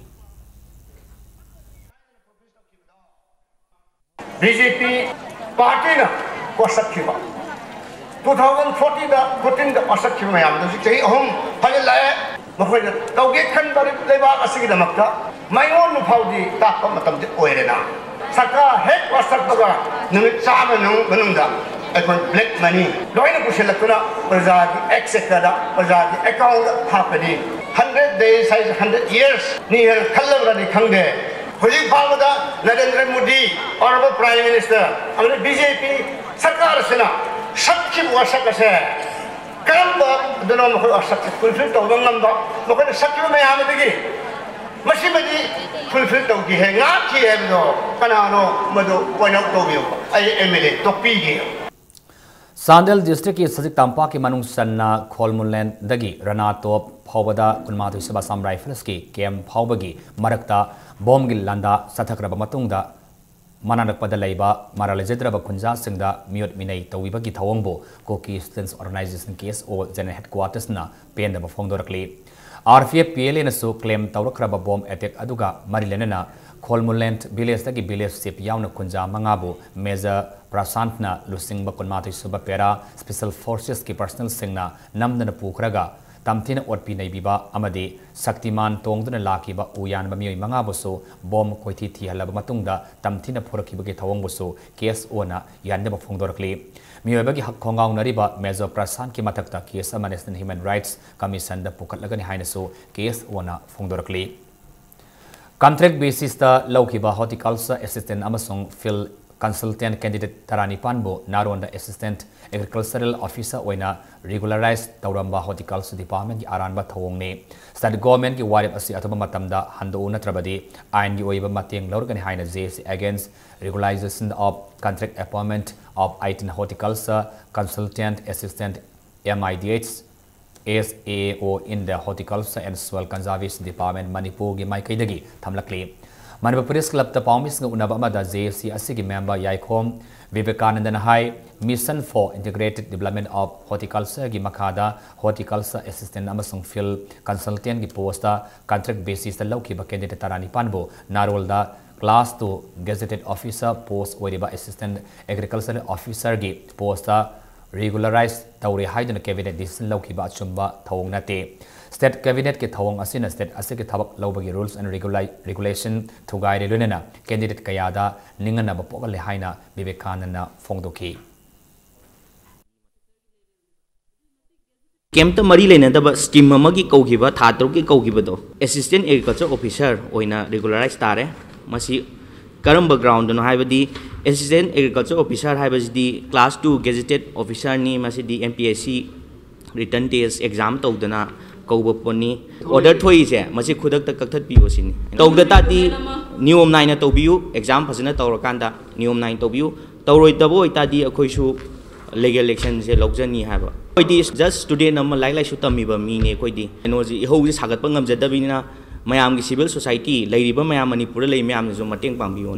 ꯕꯤ ꯖꯦ ꯄꯤ ꯄꯥꯔꯇꯤꯅ ꯋꯥꯁꯛꯈꯤꯕ, ꯇꯨ ꯊꯥꯎꯖꯟ ꯐꯣꯔꯇꯤꯟꯗ, ꯐꯣꯔꯇꯤꯟꯗ ꯋꯥꯁꯛꯈꯤꯕ ꯃꯌꯥꯝꯗꯣ ꯍꯧꯖꯤꯛ ꯆꯍꯤ ꯑꯍꯨꯝ ꯐꯥꯖꯤꯜꯂꯛꯑꯦ꯫ ꯃꯈꯣꯏꯅ ꯇꯧꯒꯦ ꯈꯟꯕ ꯂꯩꯕꯥꯛ ꯑꯁꯤꯒꯤꯗꯃꯛꯇ ꯃꯩꯑꯣꯟꯕ ꯐꯥꯎꯗꯤ ꯇꯥꯛꯄ ꯃꯇꯝꯗꯤ ꯑꯣꯏꯔꯦꯅ꯫ ꯁꯔꯀꯥꯔ ꯍꯦꯛ ꯋꯥꯁꯛꯄꯒ ꯅꯨꯃꯤꯠ ꯆꯥꯝꯃ ꯃꯅꯨꯡ-, ꯃꯅꯨꯡꯗ ꯑꯩꯈꯣꯏ ꯕ꯭ꯂꯦꯛ ꯃꯅꯤ ꯂꯣꯏꯅ ꯄꯨꯁꯤꯜꯂꯛꯇꯨꯅ ꯄ꯭ꯔꯖꯥꯒꯤ ꯑꯦꯛꯁꯆꯦꯀꯔꯗ, ꯄ꯭ꯔꯖꯥꯒꯤ ꯑꯦꯀꯥꯎꯟꯗ ꯍꯥꯞꯀꯅꯤ꯫ ꯍꯟꯗ꯭ꯔꯦꯠ ꯗꯦꯖ ꯍꯥꯏꯁꯦ ꯍꯟꯗ꯭ꯔꯦꯠ ꯏꯌꯔꯁꯅꯤ ꯍꯥꯏꯅ ꯈꯜꯂꯕ꯭ꯔꯗꯤ ꯈꯪꯗꯦ꯫ ꯍꯧꯖꯤꯛ ꯐꯥꯎꯕꯗ Narendra Modi, honourable prime minister ꯑꯃꯗꯤ ꯕꯤ ꯖꯦ ꯄꯤ ꯁꯔꯀꯥꯔ ꯑꯁꯤꯅ ꯁꯛꯈꯤꯕ ꯋꯥꯁꯛ ꯑꯁꯦ ꯀꯔꯝꯕ ꯑꯗꯨꯅ ꯃꯈꯣꯏ ꯋꯥꯁꯛꯁꯦ ꯐꯨꯜꯐꯤꯜ ꯇꯧꯕ ꯉꯝꯕ, ꯃꯈꯣꯏꯅ ꯁꯛꯈꯤꯕ ꯃꯌꯥꯝ ꯑꯗꯨꯒꯤ ꯃꯁꯤꯃꯗꯤ ꯐꯨꯜꯐꯤꯜ ꯇꯧꯈꯤ ꯍꯥꯏ, ꯉꯥꯛꯈꯤ ꯍꯥꯏꯕꯗꯣ ꯀꯅꯥꯅꯣ, ꯃꯗꯨ ꯄꯣꯏꯟꯠ ꯑꯥꯎꯠ ꯇꯧꯕꯤꯌꯨ꯫ ꯑꯩ ꯑꯦꯝ ꯑꯦꯜ ꯑꯦ ꯇꯣꯛꯄꯤꯒꯦ꯫ ꯆꯥꯟꯗꯦꯜ ꯗꯤꯁꯇ꯭ꯔꯤꯛꯀꯤ ꯁꯖꯤꯛ ꯇꯝꯄꯥꯛꯀꯤ ꯃꯅꯨꯡ ꯆꯟꯅ ꯈꯣꯜꯃꯨꯂꯦꯟꯗꯒꯤ ꯔꯅꯥꯇꯣꯞ ꯐꯥꯎꯕꯗ ꯀꯨꯟꯃꯥꯊꯣꯏ ꯁꯨꯕ ꯑꯁꯥꯝ ꯔꯥꯏꯐꯜꯁꯀꯤ ꯀꯦꯝꯞ ꯐꯥꯎꯕꯒꯤ ꯃꯔꯛꯇ ꯕꯣꯝꯒꯤ ꯂꯥꯟꯗꯥ ꯆꯠꯊꯈ꯭ꯔꯕ ꯃꯇꯨꯡꯗ ꯃꯅꯥꯛ ꯅꯛꯄꯗ ꯂꯩꯕ ꯃꯔꯥꯜ ꯂꯩꯖꯗ꯭ꯔꯕ ꯈꯨꯟꯖꯥꯁꯤꯡꯗ ꯃꯤꯑꯣꯠ ꯃꯤꯅꯩ ꯇꯧꯕꯤꯕꯒꯤ ꯊꯧꯑꯣꯡꯕꯨ ꯀꯨꯀꯤ ꯁ꯭ꯇꯨꯗꯦꯟꯠꯁ ꯑꯣꯔꯒꯅꯥꯏꯖꯦꯁꯟ, ꯀꯦ ꯑꯦꯁ ꯑꯣ, ꯖꯦꯅꯔꯦꯜ ꯍꯦꯗꯀ꯭ꯋꯥꯇꯔꯁꯅ ꯄꯦꯟꯗꯕ ꯐꯣꯡꯗꯣꯔꯛꯂꯤ꯫ RPF PLAꯅꯁꯨ claim ꯇꯧꯔꯛꯈ꯭ꯔꯕ bomb attack ꯑꯗꯨꯒ ꯃꯔꯤ ꯂꯩꯅꯅ ꯈꯣꯜꯃꯨꯂꯦꯟ villageꯇꯒꯤ village chief ꯌꯥꯎꯅ ꯈꯨꯟꯖꯥ ꯃꯉꯥꯕꯨ Major ꯄ꯭ꯔꯁꯥꯟꯠꯅ ꯂꯨꯆꯤꯡꯕ ꯀꯨꯟꯃꯥꯊꯣꯏ ꯁꯨꯕ Para Special Forcesꯀꯤ personnelꯁꯤꯡꯅ ꯅꯝꯗꯅ ꯄꯨꯈ꯭ꯔꯒ ꯇꯝꯊꯤꯅ ꯑꯣꯠꯄꯤ ꯅꯩꯕꯤꯕ ꯑꯃꯗꯤ ꯁꯛꯇꯤꯃꯥꯟ ꯇꯣꯡꯗꯨꯅ ꯂꯥꯛꯈꯤꯕ ꯎ ꯌꯥꯟꯕ ꯃꯤꯑꯣꯏ ꯃꯉꯥꯕꯨꯁꯨ bomb ꯈꯣꯏꯊꯤ ꯊꯤꯍꯜꯂꯕ ꯃꯇꯨꯡꯗ ꯇꯝꯊꯤꯅ ꯐꯨꯔꯛꯈꯤꯕꯒꯤ ꯊꯧꯑꯣꯡꯕꯨꯁꯨ KSOꯅ ꯌꯥꯅꯤꯡꯗꯕ ꯐꯣꯡꯗꯣꯔꯛꯂꯤ꯫ ꯃꯤꯑꯣꯏꯕꯒꯤ ꯍꯛ ꯈꯣꯡꯒꯥꯎꯅꯔꯤꯕ Major ꯄ꯭ꯔꯁꯥꯟꯠꯀꯤ ꯃꯊꯛꯇ case ꯑꯃ National Human Rights Commissionꯗ ꯄꯨꯈꯠꯂꯒꯅꯤ ꯍꯥꯏꯅꯁꯨ KSOꯅ ꯐꯣꯡꯗꯣꯔꯛꯂꯤ꯫ Contract basisꯇ ꯂꯧꯈꯤꯕ horticulture assistant ꯑꯃꯁꯨꯡ field consultant candidate ꯇꯔꯥꯅꯤꯄꯥꯟꯕꯨ ꯅꯥꯔꯣꯟꯗ Assistant Agricultural Officer ꯑꯣꯏꯅ regularize ꯇꯧꯔꯝꯕ horticulture departmentꯀꯤ ꯑꯔꯥꯟꯕ ꯊꯧꯑꯣꯡꯅꯤ꯫ State governmentꯀꯤ ꯋꯥꯔꯦꯞ ꯑꯁꯤ ꯑꯊꯨꯕ ꯃꯇꯝꯗ ꯍꯟꯗꯣꯛꯎ, ꯅꯠꯇ꯭ꯔꯕꯗꯤ ꯑꯥꯏꯟꯒꯤ ꯑꯣꯏꯕ ꯃꯇꯦꯡ ꯂꯧꯔꯒꯅꯤ ꯍꯥꯏꯅ JAC against regularization of contract appointment of eighteen horticulture consultant assistant MIDH as AO in the Horticulture and Soil Conservation Department ꯃꯅꯤꯄꯨꯔꯒꯤ ꯃꯥꯏꯀꯩꯗꯒꯤ ꯊꯝꯂꯛꯂꯤ꯫ ꯃꯅꯤꯄꯨꯔ Press Clubꯇ ꯄꯥꯎꯃꯤꯁꯤꯡꯒ ꯎꯅꯕ ꯑꯃꯗ JAC ꯑꯁꯤꯒꯤ member ꯌꯥꯏꯈꯣꯝ ꯕꯤꯕꯦꯀꯥꯅꯟꯗꯅ high, Mission for Integrated Development of Horticultureꯒꯤ ꯃꯈꯥꯗ horticulture assistant ꯑꯃꯁꯨꯡ field consultantꯀꯤ postꯇ contract basisꯇ ꯂꯧꯈꯤꯕ candidate ꯇꯔꯥꯅꯤꯄꯥꯟꯕꯨ ꯅꯥꯔꯣꯜꯗ class two gazetted officer post ꯑꯣꯏꯔꯤꯕ Assistant Agricultural Officerꯒꯤ postꯇ regularize ꯇꯧꯔꯦ ꯍꯥꯏꯗꯨꯅ cabinet decision ꯂꯧꯈꯤꯕ ꯑꯆꯨꯝꯕ ꯊꯧꯑꯣꯡ ꯅꯠꯇꯦ꯫ State cabinetꯀꯤ ꯊꯧꯑꯣꯡ ꯑꯁꯤꯅ state ꯑꯁꯤꯒꯤ ꯊꯕꯛ ꯂꯧꯕꯒꯤ rules and regula-, regulation ꯊꯨꯒꯥꯏꯔꯦ, ꯂꯣꯏꯅꯅ candidate ꯀꯌꯥꯗ ꯅꯤꯡꯍꯟꯅꯕ ꯄꯣꯛꯍꯜꯂꯦ ꯍꯥꯏꯅ ꯕꯤꯕꯦꯀꯥꯅꯟꯗꯅ ꯐꯣꯡꯗꯣꯛꯈꯤ꯫ ꯀꯩꯝꯇ ꯃꯔꯤ ꯂꯩꯅꯗꯕ scheme ꯑꯃꯒꯤ ꯀꯧꯈꯤꯕ, ꯊꯥ ꯇꯔꯨꯛꯀꯤ ꯀꯧꯈꯤꯕꯗꯣ, Assistant Agriculture Officer ꯑꯣꯏꯅ regularize ꯇꯥꯔꯦ꯫ ꯃꯁꯤ ꯀꯔꯝꯕ groundꯗꯅꯣ ꯍꯥꯏꯕꯗꯤ, Assistant Agriculture Officer ꯍꯥꯏꯕꯁꯤꯗꯤ class two gazetted officerꯅꯤ, ꯃꯁꯤꯗꯤ MPSC written test exam ꯇꯧꯗꯅ ꯀꯧꯕ ꯄꯣꯠꯅꯤ꯫ Order ꯊꯣꯛꯏꯁꯦ ꯃꯁꯤ ꯈꯨꯗꯛꯇ ꯀꯛꯊꯠꯄꯤꯌꯨ ꯁꯤꯅꯤ꯫ ꯇꯧꯗ ꯇꯥꯔꯗꯤ ꯅꯤꯌꯣꯝ ꯅꯥꯏꯅ ꯇꯧꯕꯤꯌꯨ, exam ꯐꯖꯅ ꯇꯧꯔꯀꯥꯟꯗ ꯅꯤꯌꯣꯝ ꯅꯥꯏꯅ ꯇꯧꯕꯤꯌꯨ꯫ ꯇꯧꯔꯣꯏꯗꯕ ꯑꯣꯏꯇꯥꯔꯗꯤ ꯑꯩꯈꯣꯏꯁꯨ legal actionꯁꯦ ꯂꯧꯖꯅꯤ ꯍꯥꯏꯕ꯫ ꯑꯩꯈꯣꯏꯗꯤ just student ꯑꯃ, ꯂꯥꯏꯔꯤꯛ ꯂꯥꯏꯁꯨ ꯇꯝꯃꯤꯕ ꯃꯤꯅꯦ ꯑꯩꯈꯣꯏꯗꯤ꯫ ꯀꯩꯅꯣꯁꯤ, ꯏꯍꯧꯁꯤ ꯁꯥꯒꯠꯄ ꯉꯝꯖꯗꯕꯅꯤꯅ ꯃꯌꯥꯝꯒꯤ civil society ꯂꯩꯔꯤꯕ ꯃꯌꯥꯝ, ꯃꯅꯤꯄꯨꯔꯗ ꯂꯩ ꯃꯌꯥꯝꯅꯁꯨ ꯃꯇꯦꯡ ꯄꯥꯡꯕꯤꯌꯨ꯫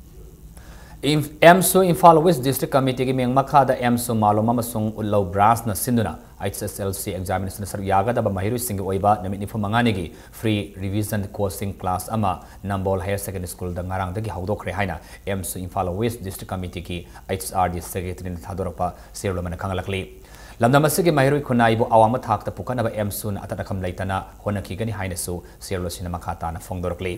ꯏꯝ-, ꯑꯦꯝꯁꯨ ꯏꯝꯐꯥꯜ ꯋꯦꯁ ꯗꯤꯁꯇ꯭ꯔꯤꯛ ꯀꯃꯤꯇꯤꯒꯤ ꯃꯤꯡ ꯃꯈꯥꯗ ꯑꯦꯝꯁꯨ ꯃꯥꯂꯣꯝ ꯑꯃꯁꯨꯡ ꯎꯠꯂꯧ ꯕ꯭ꯔꯥꯟꯁꯅ ꯁꯤꯟꯗꯨꯅ ꯑꯩꯆ ꯑꯦꯁ ꯑꯦꯜ ꯁꯤ ꯑꯦꯛꯖꯥꯃꯤꯅꯦꯁꯟꯗ ꯁꯔꯨꯛ ꯌꯥꯒꯗꯕ ꯃꯍꯩꯔꯣꯏꯁꯤꯡꯒꯤ ꯑꯣꯏꯕ ꯅꯨꯃꯤꯠ ꯅꯤꯐꯨ ꯃꯉꯥꯅꯤꯒꯤ ꯐ꯭ꯔꯤ ꯔꯤꯚꯤꯖꯟ ꯀꯣꯆꯤꯡ ꯀ꯭ꯂꯥꯁ ꯑꯃ ꯅꯝꯕꯣꯜ ꯍꯥꯌꯔ ꯁꯦꯀꯦꯟꯗꯔꯤ ꯁ꯭ꯀꯨꯜꯗ ꯉꯔꯥꯡꯗꯒꯤ ꯍꯧꯗꯣꯛꯈ꯭ꯔꯦ ꯍꯥꯏꯅ ꯑꯦꯝꯁꯨ ꯏꯝꯐꯥꯜ ꯋꯦꯁ ꯗꯤꯁꯇ꯭ꯔꯤꯛ ꯀꯃꯤꯇꯤꯒꯤ ꯑꯩꯆ ꯑꯥꯔ ꯗꯤ ꯁꯦꯀ꯭ꯔꯦꯇꯔꯤꯅ ꯊꯥꯗꯣꯔꯛꯄ ꯆꯦꯔꯣꯜ ꯑꯃꯅ ꯈꯪꯍꯜꯂꯛꯂꯤ꯫ ꯂꯝꯗꯝ ꯑꯁꯤꯒꯤ ꯃꯍꯩꯔꯣꯏ ꯈꯨꯟꯅꯥꯏꯕꯨ ꯑꯋꯥꯡꯕ ꯊꯥꯛꯇ ꯄꯨꯈꯠꯅꯕ ꯑꯦꯝꯁꯨꯅ ꯑꯇꯠ ꯑꯈꯝ ꯂꯩꯇꯅ ꯍꯣꯠꯅꯈꯤꯒꯅꯤ ꯍꯥꯏꯅꯁꯨ ꯆꯦꯔꯣꯜ ꯑꯁꯤꯅ ꯃꯈꯥ ꯇꯥꯅ ꯐꯣꯡꯗꯣꯔꯛꯂꯤ꯫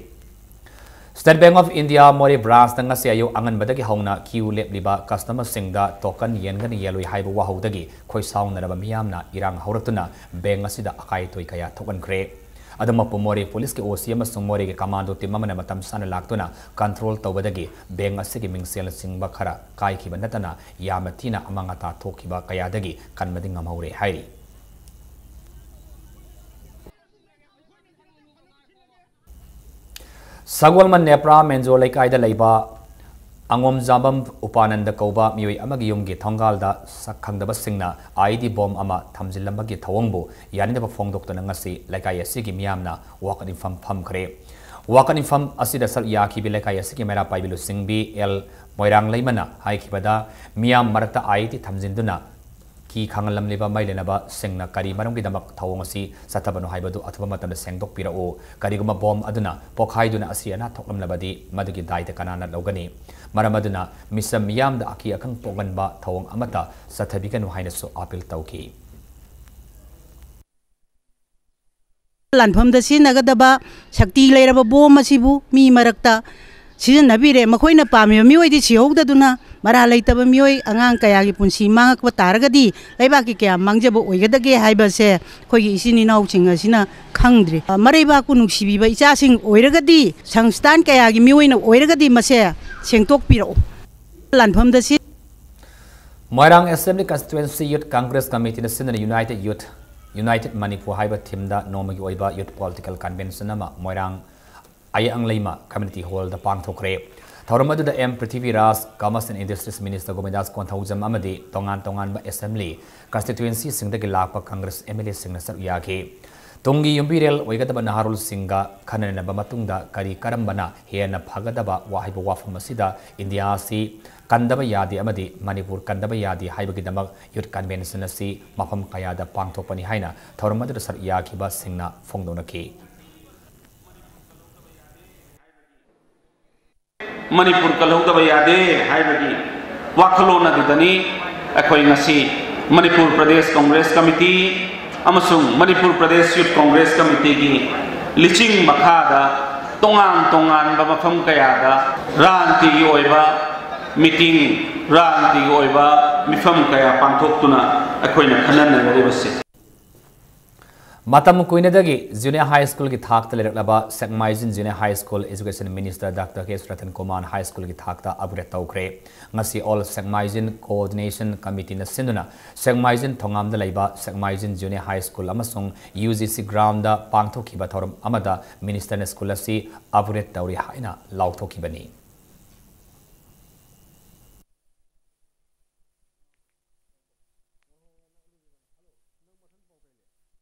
ꯁ꯭ꯇꯦꯠ ꯕꯦꯡꯛ ꯑꯣꯐ ꯏꯟꯗꯤꯌꯥ ꯃꯣꯔꯦ ꯕ꯭ꯔꯥꯟꯁꯇ ꯉꯁꯤ ꯑꯌꯨꯛ ꯑꯉꯟꯕꯗꯒꯤ ꯍꯧꯅ ꯀ꯭ꯌꯨ ꯂꯦꯞꯂꯤꯕ ꯀꯁꯇꯃꯔꯁꯤꯡꯗ ꯇꯣꯀꯟ ꯌꯦꯟꯒꯅꯤ ꯌꯦꯜꯂꯣꯏ ꯍꯥꯏꯕ ꯋꯥꯍꯧꯗꯒꯤ ꯈꯣꯏꯁꯥꯎꯅꯔꯕ ꯃꯤꯌꯥꯝꯅ ꯏꯔꯥꯡ ꯍꯧꯔꯛꯇꯨꯅ ꯕꯦꯡꯛ ꯑꯁꯤꯗ ꯑꯀꯥꯏ ꯑꯇꯣꯏ ꯀꯌꯥ ꯊꯣꯛꯍꯟꯈ꯭ꯔꯦ꯫ ꯑꯗꯨꯃꯛꯄꯨ ꯃꯣꯔꯦ ꯄꯨꯂꯤꯁꯀꯤ ꯑꯣ ꯁꯤ ꯑꯃꯁꯨꯡ ꯃꯣꯔꯦꯒꯤ ꯀꯃꯥꯟꯗꯣ ꯇꯤꯝ ꯑꯃꯅ ꯃꯇꯝ ꯆꯥꯅ ꯂꯥꯛꯇꯨꯅ ꯀꯟꯇ꯭ꯔꯣꯜ ꯇꯧꯕꯗꯒꯤ ꯕꯦꯡꯛ ꯑꯁꯤꯒꯤ ꯃꯤꯡꯁꯦꯜꯅꯆꯤꯡꯕ ꯈꯔ ꯀꯥꯏꯈꯤꯕ ꯅꯠꯇꯅ ꯌꯥꯝꯅ ꯊꯤꯅ ꯑꯃꯥꯡ ꯑꯇꯥ ꯊꯣꯛꯈꯤꯕ ꯀꯌꯥꯗꯒꯤ ꯀꯟꯕꯗꯤ ꯉꯝꯍꯧꯔꯦ ꯍꯥꯏꯔꯤ꯫ ꯁꯒꯣꯜꯕꯟ ꯅꯦꯄ꯭ꯔꯥ ꯃꯦꯟꯖꯣ ꯂꯩꯀꯥꯏꯗ ꯂꯩꯕ ꯑꯉꯣꯝꯖꯥꯕꯝ ꯎꯄꯥꯅꯟꯗ ꯀꯧꯕ ꯃꯤꯑꯣꯏ ꯑꯃꯒꯤ ꯌꯨꯝꯒꯤ ꯊꯣꯡꯒꯥꯜꯗ ꯁꯛ ꯈꯪꯗꯕꯁꯤꯡꯅ ꯑꯥꯏ ꯏ ꯗꯤ ꯕꯣꯝ ꯑꯃ ꯊꯝꯖꯤꯜꯂꯝꯕꯒꯤ ꯊꯧꯑꯣꯡꯕꯨ ꯌꯥꯅꯤꯡꯗꯕ ꯐꯣꯡꯗꯣꯛꯇꯨꯅ ꯉꯁꯤ ꯂꯩꯀꯥꯏ ꯑꯁꯤꯒꯤ ꯃꯤꯌꯥꯝꯅ ꯋꯥꯀꯠ ꯃꯤꯐꯝ ꯐꯝꯈ꯭ꯔꯦ꯫ ꯋꯥꯀꯠ ꯃꯤꯐꯝ ꯑꯁꯤꯗ ꯁꯔꯨꯛ ꯌꯥꯈꯤꯕꯤ ꯂꯩꯀꯥꯏ ꯑꯁꯤꯒꯤ ꯃꯩꯔꯥ ꯄꯥꯏꯕꯤ ꯂꯨꯆꯤꯡꯕꯤ ꯑꯦꯜ ꯃꯣꯏꯔꯥꯡꯂꯩꯃꯅ ꯍꯥꯏꯈꯤꯕꯗ, ꯃꯤꯌꯥꯝ ꯃꯔꯛꯇ ꯑꯥꯏ ꯏ ꯗꯤ ꯊꯝꯖꯤꯟꯗꯨꯅ ꯀꯤ ꯈꯥꯡꯍꯜꯂꯝꯂꯤꯕ ꯃꯩ ꯂꯩꯅꯕꯁꯤꯡꯅ ꯀꯔꯤ ꯃꯔꯝꯒꯤꯗꯃꯛ ꯊꯧꯑꯣꯡ ꯑꯁꯤ ꯆꯠꯊꯕꯅꯣ ꯍꯥꯏꯕꯗꯨ ꯑꯊꯨꯕ ꯃꯇꯝꯗ ꯁꯦꯡꯗꯣꯛꯄꯤꯔꯛꯎ꯫ ꯀꯔꯤꯒꯨꯝꯕ ꯕꯣꯝ ꯑꯗꯨꯅ ꯄꯣꯈꯥꯏꯗꯨꯅ ꯑꯁꯤ ꯑꯅꯥ ꯊꯣꯛꯂꯝꯂꯕꯗꯤ ꯃꯗꯨꯒꯤ ꯗꯥꯏꯇ ꯀꯅꯥꯅ ꯂꯧꯒꯅꯤ? ꯃꯔꯝ ꯑꯗꯨꯅ ꯃꯤꯆꯝ ꯃꯤꯌꯥꯝꯗ ꯑꯀꯤ ꯑꯈꯪ ꯄꯣꯛꯍꯟꯕ ꯊꯧꯑꯣꯡ ꯑꯃꯠꯇ ꯆꯠꯊꯕꯤꯒꯅꯨ ꯍꯥꯏꯅꯁꯨ ꯑꯥꯄꯤꯜ ꯇꯧꯈꯤ꯫ ꯂꯥꯟꯐꯝꯗ ꯁꯤꯖꯤꯟꯅꯒꯗꯕ ꯁꯛꯇꯤ ꯂꯩꯔꯕ ꯕꯣꯝ ꯑꯁꯤꯕꯨ ꯃꯤ ꯃꯔꯛꯇ ꯁꯤꯖꯤꯟꯅꯕꯤꯔꯦ꯫ ꯃꯈꯣꯏꯅ ꯄꯥꯝꯃꯤꯕ ꯃꯤꯑꯣꯏꯗꯤ ꯁꯤꯍꯧꯗꯗꯨꯅ ꯃꯔꯥ ꯂꯩꯇꯕ ꯃꯤꯑꯣꯏ ꯑꯉꯥꯡ ꯀꯌꯥꯒꯤ ꯄꯨꯟꯁꯤ ꯃꯥꯡꯉꯛꯄ ꯇꯥꯔꯒꯗꯤ ꯂꯩꯕꯥꯛꯀꯤ ꯀꯌꯥꯝ ꯃꯥꯡꯖꯕ ꯑꯣꯏꯒꯗꯒꯦ ꯍꯥꯏꯕꯁꯦ ꯑꯩꯈꯣꯏꯒꯤ ꯏꯆꯤꯟ ꯏꯅꯥꯎꯁꯤꯡ ꯑꯁꯤꯅ ꯈꯪꯗ꯭ꯔꯤ꯫ ꯃꯔꯩꯕꯥꯛꯄꯨ ꯅꯨꯡꯁꯤꯕꯤꯕ ꯏꯆꯥꯁꯤꯡ ꯑꯣꯏꯔꯒꯗꯤ, ꯁꯪꯁꯊꯥꯟ ꯀꯌꯥꯒꯤ ꯃꯤꯑꯣꯏꯅ ꯑꯣꯏꯔꯒꯗꯤ ꯃꯁꯦ ꯁꯦꯡꯗꯣꯛꯄꯤꯔꯛꯎ꯫ ꯂꯥꯟꯐꯝꯗ ꯁꯤ ꯃꯣꯏꯔꯥꯡ ꯑꯦꯁꯦꯝꯕ꯭ꯂꯤ ꯀꯟꯁꯇꯤꯇ꯭ꯋꯦꯟꯁꯤ ꯌꯨꯠ ꯀꯪꯒ꯭ꯔꯦꯁ ꯀꯃꯤꯇꯤꯅ ꯁꯤꯟꯗꯨꯅ ꯌꯨꯅꯥꯏꯇꯦꯗ ꯌꯨꯠ, ꯌꯨꯅꯥꯏꯇꯦꯗ ꯃꯅꯤꯄꯨꯔ ꯍꯥꯏꯕ ꯊꯤꯝꯗ ꯅꯣꯡꯃꯒꯤ ꯑꯣꯏꯕ ꯌꯨꯠ ꯄꯣꯂꯤꯇꯤꯀꯦꯜ ꯀꯟꯚꯦꯟꯁꯟ ꯑꯃ ꯃꯣꯏꯔꯥꯡ ꯑꯌꯥꯡꯂꯩꯃ ꯀꯝꯃ꯭ꯌꯨꯅꯤꯇꯤ ꯍꯣꯜꯗ ꯄꯥꯡꯊꯣꯛꯈ꯭ꯔꯦ꯫ ꯊꯧꯔꯝ ꯑꯗꯨꯗ M Prithviraj, commerce and industries minister Govindas Konthoujam ꯑꯃꯗꯤ ꯇꯣꯉꯥꯟ ꯇꯣꯉꯥꯟꯕ ꯑꯦꯁꯦꯝꯕ꯭ꯂꯤ ꯀꯟꯁꯇꯤꯇ꯭ꯋꯦꯟꯁꯤꯁꯤꯡꯗꯒꯤ ꯂꯥꯛꯄ ꯀꯪꯒ꯭ꯔꯦꯁ ꯑꯦꯝ ꯑꯦꯜ ꯑꯦꯁꯤꯡꯅ ꯁꯔꯨꯛ ꯌꯥꯈꯤ꯫ ꯇꯨꯡꯒꯤ ꯌꯨꯝꯕꯤꯔꯦꯜ ꯑꯣꯏꯒꯗꯕ ꯅꯍꯥꯔꯣꯜꯁꯤꯡꯒ ꯈꯟꯅ ꯅꯩꯅꯕ ꯃꯇꯨꯡꯗ ꯀꯔꯤ ꯀꯔꯝꯕꯅ ꯍꯦꯟꯅ ꯐꯒꯗꯕ ꯋꯥ-, ꯍꯥꯏꯕ ꯋꯥꯐꯝ ꯑꯁꯤꯗ ꯏꯟꯗꯤꯌꯥ ꯑꯁꯤ ꯀꯟꯗꯕ ꯌꯥꯗꯦ ꯑꯃꯗꯤ ꯃꯅꯤꯄꯨꯔ ꯀꯟꯗꯕ ꯌꯥꯗꯦ ꯍꯥꯏꯕꯒꯤꯗꯃꯛ youth convention ꯑꯁꯤ ꯃꯐꯝ ꯀꯌꯥꯗ ꯄꯥꯡꯊꯣꯛꯄꯅꯤ ꯍꯥꯏꯅ ꯊꯧꯔꯝ ꯑꯗꯨꯗ ꯁꯔꯨꯛ ꯌꯥꯈꯤꯕꯁꯤꯡꯅ ꯐꯣꯡꯗꯣꯛꯅꯈꯤ꯫ ꯃꯅꯤꯄꯨꯔ ꯀꯜꯍꯧꯗꯕ ꯌꯥꯗꯦ ꯍꯥꯏꯕꯒꯤ ꯋꯥꯈꯜꯂꯣꯟ ꯑꯗꯨꯗꯅꯤ ꯑꯩꯈꯣꯏ ꯉꯁꯤ ꯃꯅꯤꯄꯨꯔ ꯄ꯭ꯔꯗꯦꯁ ꯀꯪꯒ꯭ꯔꯦꯁ ꯀꯃꯤꯇꯤ ꯑꯃꯁꯨꯡ ꯃꯅꯤꯄꯨꯔ ꯄ꯭ꯔꯗꯦꯁ ꯌꯨꯠ ꯀꯪꯒ꯭ꯔꯦꯁ ꯀꯃꯤꯇꯤꯒꯤ ꯂꯤꯆꯤꯡ ꯃꯈꯥꯗ ꯇꯣꯉꯥꯟ ꯇꯣꯉꯥꯟꯕ ꯃꯐꯝ ꯀꯌꯥꯗ ꯔꯥꯟꯇꯤꯒꯤ ꯑꯣꯏꯕ ꯃꯤꯇꯤꯡ, ꯔꯥꯟꯇꯤꯒꯤ ꯑꯣꯏꯕ ꯃꯤꯐꯝ ꯀꯌꯥ ꯄꯥꯡꯊꯣꯛꯇꯨꯅ ꯑꯩꯈꯣꯏꯅ ꯈꯟꯅ ꯅꯩꯅꯔꯤꯕꯁꯤ꯫ ꯃꯇꯝ ꯀꯨꯏꯅꯗꯒꯤ ꯖꯨꯅꯤꯌꯔ ꯍꯥꯏ ꯁ꯭ꯀꯨꯜꯒꯤ ꯊꯥꯛꯇ ꯂꯩꯔꯛꯂꯕ Sekmaijin junior high school Education Minister Doctor K. Suratan Kumar high ꯁ꯭ꯀꯨꯜꯒꯤ ꯊꯥꯛꯇ upgrade ꯇꯧꯈ꯭ꯔꯦ꯫ ꯉꯁꯤ All ꯁꯦꯛꯃꯥꯏꯖꯤꯟ Coordination Committeeꯅ ꯁꯤꯟꯗꯨꯅ ꯁꯦꯛꯃꯥꯏꯖꯤꯟ ꯊꯣꯉꯥꯝꯗ ꯂꯩꯕ ꯁꯦꯛꯃꯥꯏꯖꯤꯟ ꯖꯨꯅꯤꯌꯔ ꯍꯥꯏ ꯁ꯭ꯀꯨꯜ ꯑꯃꯁꯨꯡ UGC groundꯗ ꯄꯥꯡꯊꯣꯛꯈꯤꯕ ꯊꯧꯔꯝ ꯑꯃꯗ ministerꯅ ꯁ꯭ꯀꯨꯜ ꯑꯁꯤ upgrade ꯇꯧꯔꯤ ꯍꯥꯏꯅ ꯂꯥꯎꯊꯣꯛꯈꯤꯕꯅꯤ꯫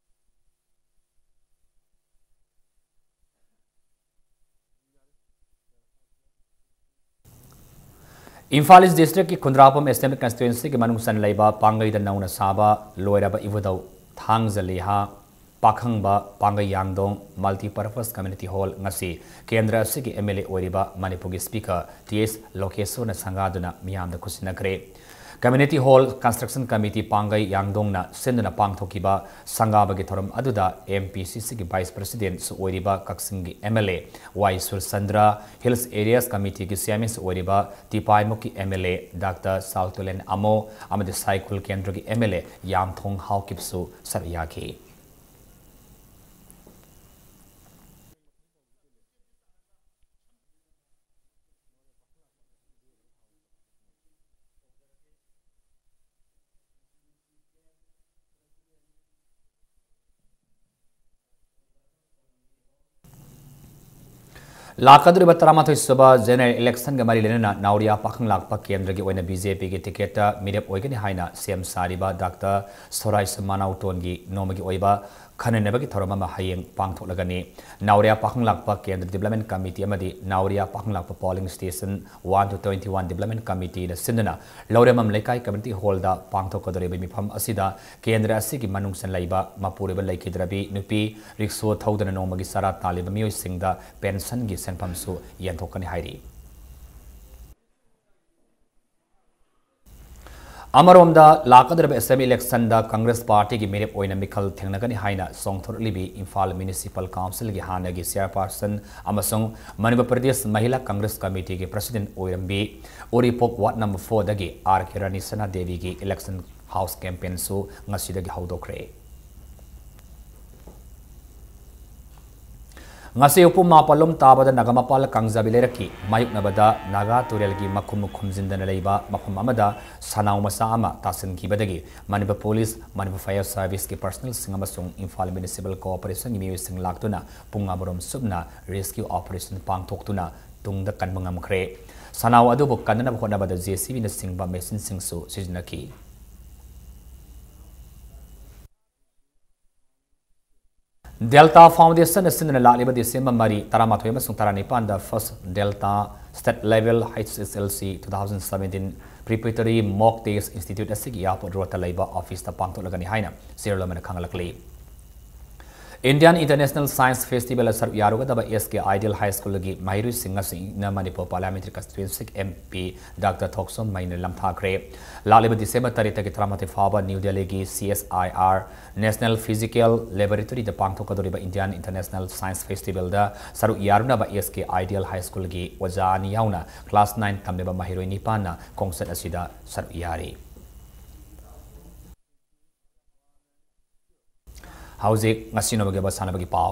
ꯏꯝꯐꯥꯜ ꯏꯁ ꯗꯤꯁꯇ꯭ꯔꯤꯛꯀꯤ ꯈꯨꯟꯗ꯭ꯔꯥꯛꯄꯝ ꯑꯦꯁꯦꯝꯕ꯭ꯂꯤ ꯀꯟꯁꯇꯤꯇ꯭ꯋꯦꯟꯁꯤꯒꯤ ꯃꯅꯨꯡ ꯆꯟꯅ ꯂꯩꯕ ꯄꯥꯡꯒꯩꯗ ꯅꯧꯅ ꯁꯥꯕ ꯂꯣꯏꯔꯕ ꯏꯕꯨꯙꯧ ꯊꯥꯡꯖ ꯂꯤꯍꯥ ꯄꯥꯈꯪꯕ ꯄꯥꯡꯒꯩ ꯌꯥꯡꯗꯣꯡ ꯃꯜꯇꯤꯄꯔꯄꯁ ꯀꯝꯃ꯭ꯌꯨꯅꯤꯇꯤ ꯍꯣꯜ ꯉꯁꯤ ꯀꯦꯟꯗ꯭ꯔ ꯑꯁꯤꯒꯤ MLA ꯑꯣꯏꯔꯤꯕ ꯃꯅꯤꯄꯨꯔꯒꯤ ꯁ꯭ꯄꯤꯀꯔ ꯇꯤ ꯑꯦꯁ ꯂꯣꯀꯦꯁꯣꯔꯅ ꯁꯪꯒꯥꯗꯨꯅ ꯃꯤꯌꯥꯝꯗ ꯈꯨꯠꯁꯤꯟꯅꯈ꯭ꯔꯦ꯫ ꯀꯝꯃ꯭ꯌꯨꯅꯤꯇꯤ ꯍꯣꯜ ꯀꯟꯁꯇ꯭ꯔꯛꯁꯟ ꯀꯝꯃꯤꯇꯤ ꯄꯥꯡꯒꯩ ꯌꯥꯡꯗꯣꯡꯅ ꯁꯤꯟꯗꯨꯅ ꯄꯥꯡꯊꯣꯛꯈꯤꯕ ꯁꯪꯒꯥꯕꯒꯤ ꯊꯧꯔꯝ ꯑꯗꯨꯗ MPCCꯒꯤ ꯚꯥꯏꯁ ꯄ꯭ꯔꯁꯤꯗꯦꯟꯠꯁꯨ ꯑꯣꯏꯔꯤꯕ ꯀꯛꯆꯤꯡꯒꯤ MLA ꯋꯥꯏ ꯁꯨꯔꯆꯟꯗ꯭ꯔ, ꯍꯤꯜꯁ ꯑꯦꯔꯤꯌꯥꯁ ꯀꯝꯃꯤꯇꯤꯒꯤ ꯆꯤꯌꯥꯔꯃꯦꯟꯁꯨ ꯑꯣꯏꯔꯤꯕ ꯇꯤꯄꯥꯏꯃꯨꯛꯀꯤ MLA ꯗꯥꯛꯇꯔ ꯁꯥꯜꯇꯨꯂꯦꯟ ꯑꯃꯣ ꯑꯃꯗꯤ ꯁꯥꯏꯈꯨꯜ ꯀꯦꯟꯗ꯭ꯔꯒꯤ MLA ꯌꯥꯝꯊꯣꯡ ꯍꯥꯎꯀꯤꯞꯁꯨ ꯁꯔꯨꯛ ꯌꯥꯈꯤ꯫ ꯂꯥꯛꯀꯗꯧꯔꯤꯕ ꯇꯔꯥꯃꯥꯊꯣꯏ ꯁꯨꯕ general election ꯒ ꯃꯔꯤ ꯂꯩꯅꯅ ꯅꯥꯎꯔꯤꯌꯥ ꯄꯥꯈꯪ ꯂꯥꯛꯄ ꯀꯦꯟꯗ꯭ꯔꯒꯤ ꯑꯣꯏꯅ BJP ꯒꯤ ticket ꯇ ꯃꯤꯔꯦꯞ ꯑꯣꯏꯒꯅꯤ ꯍꯥꯏꯅ ꯁꯦꯝ ꯁꯥꯔꯤꯕ ꯗꯥꯛꯇꯔ ꯁꯣꯔꯥꯏꯁ ꯃꯅꯥꯎꯇꯣꯟꯒꯤ ꯅꯣꯡꯃꯒꯤ ꯑꯣꯏꯕ ꯈꯟꯅꯅꯕꯒꯤ ꯊꯧꯔꯝ ꯑꯃ ꯍꯌꯦꯡ ꯄꯥꯡꯊꯣꯛꯂꯒꯅꯤ꯫ ꯅꯥꯎꯔꯤꯌꯥ ꯄꯥꯈꯪꯂꯥꯛꯄ ꯀꯦꯟꯗ꯭ꯔ Development Committee ꯑꯃꯗꯤ ꯅꯥꯎꯔꯤꯌꯥ ꯄꯥꯈꯪꯂꯥꯛꯄ Polling Station one to twenty one Development Committeeꯅ ꯁꯤꯟꯗꯨꯅ ꯂꯧꯔꯦꯝꯕꯝ ꯂꯩꯀꯥꯏ Community Hallꯗ ꯄꯥꯡꯊꯣꯛꯀꯗꯧꯔꯤꯕ ꯃꯤꯐꯝ ꯑꯁꯤꯗ ꯀꯦꯟꯗ꯭ꯔ ꯑꯁꯤꯒꯤ ꯃꯅꯨꯡ ꯆꯟ ꯂꯩꯕ ꯃꯄꯨꯔꯣꯏꯕ ꯂꯩꯈꯤꯗ꯭ꯔꯕꯤ ꯅꯨꯄꯤ ꯔꯤꯛꯁꯣ ꯊꯧꯗꯨꯅ ꯅꯣꯡꯃꯒꯤ ꯆꯔꯥ ꯇꯥꯜꯂꯤꯕ ꯃꯤꯑꯣꯏꯁꯤꯡꯗ ꯄꯦꯟꯁꯟꯒꯤ ꯁꯦꯟꯐꯝꯁꯨ ꯌꯦꯟꯊꯣꯛꯀꯅꯤ ꯍꯥꯏꯔꯤ꯫ ꯑꯃꯔꯣꯝꯗ, ꯂꯥꯛꯀꯗꯧꯔꯤꯕ Assembly Electionꯗ Congress Partyꯒꯤ ꯃꯤꯔꯦꯞ ꯑꯣꯏꯅ ꯃꯤꯈꯜ ꯊꯦꯡꯅꯒꯅꯤ ꯍꯥꯏꯅ ꯆꯣꯡꯊꯣꯔꯛꯂꯤꯕꯤ ꯏꯝꯐꯥꯜ Municipal Councilꯒꯤ ꯍꯥꯟꯅꯒꯤ Chairperson ꯑꯃꯁꯨꯡ ꯃꯅꯤꯄꯨꯔ ꯄ꯭ꯔꯗꯦꯁ ꯃꯍꯤꯂꯥ Congress Committeeꯒꯤ President ꯑꯣꯏꯔꯝꯕꯤ ꯎꯔꯤꯄꯣꯛ Ward number fourꯗꯒꯤ ꯑꯥꯔ ꯀꯦ ꯔꯥꯅꯤ ꯁꯅꯥ ꯗꯦꯕꯤꯒꯤ election house campaignꯁꯨ ꯉꯁꯤꯗꯒꯤ ꯍꯧꯗꯣꯛꯈ꯭ꯔꯦ꯫ ꯉꯁꯤ ꯎꯄꯨ ꯃꯥꯄꯜꯂꯣꯝ ꯇꯥꯕꯗ ꯅꯥꯒꯥꯃꯄꯥꯜ ꯀꯥꯡꯖꯥꯕꯤ ꯂꯩꯔꯛꯀꯤ ꯃꯥꯌꯣꯛꯅꯕꯗ ꯅꯥꯒꯥ ꯇꯨꯔꯦꯜꯒꯤ ꯃꯈꯨꯝ ꯈꯨꯝꯖꯤꯟꯗꯅ ꯂꯩꯕ ꯃꯐꯝ ꯑꯃꯗ ꯁꯅꯥꯎ ꯃꯆꯥ ꯑꯃ ꯇꯥꯁꯤꯟꯈꯤꯕꯗꯒꯤ ꯃꯅꯤꯄꯨꯔ ꯄꯨꯂꯤꯁ, ꯃꯅꯤꯄꯨꯔ Fire Serviceꯀꯤ personnelꯁꯤꯡ ꯑꯃꯁꯨꯡ ꯏꯝꯐꯥꯜ Municipal Corporationꯒꯤ ꯃꯤꯑꯣꯏꯁꯤꯡ ꯂꯥꯛꯇꯨꯅ ꯄꯨꯡ ꯑꯃꯔꯣꯝ ꯆꯨꯞꯅ rescue operation ꯄꯥꯡꯊꯣꯛꯇꯨꯅ ꯇꯨꯡꯗ ꯀꯟꯕ ꯉꯝꯈ꯭ꯔꯦ꯫ ꯁꯅꯥꯎ ꯑꯗꯨꯕꯨ ꯀꯟꯅꯅꯕ ꯍꯣꯠꯅꯕꯗ JCBꯅꯆꯤꯡꯕ machineꯁꯤꯡꯁꯨ ꯁꯤꯖꯤꯟꯅꯈꯤ꯫ Delta Foundationꯅ ꯁꯤꯟꯗꯨꯅ ꯂꯥꯛꯂꯤꯕ December ꯃꯔꯤ, ꯇꯔꯥꯃꯥꯊꯣꯏ ꯑꯃꯁꯨꯡ ꯇꯔꯥꯅꯤꯄꯥꯟꯗ First Delta State Level HSLC two thousand seventeen Preparatory Mock Test Institute ꯑꯁꯤꯒꯤ Airport Roadꯇ ꯂꯩꯕ officeꯇ ꯄꯥꯡꯊꯣꯛꯂꯒꯅꯤ ꯍꯥꯏꯅ Chairmanꯅ ꯈꯪꯍꯜꯂꯛꯂꯤ꯫ Indian International Science Festivalꯗ ꯁꯔꯨꯛ ꯌꯥꯔꯨꯒꯗꯕ S K Ideal High Schoolꯒꯤ ꯃꯍꯩꯔꯣꯏꯁꯤꯡ ꯑꯁꯤꯅ Manipur Parliamentary Constituency MP Doctor ꯊꯣꯛꯆꯣꯝ ꯃꯩꯅ ꯂꯝꯊꯥꯈ꯭ꯔꯦ꯫ ꯂꯥꯛꯂꯤꯕ December ꯇꯔꯦꯠꯇꯒꯤ ꯇꯔꯥꯃꯥꯊꯣꯏ ꯐꯥꯎꯕ New Delhiꯒꯤ CSIR National Physical Laboratoryꯗ ꯄꯥꯡꯊꯣꯛꯀꯗꯧꯔꯤꯕ Indian International Science Festivalꯗ ꯁꯔꯨꯛ ꯌꯥꯔꯨꯅꯕ S K Ideal High Schoolꯒꯤ ꯑꯣꯖꯥ ꯑꯅꯤ ꯌꯥꯎꯅ class nine ꯇꯝꯂꯤꯕ ꯃꯍꯩꯔꯣꯏ ꯅꯤꯄꯥꯟꯅ ꯈꯣꯡꯆꯠ ꯑꯁꯤꯗ ꯁꯔꯨꯛ ꯌꯥꯔꯤ꯫ ꯍꯧꯖꯤꯛ ꯉꯁꯤ ꯅꯣꯡꯃꯒꯤ ꯑꯣꯏꯕ ꯁꯥꯟꯅꯕꯒꯤ ꯄꯥꯎ꯫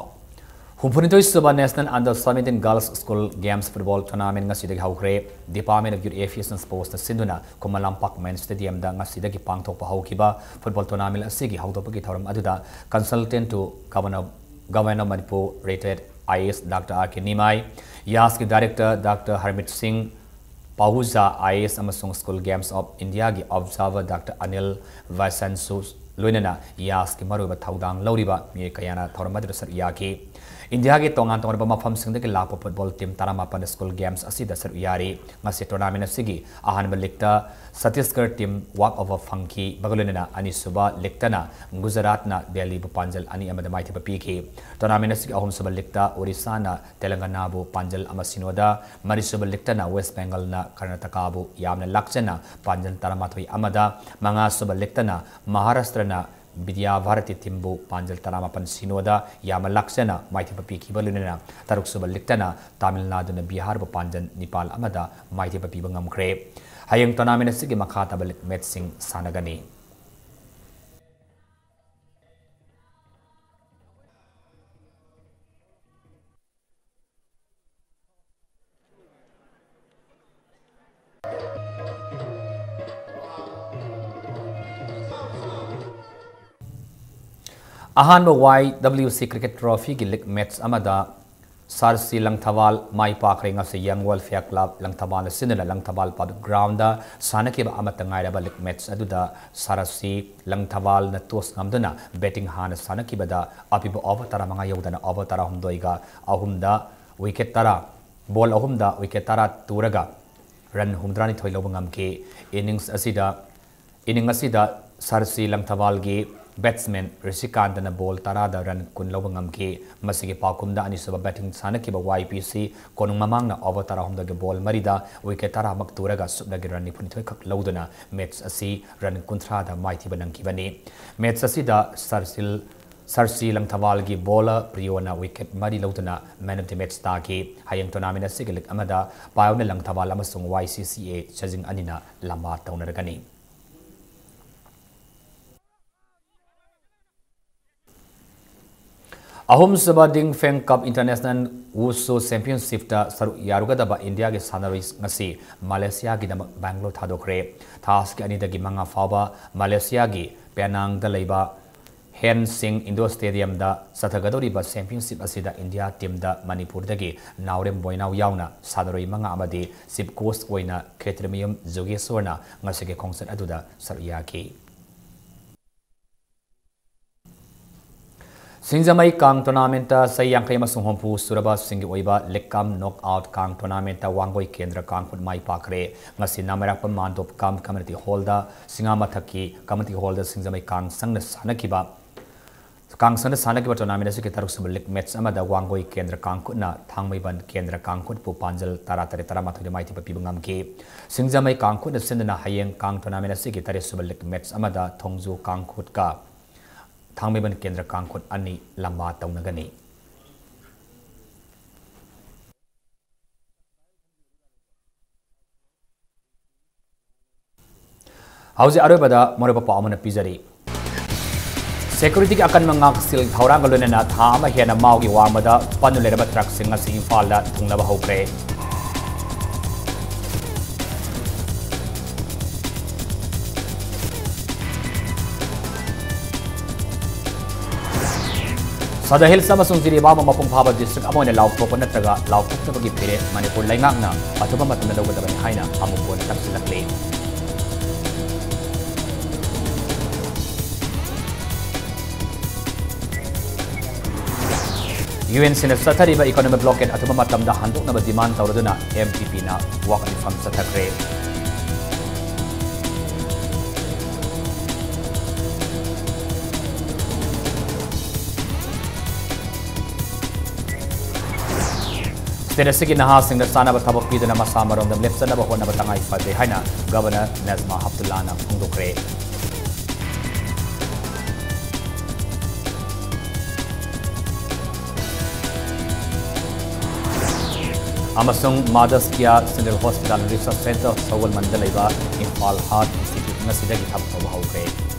ꯍꯨꯝꯐꯨꯅꯤꯊꯣꯏ ꯁꯨꯕ National Under Seventeen Girls School Games Football Tournament ꯉꯁꯤꯗꯒꯤ ꯍꯧꯈ꯭ꯔꯦ꯫ Department of Youth Affairs and Sportsꯅ ꯁꯤꯟꯗꯨꯅ ꯈꯨꯃꯟ ꯂꯝꯄꯥꯛ Main Stadiumꯗ ꯉꯁꯤꯗꯒꯤ ꯄꯥꯡꯊꯣꯛꯄ ꯍꯧꯈꯤꯕ football tournament ꯑꯁꯤꯒꯤ ꯍꯧꯗꯣꯛꯄꯒꯤ ꯊꯧꯔꯝ ꯑꯗꯨꯗ Consultant to Governor, Governor of Manipur Retired IAS Doctor R K Nimai, ꯌꯥꯁꯀꯤ Director Doctor ꯍꯔꯃꯤꯠ ꯁꯤꯡ, ꯄꯥꯍꯨꯖꯥ IAS ꯑꯃꯁꯨꯡ School Games of Indiaꯒꯤ Observer Doctor Anil ꯚꯥꯏꯁꯟꯁꯨ ꯂꯣꯏꯅꯅ ꯌꯥꯁꯀꯤ ꯃꯔꯨꯑꯣꯏꯕ ꯊꯧꯗꯥꯡ ꯂꯧꯔꯤꯕ ꯃꯤꯑꯣꯏ ꯀꯌꯥꯅ ꯊꯧꯔꯝ ꯑꯗꯨꯗ ꯁꯔꯨꯛ ꯌꯥꯈꯤ꯫ ꯏꯟꯗꯤꯌꯥꯒꯤ ꯇꯣꯉꯥꯟ ꯇꯣꯉꯥꯟꯕ ꯃꯐꯝꯁꯤꯡꯗꯒꯤ ꯂꯥꯛꯄ ꯐꯨꯠꯕꯣꯜ ꯇꯤꯝ ꯇꯔꯥꯃꯥꯄꯟ ꯁ꯭ꯀꯨꯜ ꯒꯦꯝꯁ ꯑꯁꯤꯗ ꯁꯔꯨꯛ ꯌꯥꯔꯤ꯫ ꯉꯁꯤ ꯇꯣꯔꯅꯥꯃꯦꯟ ꯑꯁꯤꯒꯤ ꯑꯍꯥꯟꯕ ꯂꯤꯛꯇ ꯁꯇꯤꯁꯒꯔ ꯇꯤꯝ ꯋꯥꯛ ꯑꯣꯚꯔ ꯐꯪꯈꯤꯕꯒ ꯂꯣꯏꯅꯅ ꯑꯅꯤꯁꯨꯕ ꯂꯤꯛꯇꯅ ꯒꯨꯖꯔꯥꯠꯅ ꯗꯦꯜꯂꯤꯕꯨ ꯄꯥꯟꯖꯜ ꯑꯅꯤ ꯑꯃꯗ ꯃꯥꯏꯊꯤꯕ ꯄꯤꯈꯤ꯫ ꯇꯣꯔꯅꯥꯃꯦꯟ ꯑꯁꯤꯒꯤ ꯑꯍꯨꯝꯁꯨꯕ ꯂꯤꯛꯇ ꯑꯣꯔꯤꯁꯥꯅ ꯇꯦꯂꯪꯒꯅꯥꯕꯨ ꯄꯥꯟꯖꯜ ꯑꯃ ꯁꯤꯅꯣꯗ, ꯃꯔꯤꯁꯨꯕ ꯂꯤꯛꯇꯅ ꯋꯦꯁ ꯕꯦꯡꯒꯜꯅ ꯀꯔꯅꯥꯇꯀꯥꯕꯨ ꯌꯥꯝꯅ ꯂꯥꯛꯆꯅ ꯄꯥꯟꯖꯜ ꯇꯔꯥꯃꯥꯊꯣꯏ ꯑꯃꯗ, ꯃꯉꯥꯁꯨꯕ ꯂꯤꯛꯇꯅ ꯃꯍꯥꯔꯥꯁꯇ꯭ꯔꯅ ꯕꯤꯗ꯭ꯌꯥ ꯚꯥꯔꯇꯤ ꯇꯤꯝꯕꯨ ꯄꯥꯟꯖꯜ ꯇꯔꯥꯃꯥꯄꯟ ꯁꯤꯅꯣꯗ ꯌꯥꯝꯅ ꯂꯥꯛꯆꯅ ꯃꯥꯏꯊꯤꯕ ꯄꯤꯈꯤꯕ ꯂꯣꯏꯅꯅ ꯇꯔꯨꯛꯁꯨꯕ ꯂꯤꯛꯇꯅ ꯇꯥꯃꯤꯜ ꯅꯥꯗꯨꯅ ꯕꯤꯍꯥꯔꯕꯨ ꯄꯥꯟꯖꯜ ꯅꯤꯄꯥꯜ ꯑꯃꯗ ꯃꯥꯏꯊꯤꯕ ꯄꯤꯕ ꯉꯝꯈ꯭ꯔꯦ꯫ ꯍꯌꯦꯡ ꯇꯣꯔꯅꯥꯃꯦꯟ ꯑꯁꯤꯒꯤ ꯃꯈꯥ ꯇꯥꯕ ꯂꯤꯛ ꯃꯦꯠꯁꯁꯤꯡ ꯁꯥꯟꯅꯒꯅꯤ꯫ ꯑꯍꯥꯟꯕ ꯋꯥꯏ ꯗꯕ꯭ꯂꯤꯎ ꯁꯤ ꯀ꯭ꯔꯤꯀꯦꯠ ꯇ꯭ꯔꯣꯐꯤꯒꯤ ꯂꯤꯛ ꯃꯦꯠꯆ ꯑꯃꯗ ꯁꯥꯔꯁꯤ ꯂꯪꯊꯕꯥꯜ ꯃꯥꯏ ꯄꯥꯛꯈ꯭ꯔꯦ꯫ ꯉꯁꯤ ꯌꯪ ꯋꯦꯜꯐꯤꯌꯔ ꯀ꯭ꯂꯕ ꯂꯪꯊꯕꯥꯜ ꯑꯁꯤꯅ ꯂꯪꯊꯕꯥꯜ ꯄꯕ꯭ꯂꯤꯛ ꯒ꯭ꯔꯥꯎꯟꯗ ꯁꯥꯟꯅꯈꯤꯕ ꯑꯃꯠꯇ ꯉꯥꯏꯔꯕ ꯂꯤꯛ ꯃꯦꯠꯆ ꯑꯗꯨꯗ ꯁꯥꯔꯁꯤ ꯂꯪꯊꯕꯥꯜꯅ ꯇꯣꯁ ꯉꯝꯗꯨꯅ ꯕꯦꯇꯤꯡ ꯍꯥꯟꯅ ꯁꯥꯟꯅꯈꯤꯕꯗ ꯑꯄꯤꯕ ꯑꯣꯚꯔ ꯇꯔꯥꯃꯉꯥ ꯌꯧꯗꯅ ꯑꯣꯚꯔ ꯇꯔꯥꯍꯨꯝꯗꯣꯏꯒ ꯑꯍꯨꯝꯗ ꯋꯤꯀꯦꯠ ꯇꯔꯥ, ꯕꯣꯜ ꯑꯍꯨꯝꯗ ꯋꯤꯀꯦꯠ ꯇꯔꯥ ꯇꯨꯔꯒ ꯔꯟ ꯍꯨꯝꯗ꯭ꯔꯥꯅꯤꯊꯣꯏ ꯂꯧꯕ ꯉꯝꯈꯤ꯫ ꯏꯅꯤꯡꯁ ꯑꯁꯤꯗ, ꯏꯅꯤꯡ ꯑꯁꯤꯗ ꯁꯥꯔꯁꯤ ꯂꯪꯊꯕꯥꯜꯒꯤ ꯕꯦꯠꯁꯃꯦꯟ ꯔꯤꯁꯤꯀꯥꯟꯇꯅ ꯕꯣꯜ ꯇꯔꯥꯗ ꯔꯟ ꯀꯨꯟ ꯂꯧꯕ ꯉꯝꯈꯤ꯫ ꯃꯁꯤꯒꯤ ꯄꯥꯎꯈꯨꯝꯗ ꯑꯅꯤꯁꯨꯕ ꯕꯦꯇꯤꯡ ꯁꯥꯟꯅꯈꯤꯕ ꯋꯥꯏ ꯄꯤ ꯁꯤ ꯀꯣꯅꯨꯡ ꯃꯃꯥꯡꯅ ꯑꯣꯚꯔ ꯇꯔꯥꯍꯨꯝꯗꯣꯏꯒꯤ ꯕꯣꯜ ꯃꯔꯤꯗ ꯋꯤꯀꯦꯠ ꯇꯔꯥꯃꯛ ꯇꯨꯔꯒ ꯁꯨꯞꯅꯒꯤ ꯔꯟ ꯅꯤꯐꯨꯅꯤꯊꯣꯏ ꯈꯛ ꯂꯧꯗꯨꯅ ꯃꯦꯠꯆ ꯑꯁꯤ ꯔꯟ ꯀꯨꯟꯊ꯭ꯔꯥꯗ ꯃꯥꯏꯊꯤꯕ ꯅꯪꯈꯤꯕꯅꯤ꯫ ꯃꯦꯠꯆ ꯑꯁꯤꯗ ꯁꯥꯔꯁꯤꯜ, ꯁꯥꯔꯁꯤ ꯂꯪꯊꯕꯥꯜꯒꯤ ꯕꯣꯂꯔ ꯄ꯭ꯔꯤꯌꯣꯅ ꯋꯤꯀꯦꯠ ꯃꯔꯤ ꯂꯧꯗꯨꯅ ꯃꯦꯟ ꯑꯣꯐ ꯗꯤ ꯃꯦꯠꯆ ꯇꯥꯈꯤ꯫ ꯍꯌꯦꯡ ꯇꯣꯔꯅꯥꯃꯦꯟ ꯑꯁꯤꯒꯤ ꯂꯤꯛ ꯑꯃꯗ ꯄꯥꯏꯌꯣꯟꯅ ꯂꯪꯊꯕꯥꯜ ꯑꯃꯁꯨꯡ ꯋꯥꯏ ꯁꯤ ꯁꯤ ꯑꯦ ꯆꯥꯖꯤꯡ ꯑꯅꯤꯅ ꯂꯝꯕꯥ ꯇꯧꯅꯔꯒꯅꯤ꯫ ꯑꯍꯨꯝꯁꯨꯕ ꯗꯤꯡ ꯐꯦꯡ ꯀꯞ ꯏꯟꯇꯔꯅꯦꯁꯅꯦꯜ ꯋꯨꯁꯨ ꯆꯦꯝꯄꯤꯌꯟꯁꯤꯞꯇ ꯁꯔꯨꯛ ꯌꯥꯔꯨꯒꯗꯕ ꯏꯟꯗꯤꯌꯥꯒꯤ ꯁꯥꯟꯅꯔꯣꯏ ꯉꯁꯤ ꯃꯥꯂꯦꯁꯤꯌꯥꯒꯤꯗꯃꯛ ꯕꯦꯡꯒꯂꯣꯔ ꯊꯥꯗꯣꯛꯈ꯭ꯔꯦ꯫ ꯊꯥ ꯑꯁꯤꯒꯤ ꯑꯅꯤꯗꯒꯤ ꯃꯉꯥ ꯐꯥꯎꯕ ꯃꯥꯂꯦꯁꯤꯌꯥꯒꯤ ꯄꯦꯅꯥꯡꯗ ꯂꯩꯕ ꯍꯦꯟ ꯁꯤꯡ ꯏꯟꯗꯣꯔ ꯁ꯭ꯇꯦꯗꯤꯌꯝꯗ ꯆꯠꯊꯒꯗꯧꯔꯤꯕ ꯆꯦꯝꯄꯤꯌꯟꯁꯤꯞ ꯑꯁꯤꯗ ꯏꯟꯗꯤꯌꯥ ꯇꯤꯝꯗ ꯃꯅꯤꯄꯨꯔꯗꯒꯤ ꯅꯥꯎꯔꯦꯝ ꯕꯣꯏꯅꯥꯎ ꯌꯥꯎꯅ ꯁꯥꯟꯅꯔꯣꯏ ꯃꯉꯥ ꯑꯃꯗꯤ ꯆꯤꯐ ꯀꯣꯆ ꯑꯣꯏꯅ ꯈꯦꯇ꯭ꯔꯤꯃꯌꯨꯝ ꯖꯣꯒꯦꯁꯣꯔꯅ ꯉꯁꯤꯒꯤ ꯈꯣꯡꯆꯠ ꯑꯗꯨꯗ ꯁꯔꯨꯛ ꯌꯥꯈꯤ꯫ ꯁꯤꯡꯖꯃꯩ ꯀꯥꯡ tournamentꯇ ꯆꯍꯤ ꯌꯥꯡꯈꯩ ꯑꯃꯁꯨꯡ ꯍꯨꯝꯐꯨ ꯁꯨꯔꯕ ꯁꯤꯡꯒꯤ ꯑꯣꯏꯕ ꯂꯤꯛ ꯀꯝ knockout ꯀꯥꯡ tournamentꯇ ꯋꯥꯡꯒꯣꯏ ꯀꯦꯟꯗ꯭ꯔ ꯀꯥꯡꯈꯨꯠ ꯃꯥꯏ ꯄꯥꯛꯈ꯭ꯔꯦ꯫ ꯉꯁꯤ ꯅꯥꯃꯩꯔꯥꯛꯄꯝ ꯃꯥꯟꯗꯣꯞ ꯀꯝ community hallꯗ ꯁꯤꯡꯉꯥ ꯃꯊꯛꯀꯤ community hallꯗ ꯁꯤꯡꯖꯃꯩ ꯀꯥꯡ ꯁꯪꯅ ꯁꯥꯟꯅꯈꯤꯕ, ꯀꯥꯡ ꯁꯪꯅ ꯁꯥꯟꯅꯈꯤꯕ tournament ꯑꯁꯤꯒꯤ ꯇꯔꯨꯛ ꯁꯨꯕ ꯂꯤꯛ match ꯑꯃꯗ ꯋꯥꯡꯒꯣꯏ ꯀꯦꯟꯗ꯭ꯔ ꯀꯥꯡꯈꯨꯠꯅ ꯊꯥꯡꯃꯩꯕꯟ ꯀꯦꯟꯗ꯭ꯔ ꯀꯥꯡꯈꯨꯠꯄꯨ ꯄꯥꯟꯖꯜ ꯇꯔꯥ ꯇꯔꯦꯠ, ꯇꯔꯥ ꯃꯥꯊꯣꯏꯗ ꯃꯥꯏꯊꯤꯕ ꯄꯤꯕ ꯉꯝꯈꯤ꯫ ꯁꯤꯡꯖꯃꯩ ꯀꯥꯡꯈꯨꯠꯅ ꯁꯤꯟꯗꯨꯅ ꯍꯌꯦꯡ ꯀꯥꯡ tournament ꯑꯁꯤꯒꯤ ꯇꯔꯦꯠ ꯁꯨꯕ ꯂꯤꯛ match ꯑꯃꯗ ꯊꯣꯡꯖꯨ ꯀꯥꯡꯈꯨꯠꯀ ꯊꯥꯡꯃꯩꯕꯟ ꯀꯦꯟꯗ꯭ꯔ ꯀꯥꯡꯈꯨꯠ ꯑꯅꯤ ꯂꯝꯕꯥ ꯇꯧꯅꯒꯅꯤ꯫ ꯍꯧꯖꯤꯛ ꯑꯔꯣꯏꯕꯗ ꯃꯔꯨꯑꯣꯏꯕ ꯄꯥꯎ ꯑꯃꯅ ꯄꯤꯖꯔꯤ꯫ Securityꯒꯤ ꯑꯀꯟꯕ ꯉꯥꯛꯁꯦꯜ ꯊꯧꯔꯥꯡꯒ ꯂꯣꯏꯅꯅ ꯊꯥ ꯑꯃ ꯍꯦꯟꯅ ꯃꯥꯎꯒꯤ ꯋꯥꯡꯃꯗ ꯄꯟꯗꯨꯅ ꯂꯩꯔꯕ truckꯁꯤꯡ ꯑꯁꯤ ꯏꯝꯐꯥꯜꯗ ꯊꯨꯡꯅꯕ ꯍꯧꯈ꯭ꯔꯦ꯫ ꯁꯗꯥ ꯍꯤꯜꯁ ꯑꯃꯁꯨꯡ ꯖꯤꯔꯤꯕꯥꯝ ꯃꯄꯨꯡ ꯐꯥꯕ district ꯑꯃ ꯑꯣꯏꯅ ꯂꯥꯎꯊꯣꯛꯄ ꯅꯠꯇ꯭ꯔꯒ ꯂꯥꯎꯊꯣꯛꯅꯕꯒꯤ ꯐꯤꯔꯦꯞ ꯃꯅꯤꯄꯨꯔ ꯂꯩꯉꯥꯛꯅ ꯑꯊꯨꯕ ꯃꯇꯝꯗ ꯂꯧꯒꯗꯕꯅꯤ ꯍꯥꯏꯅ ꯑꯃꯨꯛ ꯍꯟꯅ ꯇꯛꯁꯤꯜꯂꯛꯂꯤ꯫ UNCꯅ ꯆꯠꯊꯔꯤꯕ economic blockade ꯑꯊꯨꯕ ꯃꯇꯝꯗ ꯍꯟꯗꯣꯛꯅꯕ demand ꯇꯧꯔꯗꯨꯅ MPPꯅ walk ꯃꯤꯐꯝ ꯆꯠꯊꯈ꯭ꯔꯦ꯫ State ꯑꯁꯤꯒꯤ ꯅꯍꯥꯁꯤꯡꯗ ꯆꯥꯅꯕ ꯊꯕꯛ ꯄꯤꯗꯨꯅ ꯃꯁꯥ ꯃꯔꯣꯝꯗ ꯂꯦꯞꯆꯅꯕ ꯍꯣꯠꯅꯕ ꯇꯉꯥꯏ ꯐꯗꯦ ꯍꯥꯏꯅ Governor ꯅꯖꯃꯥ ꯍꯞꯇꯨꯜꯂꯥꯅ ꯐꯣꯡꯗꯣꯛꯈ꯭ꯔꯦ꯫ ꯑꯃꯁꯨꯡ Mothers Care Central Hospital Research Centre ꯁꯒꯣꯜꯕꯟꯗ ꯂꯩꯕ Imphal Heart Institute ꯉꯁꯤꯗꯒꯤ ꯊꯕꯛ ꯇꯧꯕ ꯍꯧꯈ꯭ꯔꯦ꯫